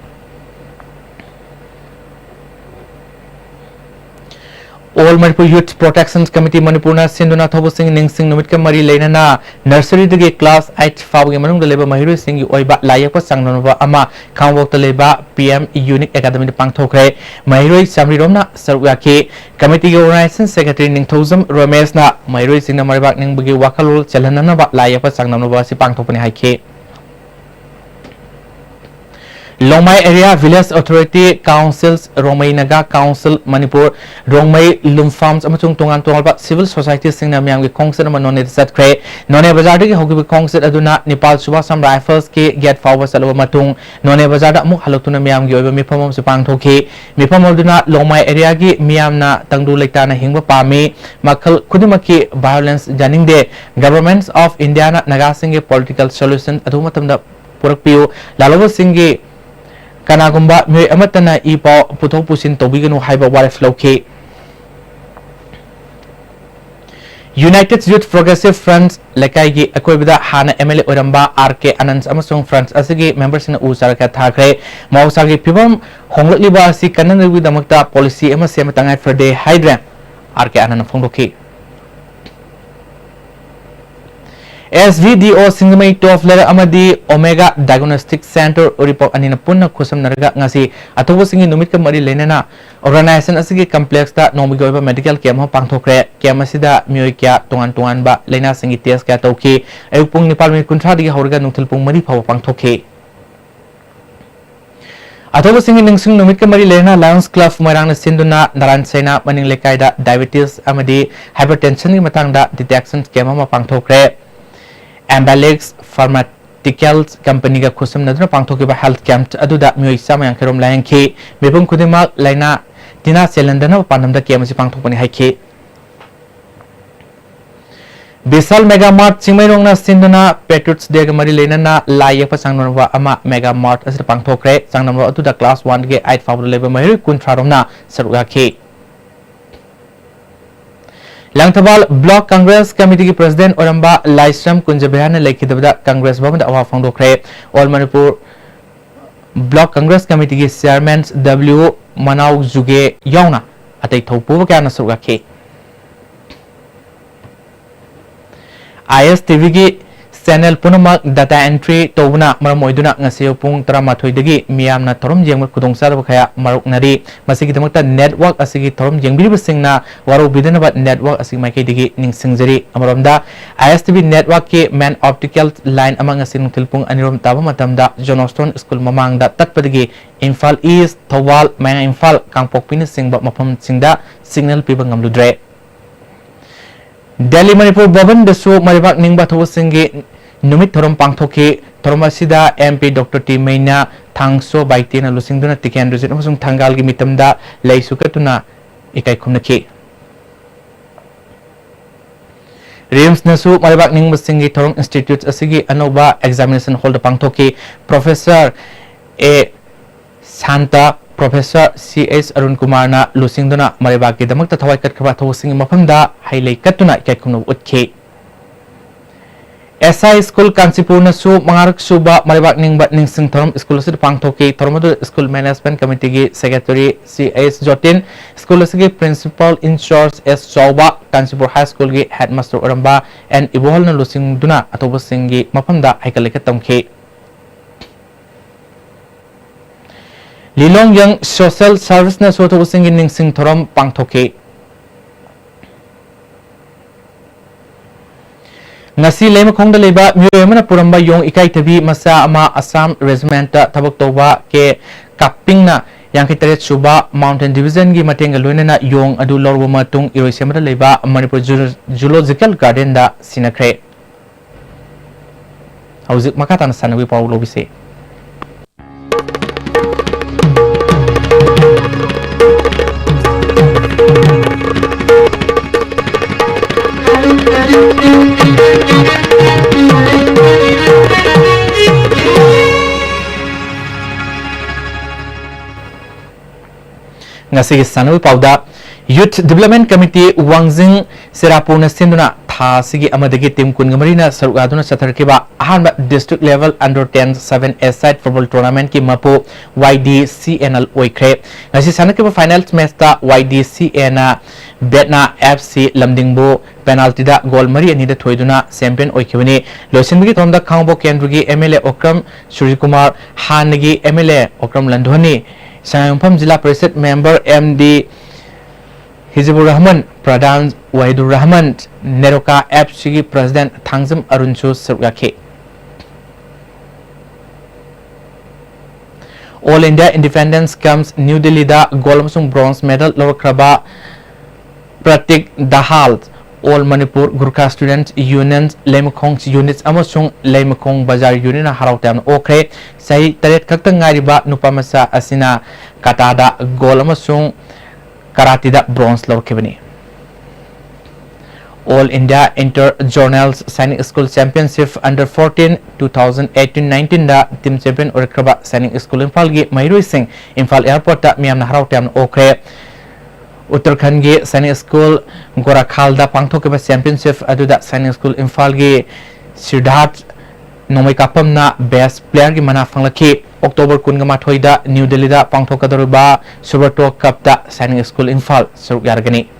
All Manipur Youth Protection Committee ꯃꯅꯤꯄꯨꯔꯅ ꯁꯤꯟꯗꯨꯅ ꯊꯧꯕꯁꯤꯡ ꯅꯤꯡꯁꯤꯡ ꯅꯨꯃꯤꯠꯀ ꯃꯔꯤ ꯂꯩꯅꯅ nurseryꯗꯒꯤ class eight ꯐꯥꯎꯕꯒꯤ ꯃꯅꯨꯡꯗ ꯂꯩꯕ ꯃꯍꯩꯔꯣꯏꯁꯤꯡꯒꯤ ꯑꯣꯏꯕ ꯂꯥꯏ ꯌꯦꯛꯄ ꯆꯥꯡꯗꯝꯅꯕ ꯑꯃ ꯈꯥꯡꯉꯕꯣꯛꯇ ꯂꯩꯕ P M Unique Academyꯗ ꯄꯥꯡꯊꯣꯛꯈ꯭ꯔꯦ꯫ ꯃꯍꯩꯔꯣꯏ ꯆꯥꯃꯔꯤꯔꯣꯝꯅ ꯁꯔꯨꯛ ꯌꯥꯈꯤ꯫ Committeeꯒꯤ organization secretary ꯅꯤꯡꯊꯧꯖꯝ ꯔꯣꯃꯦꯁꯅ ꯃꯍꯩꯔꯣꯏꯁꯤꯡꯅ ꯃꯔꯩꯕꯥꯛ ꯅꯤꯡꯕꯒꯤ ꯋꯥꯈꯜꯂꯣꯟ ꯆꯦꯜꯍꯟꯅꯅꯕ ꯂꯥꯏ ꯌꯦꯛꯄ ꯆꯥꯡꯗꯝꯅꯕ ꯑꯁꯤ ꯄꯥꯡꯊꯣꯛꯄꯅꯤ ꯍꯥꯏꯈꯤ꯫ ꯂꯣꯡꯃꯥꯏ Area Village Authority Councils, Rongmei Naga Council Manipur, Rongmei Loom Farms ꯑꯃꯁꯨꯡ ꯇꯣꯉꯥꯟ ꯇꯣꯉꯥꯟꯕ civil societyꯁꯤꯡꯅ ꯃꯤꯌꯥꯝꯒꯤ ꯈꯣꯡꯆꯠ ꯑꯃ ꯅꯣꯅꯦꯗ ꯆꯠꯈ꯭ꯔꯦ꯫ ꯅꯣꯅꯦ ꯕꯖꯥꯔꯗꯒꯤ ꯍꯧꯈꯤꯕ ꯈꯣꯡꯆꯠ ꯑꯗꯨꯅ ꯅꯤꯄꯥꯜ ꯁꯨꯕ ꯑꯁꯥꯝ ꯔꯥꯏꯐꯜꯁꯀꯤ ꯒꯦꯠ ꯐꯥꯎꯕ ꯆꯠꯂꯕ ꯃꯇꯨꯡ, ꯅꯣꯅꯦ ꯕꯖꯥꯔꯗ ꯑꯃꯨꯛ ꯍꯜꯂꯛꯇꯨꯅ ꯃꯤꯌꯥꯝꯒꯤ ꯑꯣꯏꯕ ꯃꯤꯐꯝ ꯑꯃꯁꯨ ꯄꯥꯡꯊꯣꯛꯈꯤ꯫ ꯃꯤꯐꯝ ꯑꯗꯨꯅ ꯂꯣꯡꯃꯥꯏ areaꯒꯤ ꯃꯤꯌꯥꯝꯅ ꯇꯪꯗꯨ ꯂꯩꯇꯥꯅ ꯍꯤꯡꯕ ꯄꯥꯝꯃꯤ, ꯃꯈꯜ ꯈꯨꯗꯤꯡꯃꯛꯀꯤ violence ꯌꯥꯅꯤꯡꯗꯦ, Government of Indiaꯅ ꯅꯥꯒꯥꯁꯤꯡꯒꯤ political solution ꯑꯊꯨꯕ ꯃꯇꯝꯗ ꯄꯨꯔꯛꯄꯤꯌꯨ, ꯂꯥꯜꯍꯧꯕꯁꯤꯡꯒꯤ ꯀꯅꯥꯒꯨꯝꯕ ꯃꯤꯑꯣꯏ ꯑꯃꯠꯇꯅ ꯏ ꯄꯥꯎ ꯄꯨꯊꯣꯛ ꯄꯨꯁꯤꯟ ꯇꯧꯕꯤꯒꯅꯨ ꯍꯥꯏꯕ ꯋꯥꯔꯦꯞ ꯂꯧꯈꯤ꯫ United Youth Progressive Front ꯂꯩꯀꯥꯏꯒꯤ ꯑꯀꯣꯏꯕꯗ ꯍꯥꯟꯅ MLA ꯑꯣꯏꯔꯝꯕ R K Anand ꯑꯃꯁꯨꯡ front ꯑꯁꯤꯒꯤ memberꯁꯤꯡꯅ ꯎ ꯆꯥꯔꯥ ꯀꯌꯥ ꯊꯥꯈ꯭ꯔꯦ꯫ ꯃꯍꯧꯁꯥꯒꯤ ꯐꯤꯕꯝ ꯍꯣꯡꯂꯛꯂꯤꯕ ꯑꯁꯤ ꯀꯟꯅꯅꯕꯒꯤꯗꯃꯛꯇ policy ꯑꯃ ꯁꯦꯝꯕ ꯇꯉꯥꯏ ꯐꯗꯦ ꯍꯥꯏꯗ꯭ꯔꯦ, R K Anandꯅ ꯐꯣꯡꯗꯣꯛꯈꯤ꯫ SVDO ꯁꯤꯡꯖꯃꯩ, Toll Plaza ꯑꯃꯗꯤ Omega Diagnostic Centre ꯎꯔꯤꯄꯣꯛ ꯑꯅꯤꯅ ꯄꯨꯟꯅ ꯈꯨꯠꯁꯝꯅꯔꯒ ꯉꯁꯤ ꯑꯊꯧꯕꯁꯤꯡꯒꯤ ꯅꯨꯃꯤꯠꯀ ꯃꯔꯤ ꯂꯩꯅꯅ organization ꯑꯁꯤꯒꯤ complexꯇ ꯅꯣꯡꯃꯒꯤ ꯑꯣꯏꯕ medical camp ꯑꯃ ꯄꯥꯡꯊꯣꯛꯈ꯭ꯔꯦ꯫ Camp ꯑꯁꯤꯗ ꯃꯤꯑꯣꯏ ꯀꯌꯥ ꯇꯣꯉꯥꯟ ꯇꯣꯉꯥꯟꯕ ꯂꯩꯅꯥꯁꯤꯡꯒꯤ test ꯀꯌꯥ ꯇꯧꯈꯤ꯫ ꯑꯌꯨꯛ ꯄꯨꯡ ꯅꯤꯄꯥꯜ ꯃꯤꯅꯤꯠ ꯀꯨꯟꯊ꯭ꯔꯥꯗꯒꯤ ꯍꯧꯔꯒ ꯅꯨꯡꯊꯤꯜ ꯄꯨꯡ ꯃꯔꯤ ꯐꯥꯎꯕ ꯄꯥꯡꯊꯣꯛꯈꯤ꯫ ꯑꯊꯧꯕꯁꯤꯡꯒꯤ ꯅꯤꯡꯁꯤꯡ ꯅꯨꯃꯤꯠꯀ ꯃꯔꯤ ꯂꯩꯅꯅ Lions Club ꯃꯣꯏꯔꯥꯡꯅ ꯁꯤꯟꯗꯨꯅ ꯅꯥꯔꯥꯌꯟ ꯁꯦꯅꯥ ꯃꯅꯤꯡ ꯂꯩꯀꯥꯏꯗ diabetes ꯑꯃꯗꯤ hypertensionꯒꯤ ꯃꯇꯥꯡꯗ detection camp ꯑꯃ ꯄꯥꯡꯊꯣꯛꯈ꯭ꯔꯦ꯫ Embelix Pharmaceuticals companyꯒ ꯈꯨꯠꯁꯝꯅꯗꯨꯅ ꯄꯥꯡꯊꯣꯛꯈꯤꯕ health camp ꯑꯗꯨꯗ ꯃꯤꯑꯣꯏ ꯆꯥꯝꯃ ꯌꯥꯡꯈꯩ ꯔꯣꯝ ꯂꯥꯌꯦꯡꯈꯤ꯫ ꯃꯤꯄꯨꯝ ꯈꯨꯗꯤꯡꯃꯛ ꯂꯥꯏꯅꯥ ꯇꯤꯟꯅ ꯆꯦꯜꯍꯟꯗꯅꯕ ꯄꯥꯟꯗꯝꯗ camp ꯑꯁꯤ ꯄꯥꯡꯊꯣꯛꯄꯅꯤ ꯍꯥꯏꯈꯤ꯫ Vishal Mega Mart ꯆꯤꯡꯃꯩꯔꯣꯡꯅ ꯁꯤꯟꯗꯨꯅ Patriots Dayꯒ ꯃꯔꯤ ꯂꯩꯅꯅ ꯂꯥꯏ ꯌꯦꯛꯄ ꯆꯥꯡꯗꯝꯅꯕ ꯑꯃ Mega Mart ꯑꯁꯤꯗ ꯄꯥꯡꯊꯣꯛꯈ꯭ꯔꯦ꯫ ꯆꯥꯡꯗꯝꯅꯕ ꯑꯗꯨꯗ class oneꯗꯒꯤ eight ꯐꯥꯎꯕꯗ ꯂꯩꯕ ꯃꯍꯩꯔꯣꯏ ꯀꯨꯟꯊ꯭ꯔꯥ ꯔꯣꯝꯅ ꯁꯔꯨꯛ ꯌꯥꯈꯤ꯫ ꯂꯪꯊꯕꯥꯜ Block Congress Committeeꯒꯤ President ꯑꯣꯏꯔꯝꯕ ꯂꯥꯏꯁ꯭ꯔꯝ ꯀꯨꯟꯖꯕꯤꯍꯥꯔꯅ ꯂꯩꯈꯤꯗꯕꯗ Congress ꯚꯕꯟꯗ ꯑꯋꯥ ꯐꯣꯡꯗꯣꯛꯈ꯭ꯔꯦ꯫ All Manipur Block Congress Committeeꯒꯤ Chairman W ꯃꯅꯥꯎ ꯖꯨꯒꯦ ꯌꯥꯎꯅ ꯑꯇꯩ ꯊꯧꯄꯨꯕ ꯀꯌꯥꯅ ꯁꯔꯨꯛ ꯌꯥꯈꯤ꯫ ISTVꯒꯤ Channel ꯄꯨꯝꯅꯃꯛ data entry ꯇꯧꯕꯅ ꯃꯔꯝ ꯑꯣꯏꯗꯨꯅ ꯉꯁꯤ ꯄꯨꯡ ꯇꯔꯥꯃꯥꯊꯣꯏꯗꯒꯤ ꯃꯤꯌꯥꯝꯅ ꯊꯧꯔꯝ ꯌꯦꯡꯕ ꯈꯨꯗꯣꯡꯆꯥꯗꯕ ꯀꯌꯥ ꯃꯥꯌꯣꯛꯅꯔꯤ꯫ ꯃꯁꯤꯒꯤꯗꯃꯛꯇ network ꯑꯁꯤꯒꯤ ꯊꯧꯔꯝ ꯌꯦꯡꯕꯤꯔꯤꯕꯁꯤꯡꯅ ꯋꯥꯔꯧꯕꯤꯗꯅꯕ network ꯑꯁꯤꯒꯤ ꯃꯥꯏꯀꯩꯗꯒꯤ ꯅꯤꯡꯁꯤꯡꯖꯔꯤ꯫ ꯑꯃꯔꯣꯝꯗ, I S T V network ꯀꯤ main optical line ꯑꯃ ꯉꯁꯤ ꯅꯨꯡꯊꯤꯜ ꯄꯨꯡ ꯑꯅꯤꯔꯣꯝ ꯇꯥꯕ ꯃꯇꯝꯗ Johnstone School ꯃꯃꯥꯡꯗ ꯇꯠꯄꯗꯒꯤ ꯏꯝꯐꯥꯜ East, ꯊꯧꯕꯥꯜ, ꯃꯌꯥꯡ ꯏꯝꯐꯥꯜ, ꯀꯥꯡꯄꯣꯛꯄꯤꯅꯆꯤꯡꯕ ꯃꯐꯝꯁꯤꯡꯗ signal ꯄꯤꯕ ꯉꯝꯂꯨꯗ꯭ꯔꯦ꯫ ꯗꯦꯜꯂꯤ ꯃꯅꯤꯄꯨꯔ ꯚꯕꯟꯗꯁꯨ ꯃꯔꯩꯕꯥꯛ ꯅꯤꯡꯕ ꯊꯧꯕꯁꯤꯡꯒꯤ ꯅꯨꯃꯤꯠ ꯊꯧꯔꯝ ꯄꯥꯡꯊꯣꯛꯈꯤ꯫ ꯊꯧꯔꯝ ꯑꯁꯤꯗ M P Doctor T ꯃꯩꯅꯥ, ꯊꯥꯡꯁꯣ ꯕꯥꯏꯇꯦꯅ ꯂꯨꯆꯤꯡꯗꯨꯅ ꯇꯤꯀꯦꯟꯗ꯭ꯔꯖꯤꯠ ꯑꯃꯁꯨꯡ ꯊꯪꯒꯥꯜꯒꯤ ꯃꯤꯇꯝꯗ ꯂꯩꯁꯨ ꯀꯠꯇꯨꯅ ꯏꯀꯥꯏ ꯈꯨꯝꯅꯈꯤ꯫ ꯔꯤꯝꯁꯅꯁꯨ ꯃꯔꯩꯕꯥꯛ ꯅꯤꯡꯕꯁꯤꯡꯒꯤ ꯊꯧꯔꯝ institute ꯑꯁꯤꯒꯤ ꯑꯅꯧꯕ examination hall ꯗ ꯄꯥꯡꯊꯣꯛꯈꯤ꯫ Professor A Santa, Professor C H Arun ꯀꯨꯃꯥꯔꯅ ꯂꯨꯆꯤꯡꯗꯨꯅ ꯃꯔꯩꯕꯥꯛꯀꯤꯗꯃꯛꯇ ꯊꯋꯥꯏ ꯀꯠꯈ꯭ꯔꯕ ꯊꯧꯕꯁꯤꯡꯒꯤ ꯃꯐꯝꯗ ꯍꯩ ꯂꯩ ꯀꯠꯇꯨꯅ ꯏꯀꯥꯏ ꯈꯨꯝꯅꯕ ꯎꯠꯈꯤ꯫ S I School ꯀꯥꯟꯆꯤꯄꯨꯔꯅꯁꯨ ꯃꯉꯥꯔꯛ ꯁꯨꯕ ꯃꯔꯩꯕꯥꯛ ꯅꯤꯡꯕ ꯅꯤꯡꯁꯤꯡ ꯊꯧꯔꯝ ꯁ꯭ꯀꯨꯜ ꯑꯁꯤꯗ ꯄꯥꯡꯊꯣꯛꯈꯤ꯫ ꯊꯧꯔꯝ ꯑꯗꯨꯗ ꯁ꯭ꯀꯨꯜ management committee ꯒꯤ secretary C H ꯖꯣꯇꯤꯟ, ꯁ꯭ꯀꯨꯜ ꯑꯁꯤꯒꯤ principal in charge S ꯆꯥꯎꯕ, ꯀꯥꯟꯆꯤꯄꯨꯔ High School ꯒꯤ headmaster ꯑꯣꯏꯔꯝꯕ N ꯏꯕꯣꯍꯜꯅ ꯂꯨꯆꯤꯡꯗꯨꯅ ꯑꯊꯧꯕꯁꯤꯡꯒꯤ ꯃꯐꯝꯗ ꯍꯩꯀꯠ ꯂꯩꯀꯠ ꯇꯝꯈꯤ꯫ ꯂꯤꯂꯣꯡ Young Social Service ꯅꯁꯨ ꯑꯊꯧꯕꯁꯤꯡꯒꯤ ꯅꯤꯡꯁꯤꯡ ꯊꯧꯔꯝ ꯄꯥꯡꯊꯣꯛꯈꯤ꯫ ꯉꯁꯤ ꯂꯩꯃꯈꯣꯡꯗ ꯂꯩꯕ ꯃꯤꯑꯣꯏ ꯑꯃꯅ ꯄꯨꯔꯝꯕ ꯌꯣꯡ ꯏꯀꯥꯏꯊꯕꯤ ꯃꯆꯥ ꯑꯃ Assam Regiment ꯇ ꯊꯕꯛ ꯇꯧꯕ ꯀꯦ ꯀꯥꯞꯄꯤꯡꯅ ꯌꯥꯡꯈꯩ ꯇꯔꯦꯠ ꯁꯨꯕ Mountain Division ꯒꯤ ꯃꯇꯦꯡꯒ ꯂꯣꯏꯅꯅ ꯌꯣꯡ ꯑꯗꯨ ꯂꯧꯔꯕ ꯃꯇꯨꯡ ꯏꯔꯣꯏꯁꯦꯝꯕꯗ ꯂꯩꯕ ꯃꯅꯤꯄꯨꯔ ꯖꯨ-, Zoological Garden ꯗ ꯁꯤꯟꯅꯈ꯭ꯔꯦ꯫ ꯍꯧꯖꯤꯛ ꯃꯈꯥ ꯇꯥꯅ ꯁꯥꯟꯅꯕꯒꯤ ꯄꯥꯎ ꯂꯧꯕꯤꯁꯤ꯫ ꯉꯁꯤꯒꯤ ꯁꯥꯟꯅꯕꯒꯤ ꯄꯥꯎꯗ, Youth Development Committee ꯋꯥꯡꯖꯤꯡ ꯆꯦꯔꯥꯄꯨꯡꯅ ꯁꯤꯟꯗꯨꯅ ꯊꯥ ꯑꯁꯤꯒꯤ ꯑꯃꯗꯒꯤ ꯇꯤꯝ ꯀꯨꯟꯒ ꯃꯔꯤꯅ ꯁꯔꯨꯛ ꯌꯥꯗꯨꯅ ꯆꯠꯊꯔꯛꯈꯤꯕ ꯑꯍꯥꯟꯕ District Level Under Ten Seven A Side Football Tournamentꯀꯤ ꯃꯄꯨ Y D C Aꯅ ꯑꯣꯏꯈ꯭ꯔꯦ꯫ ꯉꯁꯤ ꯁꯥꯟꯅꯈꯤꯕ finals matchꯇ Y D C Aꯅ ꯕꯦꯠꯅꯥ F C ꯂꯝꯗꯤꯡꯕꯨ penaltyꯗ goal ꯃꯔꯤ ꯑꯅꯤꯗ ꯊꯣꯏꯗꯨꯅ champion ꯑꯣꯏꯈꯤꯕꯅꯤ꯫ ꯂꯣꯏꯁꯤꯟꯕꯒꯤ ꯊꯧꯔꯝꯗ ꯈꯥꯉꯕꯣꯛ ꯀꯦꯟꯗ꯭ꯔꯒꯤ M L A ꯑꯣꯀ꯭ꯔꯝ ꯁꯨꯔꯖꯤꯀꯨꯃꯥꯔ, ꯍꯥꯟꯅꯒꯤ M L A ꯑꯣꯀ꯭ꯔꯝ ꯂꯟꯗꯣꯍꯅꯤ, ꯁꯉꯥꯏꯌꯨꯝꯐꯝ ꯖꯤꯂꯥ parishad member M D ꯍꯤꯖꯤꯕꯨꯔ Rahman, ꯄ꯭ꯔꯙꯥꯟ ꯋꯥꯍꯤꯗꯨꯔ ꯔꯍꯃꯟ, ꯅꯦꯔꯣꯀꯥ F Cꯒꯤ president ꯊꯥꯡꯖꯝ ꯑꯔꯨꯟꯁꯨ ꯁꯔꯨꯛ ꯌꯥꯈꯤ꯫ All India Independence Games New Delhiꯗ gold ꯑꯃꯁꯨꯡ bronze medal ꯂꯧꯔꯛꯈ꯭ꯔꯕ ꯄ꯭ꯔꯇꯤꯛ ꯗꯍꯥꯜ, All Manipur Gurkha Students Union ꯂꯩꯃꯈꯣꯡ units ꯑꯃꯁꯨꯡ ꯂꯩꯃꯈꯣꯡ ꯕꯖꯥꯔ unitꯅ ꯍꯔꯥꯎ ꯇꯌꯥꯝꯅ ꯑꯣꯛꯈ꯭ꯔꯦ꯫ ꯆꯍꯤ ꯇꯔꯦꯠ ꯈꯛꯇ ꯉꯥꯏꯔꯤꯕ ꯅꯨꯄꯥ ꯃꯆꯥ ꯑꯁꯤꯅ ꯀꯥꯇꯥꯗ gold ꯑꯃꯁꯨꯡ ꯀꯔꯥꯇꯤꯗ bronze ꯂꯧꯔꯛꯈꯤꯕꯅꯤ꯫ All India Inter Zonal Sainik School Championship Under Fourteen two thousand eighteen nineteenꯗ team champion ꯑꯣꯏꯔꯛꯈ꯭ꯔꯕ Sainik School ꯏꯝꯐꯥꯜꯒꯤ ꯃꯍꯩꯔꯣꯏꯁꯤꯡ ꯏꯝꯐꯥꯜ airportꯇ ꯃꯤꯌꯥꯝꯅ ꯍꯔꯥꯎ ꯇꯌꯥꯝꯅ ꯑꯣꯛꯈ꯭ꯔꯦ꯫ ꯎꯠꯇꯔꯈꯟꯗꯒꯤ Sainik School ꯒꯣꯔꯥꯈꯥꯜꯗ ꯄꯥꯡꯊꯣꯛꯈꯤꯕ championship ꯑꯗꯨꯗ Sainik School ꯏꯝꯐꯥꯜꯒꯤ ꯁꯤꯗꯥꯔꯊ ꯅꯣꯡꯃꯩꯀꯥꯄꯝꯅ best playerꯒꯤ ꯃꯅꯥ ꯐꯪꯂꯛꯈꯤ꯫ October ꯀꯨꯟꯒ ꯃꯥꯊꯣꯏꯗ New Delhiꯗ ꯄꯥꯡꯊꯣꯛꯀꯗꯧꯔꯤꯕ Subrata Cupꯇ Sainik School Imphal ꯁꯔꯨꯛ ꯌꯥꯔꯒꯅꯤ꯫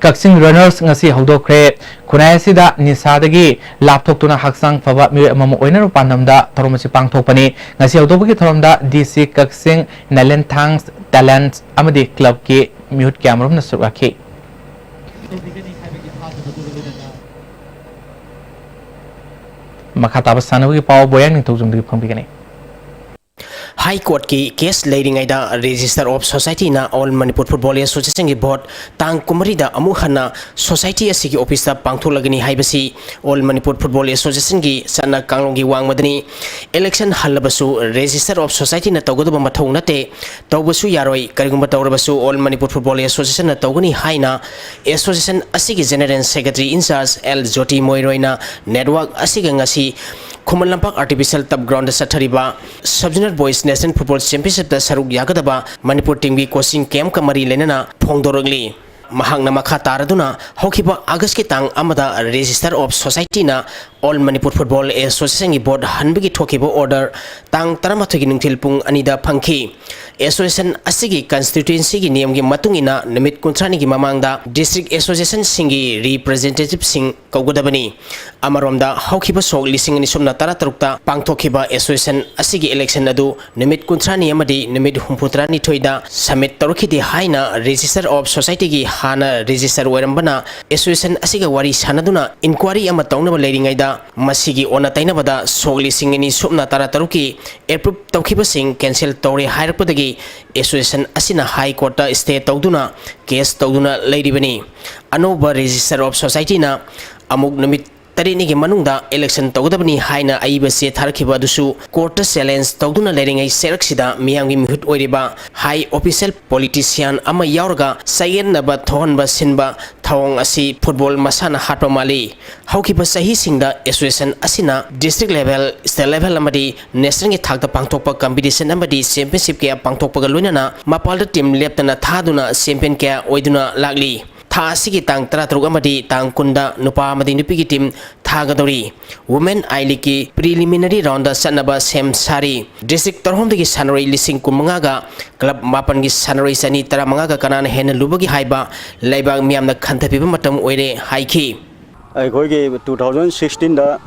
ꯀꯛꯆꯤꯡ runners ꯉꯁꯤ ꯍꯧꯗꯣꯛꯈ꯭ꯔꯦ꯫ ꯈꯨꯟꯅꯥꯏ ꯑꯁꯤꯗ ꯅꯤꯁꯥꯗꯒꯤ ꯂꯥꯞꯊꯣꯛꯇꯨꯅ ꯍꯛꯆꯥꯡ ꯐꯕ ꯃꯤꯑꯣꯏ ꯑꯃꯃꯝ ꯑꯣꯏꯅꯕ ꯄꯥꯟꯗꯝꯗ ꯊꯧꯔꯝ ꯑꯁꯤ ꯄꯥꯡꯊꯣꯛꯄꯅꯤ꯫ ꯉꯁꯤ ꯍꯧꯗꯣꯛꯄꯒꯤ ꯊꯧꯔꯝꯗ D C ꯀꯛꯆꯤꯡ, ꯅꯥꯏꯂꯦꯟ ꯊꯥꯡꯁ, talents ꯑꯃꯗꯤ clubꯀꯤ ꯃꯤꯍꯨꯠ ꯀꯌꯥꯃꯔꯨꯝꯅ ꯁꯔꯨꯛ ꯌꯥꯈꯤ꯫ ꯃꯈꯥ ꯇꯥꯕ ꯁꯥꯟꯅꯕꯒꯤ ꯄꯥꯎ ꯕꯣꯌꯥꯡ ꯅꯤꯡꯊꯧꯖꯝꯗꯒꯤ ꯐꯪꯕꯤꯒꯅꯤ꯫ High Courtꯀꯤ case ꯂꯩꯔꯤꯉꯩꯗ Register of Societyꯅ All Manipur Football Associationꯒꯤ vote ꯇꯥꯡ ꯀꯨꯟꯃꯔꯤꯗ ꯑꯃꯨꯛ ꯍꯟꯅ society ꯑꯁꯤꯒꯤ officeꯇ ꯄꯥꯡꯊꯣꯛꯂꯒꯅꯤ ꯍꯥꯏꯕꯁꯤ All Manipur Football Associationꯒꯤ ꯆꯠꯅ ꯀꯥꯡꯂꯣꯟꯒꯤ ꯋꯥꯡꯃꯗꯅꯤ꯫ Election ꯍꯜꯂꯕꯁꯨ Register of Societyꯅ ꯇꯧꯒꯗꯕ ꯃꯊꯧ ꯅꯠꯇꯦ, ꯇꯧꯕꯁꯨ ꯌꯥꯔꯣꯏ꯫ ꯀꯔꯤꯒꯨꯝꯕ ꯇꯧꯔꯕꯁꯨ All Manipur Football Associationꯅ ꯇꯧꯒꯅꯤ ꯍꯥꯏꯅ association ꯑꯁꯤꯒꯤ General Secretary in charge L Jyoti ꯃꯣꯏꯔꯣꯏꯅ network ꯑꯁꯤꯒ ꯉꯁꯤ ꯈꯨꯃꯟ ꯂꯝꯄꯥꯛ artificial turf groundꯗ ꯆꯠꯊꯔꯤꯕ Sub Junior Boys National Football Championshipꯇ ꯁꯔꯨꯛ ꯌꯥꯒꯗꯕ ꯃꯅꯤꯄꯨꯔ teamꯒꯤ coaching campꯀ ꯃꯔꯤ ꯂꯩꯅꯅ ꯐꯣꯡꯗꯣꯔꯛꯂꯤ꯫ ꯃꯍꯥꯛꯅ ꯃꯈꯥ ꯇꯥꯔꯗꯨꯅ ꯍꯧꯈꯤꯕ ꯑꯥꯒꯁꯀꯤ ꯇꯥꯡ ꯑꯃꯗ Register of Societyꯅ All Manipur Football Associationꯒꯤ ꯕꯣꯔꯗ ꯍꯟꯕꯒꯤ ꯊꯣꯛꯈꯤꯕ ꯑꯣꯔꯗꯔ ꯇꯥꯡ ꯇꯔꯥꯃꯥꯊꯣꯏꯒꯤ ꯅꯨꯡꯊꯤꯜ ꯄꯨꯡ ꯑꯅꯤꯗ ꯐꯪꯈꯤ꯫ ꯑꯦꯁꯣꯁꯤꯌꯦꯁꯟ ꯑꯁꯤꯒꯤ ꯀꯟꯁꯇꯤꯇ꯭ꯌꯨꯑꯦꯟꯁꯤꯒꯤ ꯅꯤꯌꯝꯒꯤ ꯃꯇꯨꯡ ꯏꯟꯅ ꯅꯨꯃꯤꯠ ꯀꯨꯟꯊ꯭ꯔꯥꯅꯤꯒꯤ ꯃꯃꯥꯡꯗ ꯗꯤꯁꯇ꯭ꯔꯤꯛ ꯑꯦꯁꯣꯁꯤꯌꯦꯁꯟꯁꯤꯡꯒꯤ ꯔꯤꯄ꯭ꯔꯖꯦꯟꯇꯦꯇꯤꯚꯁꯤꯡ ꯀꯧꯒꯗꯕꯅꯤ꯫ ꯑꯃꯔꯣꯝꯗ, ꯍꯧꯈꯤꯕ ꯁꯣꯛ ꯂꯤꯁꯤꯡ ꯑꯅꯤ ꯁꯨꯞꯅ ꯇꯔꯥꯇꯔꯨꯛꯇ ꯄꯥꯡꯊꯣꯛꯈꯤꯕ ꯑꯦꯁꯣꯁꯤꯌꯦꯁꯟ ꯑꯁꯤꯒꯤ ꯏꯂꯦꯛꯁꯟ ꯑꯗꯨ ꯅꯨꯃꯤꯠ ꯀꯨꯟꯊ꯭ꯔꯥꯅꯤ ꯑꯃꯗꯤ ꯅꯨꯃꯤꯠ ꯍꯨꯝꯐꯨꯇꯔꯥꯅꯤꯊꯣꯏꯗ ꯁꯕꯃꯤꯠ ꯇꯧꯔꯛꯈꯤꯗꯦ ꯍꯥꯏꯅ Register of Societyꯒꯤ ꯍꯥꯟꯅ ꯔꯦꯖꯤꯁꯇꯔ ꯑꯣꯏꯔꯝꯕꯅ ꯑꯦꯁꯣꯁꯤꯌꯦꯁꯟ ꯑꯁꯤꯒ ꯋꯥꯔꯤ ꯁꯥꯟꯅꯗꯨꯅ ꯏꯟꯀ꯭ꯋꯥꯔꯤ ꯑꯃ ꯇꯧꯅꯕ ꯂꯩꯔꯤꯉꯩꯗ ꯃꯁꯤꯒꯤ ꯑꯣꯟꯅ ꯇꯩꯅꯕꯗ ꯁꯣꯛ ꯂꯤꯁꯤꯡ ꯑꯅꯤ ꯁꯨꯞꯅ ꯇꯔꯥꯇꯔꯨꯛꯀꯤ ꯑꯦꯄ꯭ꯔꯨꯞ ꯇꯧꯈꯤꯕꯁꯤꯡ ꯀꯦꯟꯁꯦꯜ ꯇꯧꯔꯦ ꯍꯥꯏꯔꯛꯄꯗꯒꯤ ꯑꯦꯁꯣꯁꯤꯌꯦꯁꯟ ꯑꯁꯤꯅ ꯍꯥꯏ ꯀꯣꯔꯠꯇ ꯁ꯭ꯇꯦ ꯇꯧꯗꯨꯅ ꯀꯦꯁ ꯇꯧꯗꯨꯅ ꯂꯩꯔꯤꯕꯅꯤ꯫ ꯑꯅꯧꯕ Register of Societyꯅ ꯑꯃꯨꯛ ꯅꯨꯃꯤꯠ ꯇꯔꯦꯠꯅꯤꯒꯤ ꯃꯅꯨꯡꯗ ꯏꯂꯦꯛꯁꯟ ꯇꯧꯒꯗꯕꯅꯤ ꯍꯥꯏꯅ ꯑꯏꯕ ꯆꯦ ꯊꯥꯔꯛꯈꯤꯕ ꯑꯗꯨꯁꯨ ꯀꯣꯔꯠꯇ ꯆꯦꯂꯦꯟꯖ ꯇꯧꯗꯨꯅ ꯂꯩꯔꯤꯉꯩ ꯆꯩꯔꯛꯁꯤꯗ ꯃꯤꯌꯥꯝꯒꯤ ꯃꯤꯍꯨꯠ ꯑꯣꯏꯔꯤꯕ ꯍꯥꯏ ꯑꯣꯐꯤꯁꯤꯌꯦꯜ ꯄꯣꯂꯤꯇꯤꯁꯤꯌꯥꯟ ꯑꯃ ꯌꯥꯎꯔꯒ ꯆꯌꯦꯠꯅꯕ ꯊꯣꯛꯍꯟꯕ ꯁꯤꯟꯕ ꯊꯧꯑꯣꯡ ꯑꯁꯤ ꯐꯨꯠꯕꯣꯜ ꯃꯁꯥꯟꯅ ꯍꯥꯠꯄ ꯃꯥꯜꯂꯤ꯫ ꯍꯧꯈꯤꯕ ꯆꯍꯤꯁꯤꯡꯗ ꯑꯦꯁꯣꯁꯤꯌꯦꯁꯟ ꯑꯁꯤꯅ ꯗꯤꯁꯇ꯭ꯔꯤꯛ ꯂꯦꯚꯦꯜ, ꯁ꯭ꯇꯦꯠ ꯂꯦꯚꯦꯜ ꯑꯃꯗꯤ ꯅꯦꯁꯅꯦꯜꯒꯤ ꯊꯥꯛꯇ ꯄꯥꯡꯊꯣꯛꯄ ꯀꯝꯄꯤꯇꯤꯁꯟ ꯑꯃꯗꯤ ꯆꯦꯝꯄꯤꯌꯟꯁꯤꯞ ꯀꯌꯥ ꯄꯥꯡꯊꯣꯛꯄꯒ ꯂꯣꯏꯅꯅ ꯃꯄꯥꯟꯗ ꯇꯤꯝ ꯂꯦꯞꯇꯅ ꯊꯥꯗꯨꯅ ꯆꯦꯝꯄꯤꯌꯟ ꯀꯌꯥ ꯑꯣꯏꯗꯨꯅ ꯂꯥꯛꯂꯤ꯫ ꯊꯥ ꯑꯁꯤꯒꯤ ꯇꯥꯡ ꯇꯔꯥꯇꯔꯨꯛ ꯑꯃꯗꯤ ꯇꯥꯡ ꯀꯨꯟꯗ ꯅꯨꯄꯥ ꯑꯃꯗꯤ ꯅꯨꯄꯤꯒꯤ ꯇꯤꯝ ꯊꯥꯒꯗꯧꯔꯤ꯫ ꯋꯨꯃꯦꯟ ꯑꯥꯏ ꯂꯤꯒꯀꯤ ꯄ꯭ꯔꯤꯂꯤꯃꯤꯅꯔꯤ ꯔꯥꯎꯟꯗ ꯆꯠꯅꯕ ꯁꯦꯝ ꯁꯥꯔꯤ꯫ ꯗꯤꯁꯇ꯭ꯔꯤꯛ ꯇꯔꯥꯍꯨꯝꯗꯣꯏꯒꯤ ꯁꯥꯟꯅꯔꯣꯏ ꯂꯤꯁꯤꯡ ꯀꯨꯟꯃꯉꯥꯒ ꯀ꯭ꯂꯕ ꯃꯥꯄꯟꯒꯤ ꯁꯥꯟꯅꯔꯣꯏ ꯆꯅꯤ ꯇꯔꯥꯃꯉꯥꯒ ꯀꯅꯥꯅ ꯍꯦꯟꯅ ꯂꯨꯕꯒꯦ ꯍꯥꯏꯕ ꯂꯩꯕꯥꯛ ꯃꯤꯌꯥꯝꯅ ꯈꯟꯊꯕꯤꯕ ꯃꯇꯝ ꯑꯣꯏꯔꯦ ꯍꯥꯏꯈꯤ꯫ ꯑꯩꯈꯣꯏꯒꯤ two thousand sixteenꯗ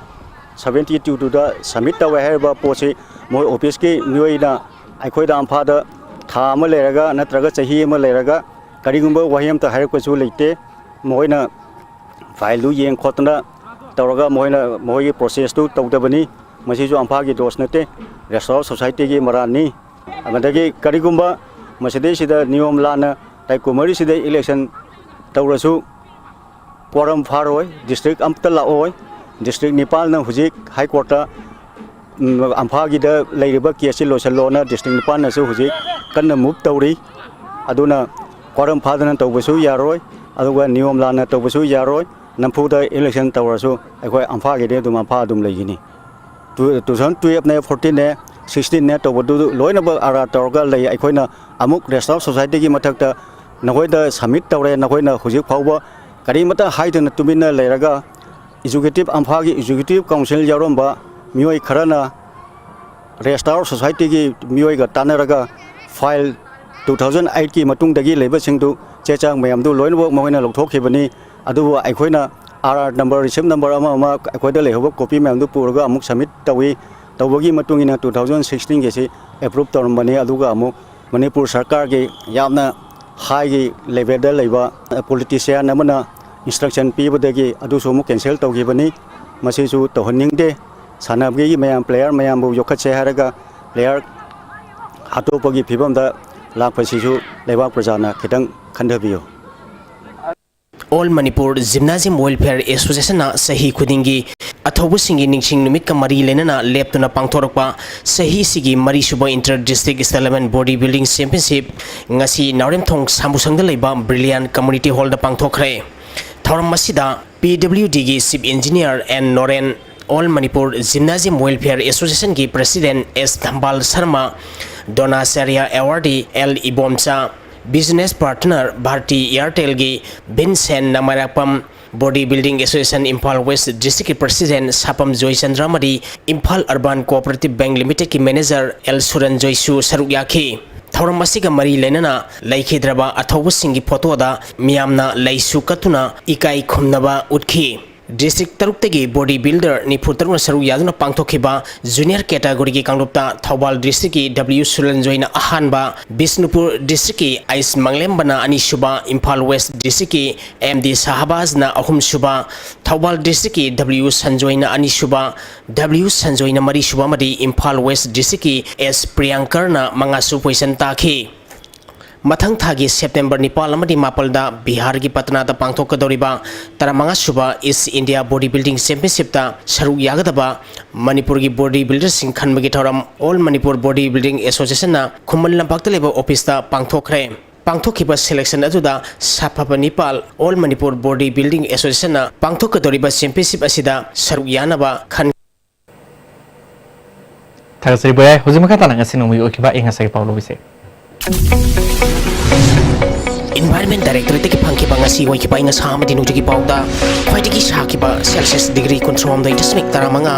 seventy two ꯇꯨꯗ ꯁꯕꯃꯤꯠ ꯇꯧꯋꯦ ꯍꯥꯏꯔꯤꯕ ꯄꯣꯠꯁꯤ ꯃꯣꯏ ꯑꯣꯐꯤꯁꯀꯤ ꯃꯤꯑꯣꯏꯅ ꯑꯩꯈꯣꯏꯗ ꯑꯝꯐꯥꯗ ꯊꯥ ꯑꯃ ꯂꯩꯔꯒ ꯅꯠꯇ꯭ꯔꯒ ꯆꯍꯤ ꯑꯃ ꯂꯩꯔꯒ ꯀꯔꯤꯒꯨꯝꯕ ꯋꯥꯍꯩ ꯑꯝꯇ ꯍꯥꯏꯔꯛꯄꯁꯨ ꯂꯩꯇꯦ꯫ ꯃꯈꯣꯏꯅ ꯐꯥꯏꯜꯗꯨ ꯌꯦꯡ ꯈꯣꯠꯇꯅ ꯇꯧꯔꯒ ꯃꯈꯣꯏꯅ ꯃꯈꯣꯏꯒꯤ ꯄ꯭ꯔꯣꯁꯦꯁꯇꯨ ꯇꯧꯗꯕꯅꯤ꯫ ꯃꯁꯤꯁꯨ ꯑꯝꯐꯥꯒꯤ ꯗꯣꯁ ꯅꯠꯇꯦ, ꯔꯦꯁꯇꯣꯔ ꯁꯣꯁꯥꯏꯇꯤꯒꯤ ꯃꯔꯥꯜꯅꯤ꯫ ꯑꯗꯒꯤ ꯀꯔꯤꯒꯨꯝꯕ ꯃꯁꯤꯗꯩꯁꯤꯗ ꯅꯤꯌꯣꯝ ꯂꯥꯟꯅ ꯇꯥꯏ ꯀꯨꯝꯃꯔꯤꯁꯤꯗ ꯏꯂꯦꯛꯁꯟ ꯇꯧꯔꯁꯨ ꯀ꯭ꯋꯥꯔꯝ ꯐꯥꯔꯣꯏ, ꯗꯤꯁꯇ꯭ꯔꯤꯛ ꯑꯝꯇ ꯂꯥꯛꯑꯣꯏ꯫ ꯗꯤꯁꯇ꯭ꯔꯤꯛ ꯅꯤꯄꯥꯜꯅ ꯍꯧꯖꯤꯛ ꯍꯥꯏ ꯀꯣꯔꯠꯇ, ꯎꯝ, ꯑꯝꯐꯥꯒꯤꯗ ꯂꯩꯔꯤꯕ ꯀꯦꯁꯁꯤ ꯂꯣꯏꯁꯤꯜꯂꯣꯅ ꯗꯤꯁꯇ꯭ꯔꯤꯛ ꯅꯤꯄꯥꯜꯅꯁꯨ ꯍꯧꯖꯤꯛ ꯀꯟꯅ ꯃꯨꯚ ꯇꯧꯔꯤ꯫ ꯑꯗꯨꯅ ꯀ꯭ꯋꯥꯔꯝ ꯐꯥꯗꯅ ꯇꯧꯕꯁꯨ ꯌꯥꯔꯣꯏ, ꯑꯗꯨꯒ ꯅꯤꯌꯣꯝ ꯂꯥꯟꯅ ꯇꯧꯕꯁꯨ ꯌꯥꯔꯣꯏ꯫ ꯅꯝꯐꯨꯗ ꯏꯂꯦꯛꯁꯟ ꯇꯧꯔꯁꯨ ꯑꯩꯈꯣꯏ ꯑꯝꯐꯥꯒꯤꯗꯤ ꯑꯗꯨꯝ ꯑꯝꯐꯥ ꯑꯗꯨꯝ ꯂꯩꯒꯅꯤ꯫ Two thousand twelveꯅꯦ, fourteenꯅꯦ, sixteenꯅꯦ ꯇꯧꯕꯗꯨ ꯂꯣꯏꯅꯃꯛ ꯑꯥꯔꯥ ꯇꯧꯔꯒ ꯂꯩ꯫ ꯑꯩꯈꯣꯏꯅ ꯑꯃꯨꯛ ꯔꯦꯁꯇꯣꯔ ꯁꯣꯁꯥꯏꯇꯤꯒꯤ ꯃꯊꯛꯇ ꯅꯈꯣꯏꯗ ꯁꯕꯃꯤꯠ ꯇꯧꯔꯦ꯫ ꯅꯈꯣꯏꯅ ꯍꯧꯖꯤꯛ ꯐꯥꯎꯕ ꯀꯔꯤꯃꯠꯇ ꯍꯥꯏꯗꯅ ꯇꯨꯃꯤꯟꯅ ꯂꯩꯔꯒ, ꯑꯦꯛꯖꯤꯀ꯭ꯌꯨꯇꯤꯚ, ꯏꯝꯐꯥꯜꯒꯤ ꯑꯦꯛꯖꯤꯀ꯭ꯌꯨꯇꯤꯚ ꯀꯥꯎꯟꯁꯤꯜ ꯌꯥꯎꯔꯝꯕ ꯃꯤꯑꯣꯏ ꯈꯔꯅ ꯔꯦꯁꯇꯥꯎꯔ ꯁꯣꯁꯥꯏꯇꯤꯒꯤ ꯃꯤꯑꯣꯏꯒ ꯇꯥꯟꯅꯔꯒ ꯐꯥꯏꯜ ꯇꯨ ꯊꯥꯎꯖꯟ ꯑꯩꯠꯀꯤ ꯃꯇꯨꯡꯗꯒꯤ ꯂꯩꯕꯁꯤꯡꯗꯨ, ꯆꯦ ꯆꯥꯡ ꯃꯌꯥꯝꯗꯨ ꯂꯣꯏꯅꯃꯛ ꯃꯈꯣꯏꯅ ꯂꯧꯊꯣꯛꯈꯤꯕꯅꯤ꯫ ꯑꯗꯨꯕꯨ ꯑꯩꯈꯣꯏꯅ R R number, receipt number ꯑꯃ ꯑꯃ ꯑꯩꯈꯣꯏꯗ ꯂꯩꯍꯧꯕ ꯀꯣꯄꯤ ꯃꯌꯥꯝꯗꯨ ꯄꯨꯔꯒ ꯑꯃꯨꯛ ꯁꯕꯃꯤꯠ ꯇꯧꯏ꯫ ꯇꯧꯕꯒꯤ ꯃꯇꯨꯡ ꯏꯟꯅ ꯇꯨ ꯊꯥꯎꯖꯟ ꯁꯤꯛꯁꯇꯤꯟꯒꯤꯁꯤ ꯑꯦꯄ꯭ꯔꯨꯞ ꯇꯧꯔꯝꯕꯅꯤ꯫ ꯑꯗꯨꯒ ꯑꯃꯨꯛ ꯃꯅꯤꯄꯨꯔ ꯁꯔꯀꯥꯔꯒꯤ ꯌꯥꯝꯅ ꯍꯥꯏꯒꯤ ꯂꯦꯚꯦꯜꯗ ꯂꯩꯕ ꯄꯣꯂꯤꯇꯤꯁꯤꯌꯥꯟ ꯑꯃꯅ ꯏꯟꯁꯇ꯭ꯔꯛꯁꯟ ꯄꯤꯕꯗꯒꯤ ꯑꯗꯨꯁꯨ ꯑꯃꯨꯛ ꯀꯦꯟꯁꯦꯜ ꯇꯧꯈꯤꯕꯅꯤ꯫ ꯃꯁꯤꯁꯨ ꯇꯧꯍꯟꯅꯤꯡꯗꯦ꯫ ꯁꯥꯟꯅꯕꯒꯤ ꯃꯌꯥꯝ, ꯄ꯭ꯂꯦꯌꯔ ꯃꯌꯥꯝꯕꯨ ꯌꯣꯛꯈꯠꯁꯦ ꯍꯥꯏꯔꯒ ꯄ꯭ꯂꯦꯌꯔ ꯑꯇꯣꯞꯄꯒꯤ ꯐꯤꯕꯝꯗ ꯂꯥꯛꯄꯁꯤꯁꯨ ꯂꯩꯕꯥꯛ ꯄ꯭ꯔꯖꯥꯅ ꯈꯤꯇꯪ ꯈꯟꯊꯕꯤꯌꯨ꯫ All Manipur Gymnasium Welfare Associationꯅ ꯆꯍꯤ ꯈꯨꯗꯤꯡꯒꯤ ꯑꯊꯧꯕꯁꯤꯡꯒꯤ ꯅꯤꯡꯁꯤꯡ ꯅꯨꯃꯤꯠꯀ ꯃꯔꯤ ꯂꯩꯅꯅ ꯂꯦꯞꯇꯨꯅ ꯄꯥꯡꯊꯣꯔꯛꯄ ꯆꯍꯤꯁꯤꯒꯤ ꯃꯔꯤꯁꯨꯕ Inter District Stallion Body Building Championship ꯉꯁꯤ ꯅꯥꯎꯔꯦꯝꯊꯣꯡ ꯁꯥꯃꯨꯁꯪꯗ ꯂꯩꯕ Brilliant Community Hallꯗ ꯄꯥꯡꯊꯣꯛꯈ꯭ꯔꯦ꯫ ꯊꯧꯔꯝ ꯑꯁꯤꯗ PWDꯒꯤ Chief Engineer N Noren, All Manipur Gymnasium Welfare Associationꯒꯤ President S ꯙꯝꯕꯥꯜ Sharma, ꯗ꯭ꯔꯣꯅꯥꯆꯥꯔ꯭ꯌ Awardee L Ibomcha, Business Partner Bharti Airtelꯒꯤ ꯚꯤꯟꯁꯦꯟ ꯅꯃꯥꯏꯔꯥꯛꯄꯝ, Body Building Association Imphal West Districtꯀꯤ President ꯁꯥꯄꯝ Joychandra ꯑꯃꯗꯤ Imphal Urban Cooperative Bank Limitedꯀꯤ Manager L ꯁꯨꯔꯟꯖꯣꯏꯁꯨ ꯁꯔꯨꯛ ꯌꯥꯈꯤ꯫ ꯊꯧꯔꯝ ꯑꯁꯤꯒ ꯃꯔꯤ ꯂꯩꯅꯅ ꯂꯩꯈꯤꯗ꯭ꯔꯕ ꯑꯊꯧꯕꯁꯤꯡꯒꯤ ꯐꯣꯇꯣꯗ ꯃꯤꯌꯥꯝꯅ ꯂꯩꯁꯨ ꯀꯠꯇꯨꯅ ꯏꯀꯥꯏ ꯈꯨꯝꯅꯕ ꯎꯠꯈꯤ꯫ District ꯇꯔꯨꯛꯇꯒꯤ body builder ꯅꯤꯐꯨ ꯇꯔꯨꯛꯅ ꯁꯔꯨꯛ ꯌꯥꯗꯨꯅ ꯄꯥꯡꯊꯣꯛꯈꯤꯕ junior categoryꯒꯤ ꯀꯥꯡꯂꯨꯞꯇ ꯊꯧꯕꯥꯜ Districtꯀꯤ W ꯁꯨꯔꯟꯖꯣꯏꯅ ꯑꯍꯥꯟꯕ, ꯕꯤꯁꯅꯨꯄꯨꯔ Districtꯀꯤ ꯑꯩꯁ ꯃꯪꯂꯦꯝꯕꯅ ꯑꯅꯤꯁꯨꯕ, ꯏꯝꯐꯥꯜ West Districtꯀꯤ M D ꯁꯍꯕꯥꯖꯅ ꯑꯍꯨꯝꯁꯨꯕ, ꯊꯧꯕꯥꯜ Districtꯀꯤ W ꯁꯟꯖꯣꯏꯅ ꯑꯅꯤꯁꯨꯕ, W ꯁꯟꯖꯣꯏꯅ ꯃꯔꯤꯁꯨꯕ ꯑꯃꯗꯤ ꯏꯝꯐꯥꯜ West Districtꯀꯤ S ꯄ꯭ꯔꯤꯌꯥꯡꯀꯔꯅ ꯃꯉꯥꯁꯨꯕ position ꯇꯥꯈꯤ꯫ ꯃꯊꯪ ꯊꯥꯒꯤ September ꯅꯤꯄꯥꯜ ꯑꯃꯗꯤ ꯃꯥꯄꯜꯗ ꯕꯤꯍꯥꯔꯒꯤ ꯄꯇꯅꯥꯗ ꯄꯥꯡꯊꯣꯛꯀꯗꯧꯔꯤꯕ ꯇꯔꯥꯃꯉꯥ ꯁꯨꯕ East India Body Building Championshipꯇ ꯁꯔꯨꯛ ꯌꯥꯒꯗꯕ ꯃꯅꯤꯄꯨꯔꯒꯤ body builderꯁꯤꯡ ꯈꯟꯕꯒꯤ ꯊꯧꯔꯝ All Manipur Body Building Associationꯅ ꯈꯨꯃꯟ ꯂꯝꯄꯥꯛꯇ ꯂꯩꯕ officeꯇ ꯄꯥꯡꯊꯣꯛꯈ꯭ꯔꯦ꯫ ꯄꯥꯡꯊꯣꯛꯈꯤꯕ selection ꯑꯗꯨꯗ ꯁꯥꯐꯕ ꯅꯤꯄꯥꯜ All Manipur Body Building Associationꯅ ꯄꯥꯡꯊꯣꯛꯀꯗꯧꯔꯤꯕ championship ꯑꯁꯤꯗ ꯁꯔꯨꯛ ꯌꯥꯅꯕ ꯈꯟ ꯊꯥꯒꯠꯆꯔꯤ ꯕꯣꯌꯥꯏ꯫ ꯍꯧꯖꯤꯛ ꯃꯈꯥ ꯇꯥꯅ ꯉꯁꯤ ꯅꯣꯡꯃꯒꯤ ꯑꯣꯏꯈꯤꯕ ꯑꯏꯪ ꯑꯁꯥꯒꯤ ꯄꯥꯎ ꯂꯧꯕꯤꯁꯦ꯫ Environment Directorate-ꯇꯒꯤ ꯐꯪꯈꯤꯕ ꯉꯁꯤ ꯑꯣꯏꯈꯤꯕ ꯑꯌꯤꯡ ꯑꯁꯥ ꯑꯃꯗꯤ ꯅꯨꯡꯖꯒꯤ ꯄꯥꯎꯗ ꯈ꯭ꯋꯥꯏꯗꯒꯤ ꯁꯥꯈꯤꯕ Celsius degree ꯀꯨꯟꯊ꯭ꯔꯥꯍꯨꯝꯗꯣꯏ ꯗꯁꯃꯤꯛ ꯇꯔꯥꯃꯉꯥ,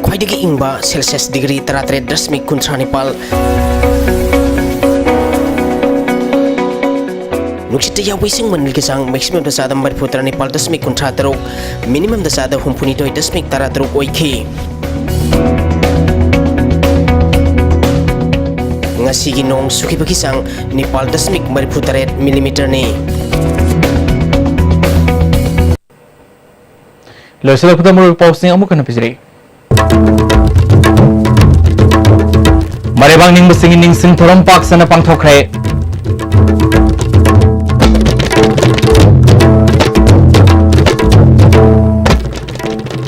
ꯈ꯭ꯋꯥꯏꯗꯒꯤ ꯏꯪꯕ Celsius degree ꯇꯔꯥꯇꯔꯦꯠ ꯗꯁꯃꯤꯛ ꯀꯨꯟꯊ꯭ꯔꯥ ꯅꯤꯄꯥꯜ, ꯅꯨꯡꯁꯤꯠꯇ ꯌꯥꯎꯕ ꯏꯁꯤꯡ ꯃꯅꯤꯜꯒꯤ ꯆꯥꯡ maximum-ꯗ ꯆꯥꯗ ꯃꯔꯤꯐꯨ ꯇꯔꯥ ꯅꯤꯄꯥꯜ ꯗꯁꯃꯤꯛ ꯀꯨꯟꯊ꯭ꯔꯥ ꯇꯔꯨꯛ, minimum-ꯗ ꯆꯥꯗ ꯍꯨꯝꯐꯨ ꯅꯤꯊꯣꯏ ꯗꯁꯃꯤꯛ ꯇꯔꯥ ꯇꯔꯨꯛ ꯑꯣꯏꯈꯤ꯫ ꯉꯁꯤꯒꯤ ꯅꯣꯡ ꯆꯨꯈꯤꯕꯒꯤ ꯆꯥꯡ ꯅꯤꯄꯥꯜ ꯗꯁꯃꯤꯛ ꯃꯔꯤꯐꯨ ꯇꯔꯦꯠ millimeter-ꯅꯤ꯫ ꯂꯣꯏꯁꯤꯜꯂꯛꯄꯗ ꯃꯔꯨꯑꯣꯏꯕ ꯄꯥꯎꯁꯤꯡ ꯑꯃꯨꯛ ꯍꯟꯅ ꯄꯤꯖꯔꯤ꯫ ꯃꯔꯩꯕꯥꯛ ꯅꯤꯡꯕꯁꯤꯡꯒꯤ ꯅꯤꯡꯁꯤꯡ ꯊꯧꯔꯝ ꯄꯥꯛ ꯁꯟꯅ ꯄꯥꯡꯊꯣꯛꯈ꯭ꯔꯦ꯫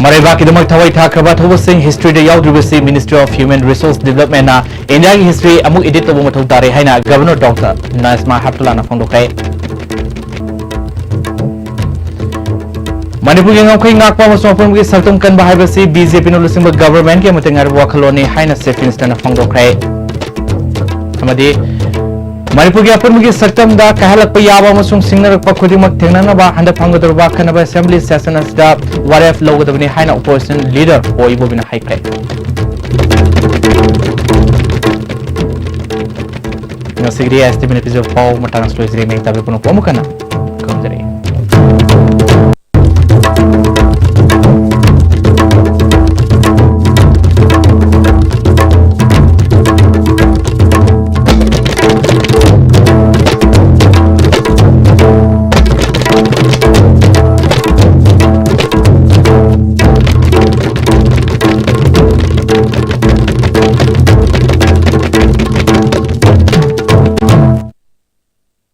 ꯃꯔꯩꯕꯥꯛꯀꯤꯗꯃꯛ ꯊꯋꯥꯏ ꯊꯥꯈ꯭ꯔꯕ ꯊꯧꯕꯁꯤꯡ history-ꯗ ꯌꯥꯎꯗ꯭ꯔꯤꯕꯁꯤ Ministry of Human Resource Development-ꯅ ꯏꯟꯗꯤꯌꯥꯒꯤ history ꯑꯃꯨꯛ edit ꯇꯧꯕ ꯃꯊꯧ ꯇꯥꯔꯦ ꯍꯥꯏꯅ Governor Doctor Najma Heptullahꯅ ꯐꯣꯡꯗꯣꯛꯈ꯭ꯔꯦ꯫ ꯃꯅꯤꯄꯨꯔꯒꯤ ꯉꯝꯈꯩ ꯉꯥꯛꯄ ꯑꯃꯁꯨꯡ ꯑꯄꯨꯟꯕꯒꯤ ꯁꯛꯇꯝ ꯀꯟꯕ ꯍꯥꯏꯕꯁꯤ BJP-ꯅ ꯂꯨꯆꯤꯡꯕ government-ꯀꯤ ꯑꯃꯠꯇ ꯉꯥꯏꯔꯕ ꯋꯥꯈꯜꯂꯣꯟꯅꯤ ꯍꯥꯏꯅ Chief Minister-ꯅ ꯐꯣꯡꯗꯣꯛꯈ꯭ꯔꯦ꯫ ꯑꯃꯗꯤ ꯃꯅꯤꯄꯨꯔꯒꯤ ꯑꯄꯨꯟꯕꯒꯤ ꯁꯛꯇꯝꯗ ꯀꯥꯏꯍꯜꯂꯛꯄ ꯌꯥꯕ ꯑꯃꯁꯨꯡ ꯁꯤꯡꯅꯔꯛꯄ ꯈꯨꯗꯤꯡꯃꯛ ꯊꯦꯡꯅꯅꯕ ꯍꯟꯗꯛ ꯐꯝꯒꯗꯧꯔꯤꯕ ꯑꯈꯟꯅꯕ assembly session ꯑꯁꯤꯗ ꯋꯥꯔꯦꯞ ꯂꯧꯒꯗꯕꯅꯤ ꯍꯥꯏꯅ opposition leader ꯑꯣ ꯏꯕꯣꯕꯤꯅ ꯍꯥꯏꯈ꯭ꯔꯦ꯫ ꯉꯁꯤꯒꯤꯗꯤ STV-ꯅ ꯄꯤꯖꯕ ꯄꯥꯎ ꯃꯇꯥꯡ ꯑꯁꯤꯗ ꯂꯣꯏꯁꯤꯜꯂꯤ꯫ ꯃꯌꯦꯛ ꯇꯥꯕꯤꯕ ꯄꯨꯝꯅꯃꯛꯄꯨ ꯑꯃꯨꯛ ꯍꯟꯅ ꯈꯨꯔꯨꯝꯖꯔꯤ꯫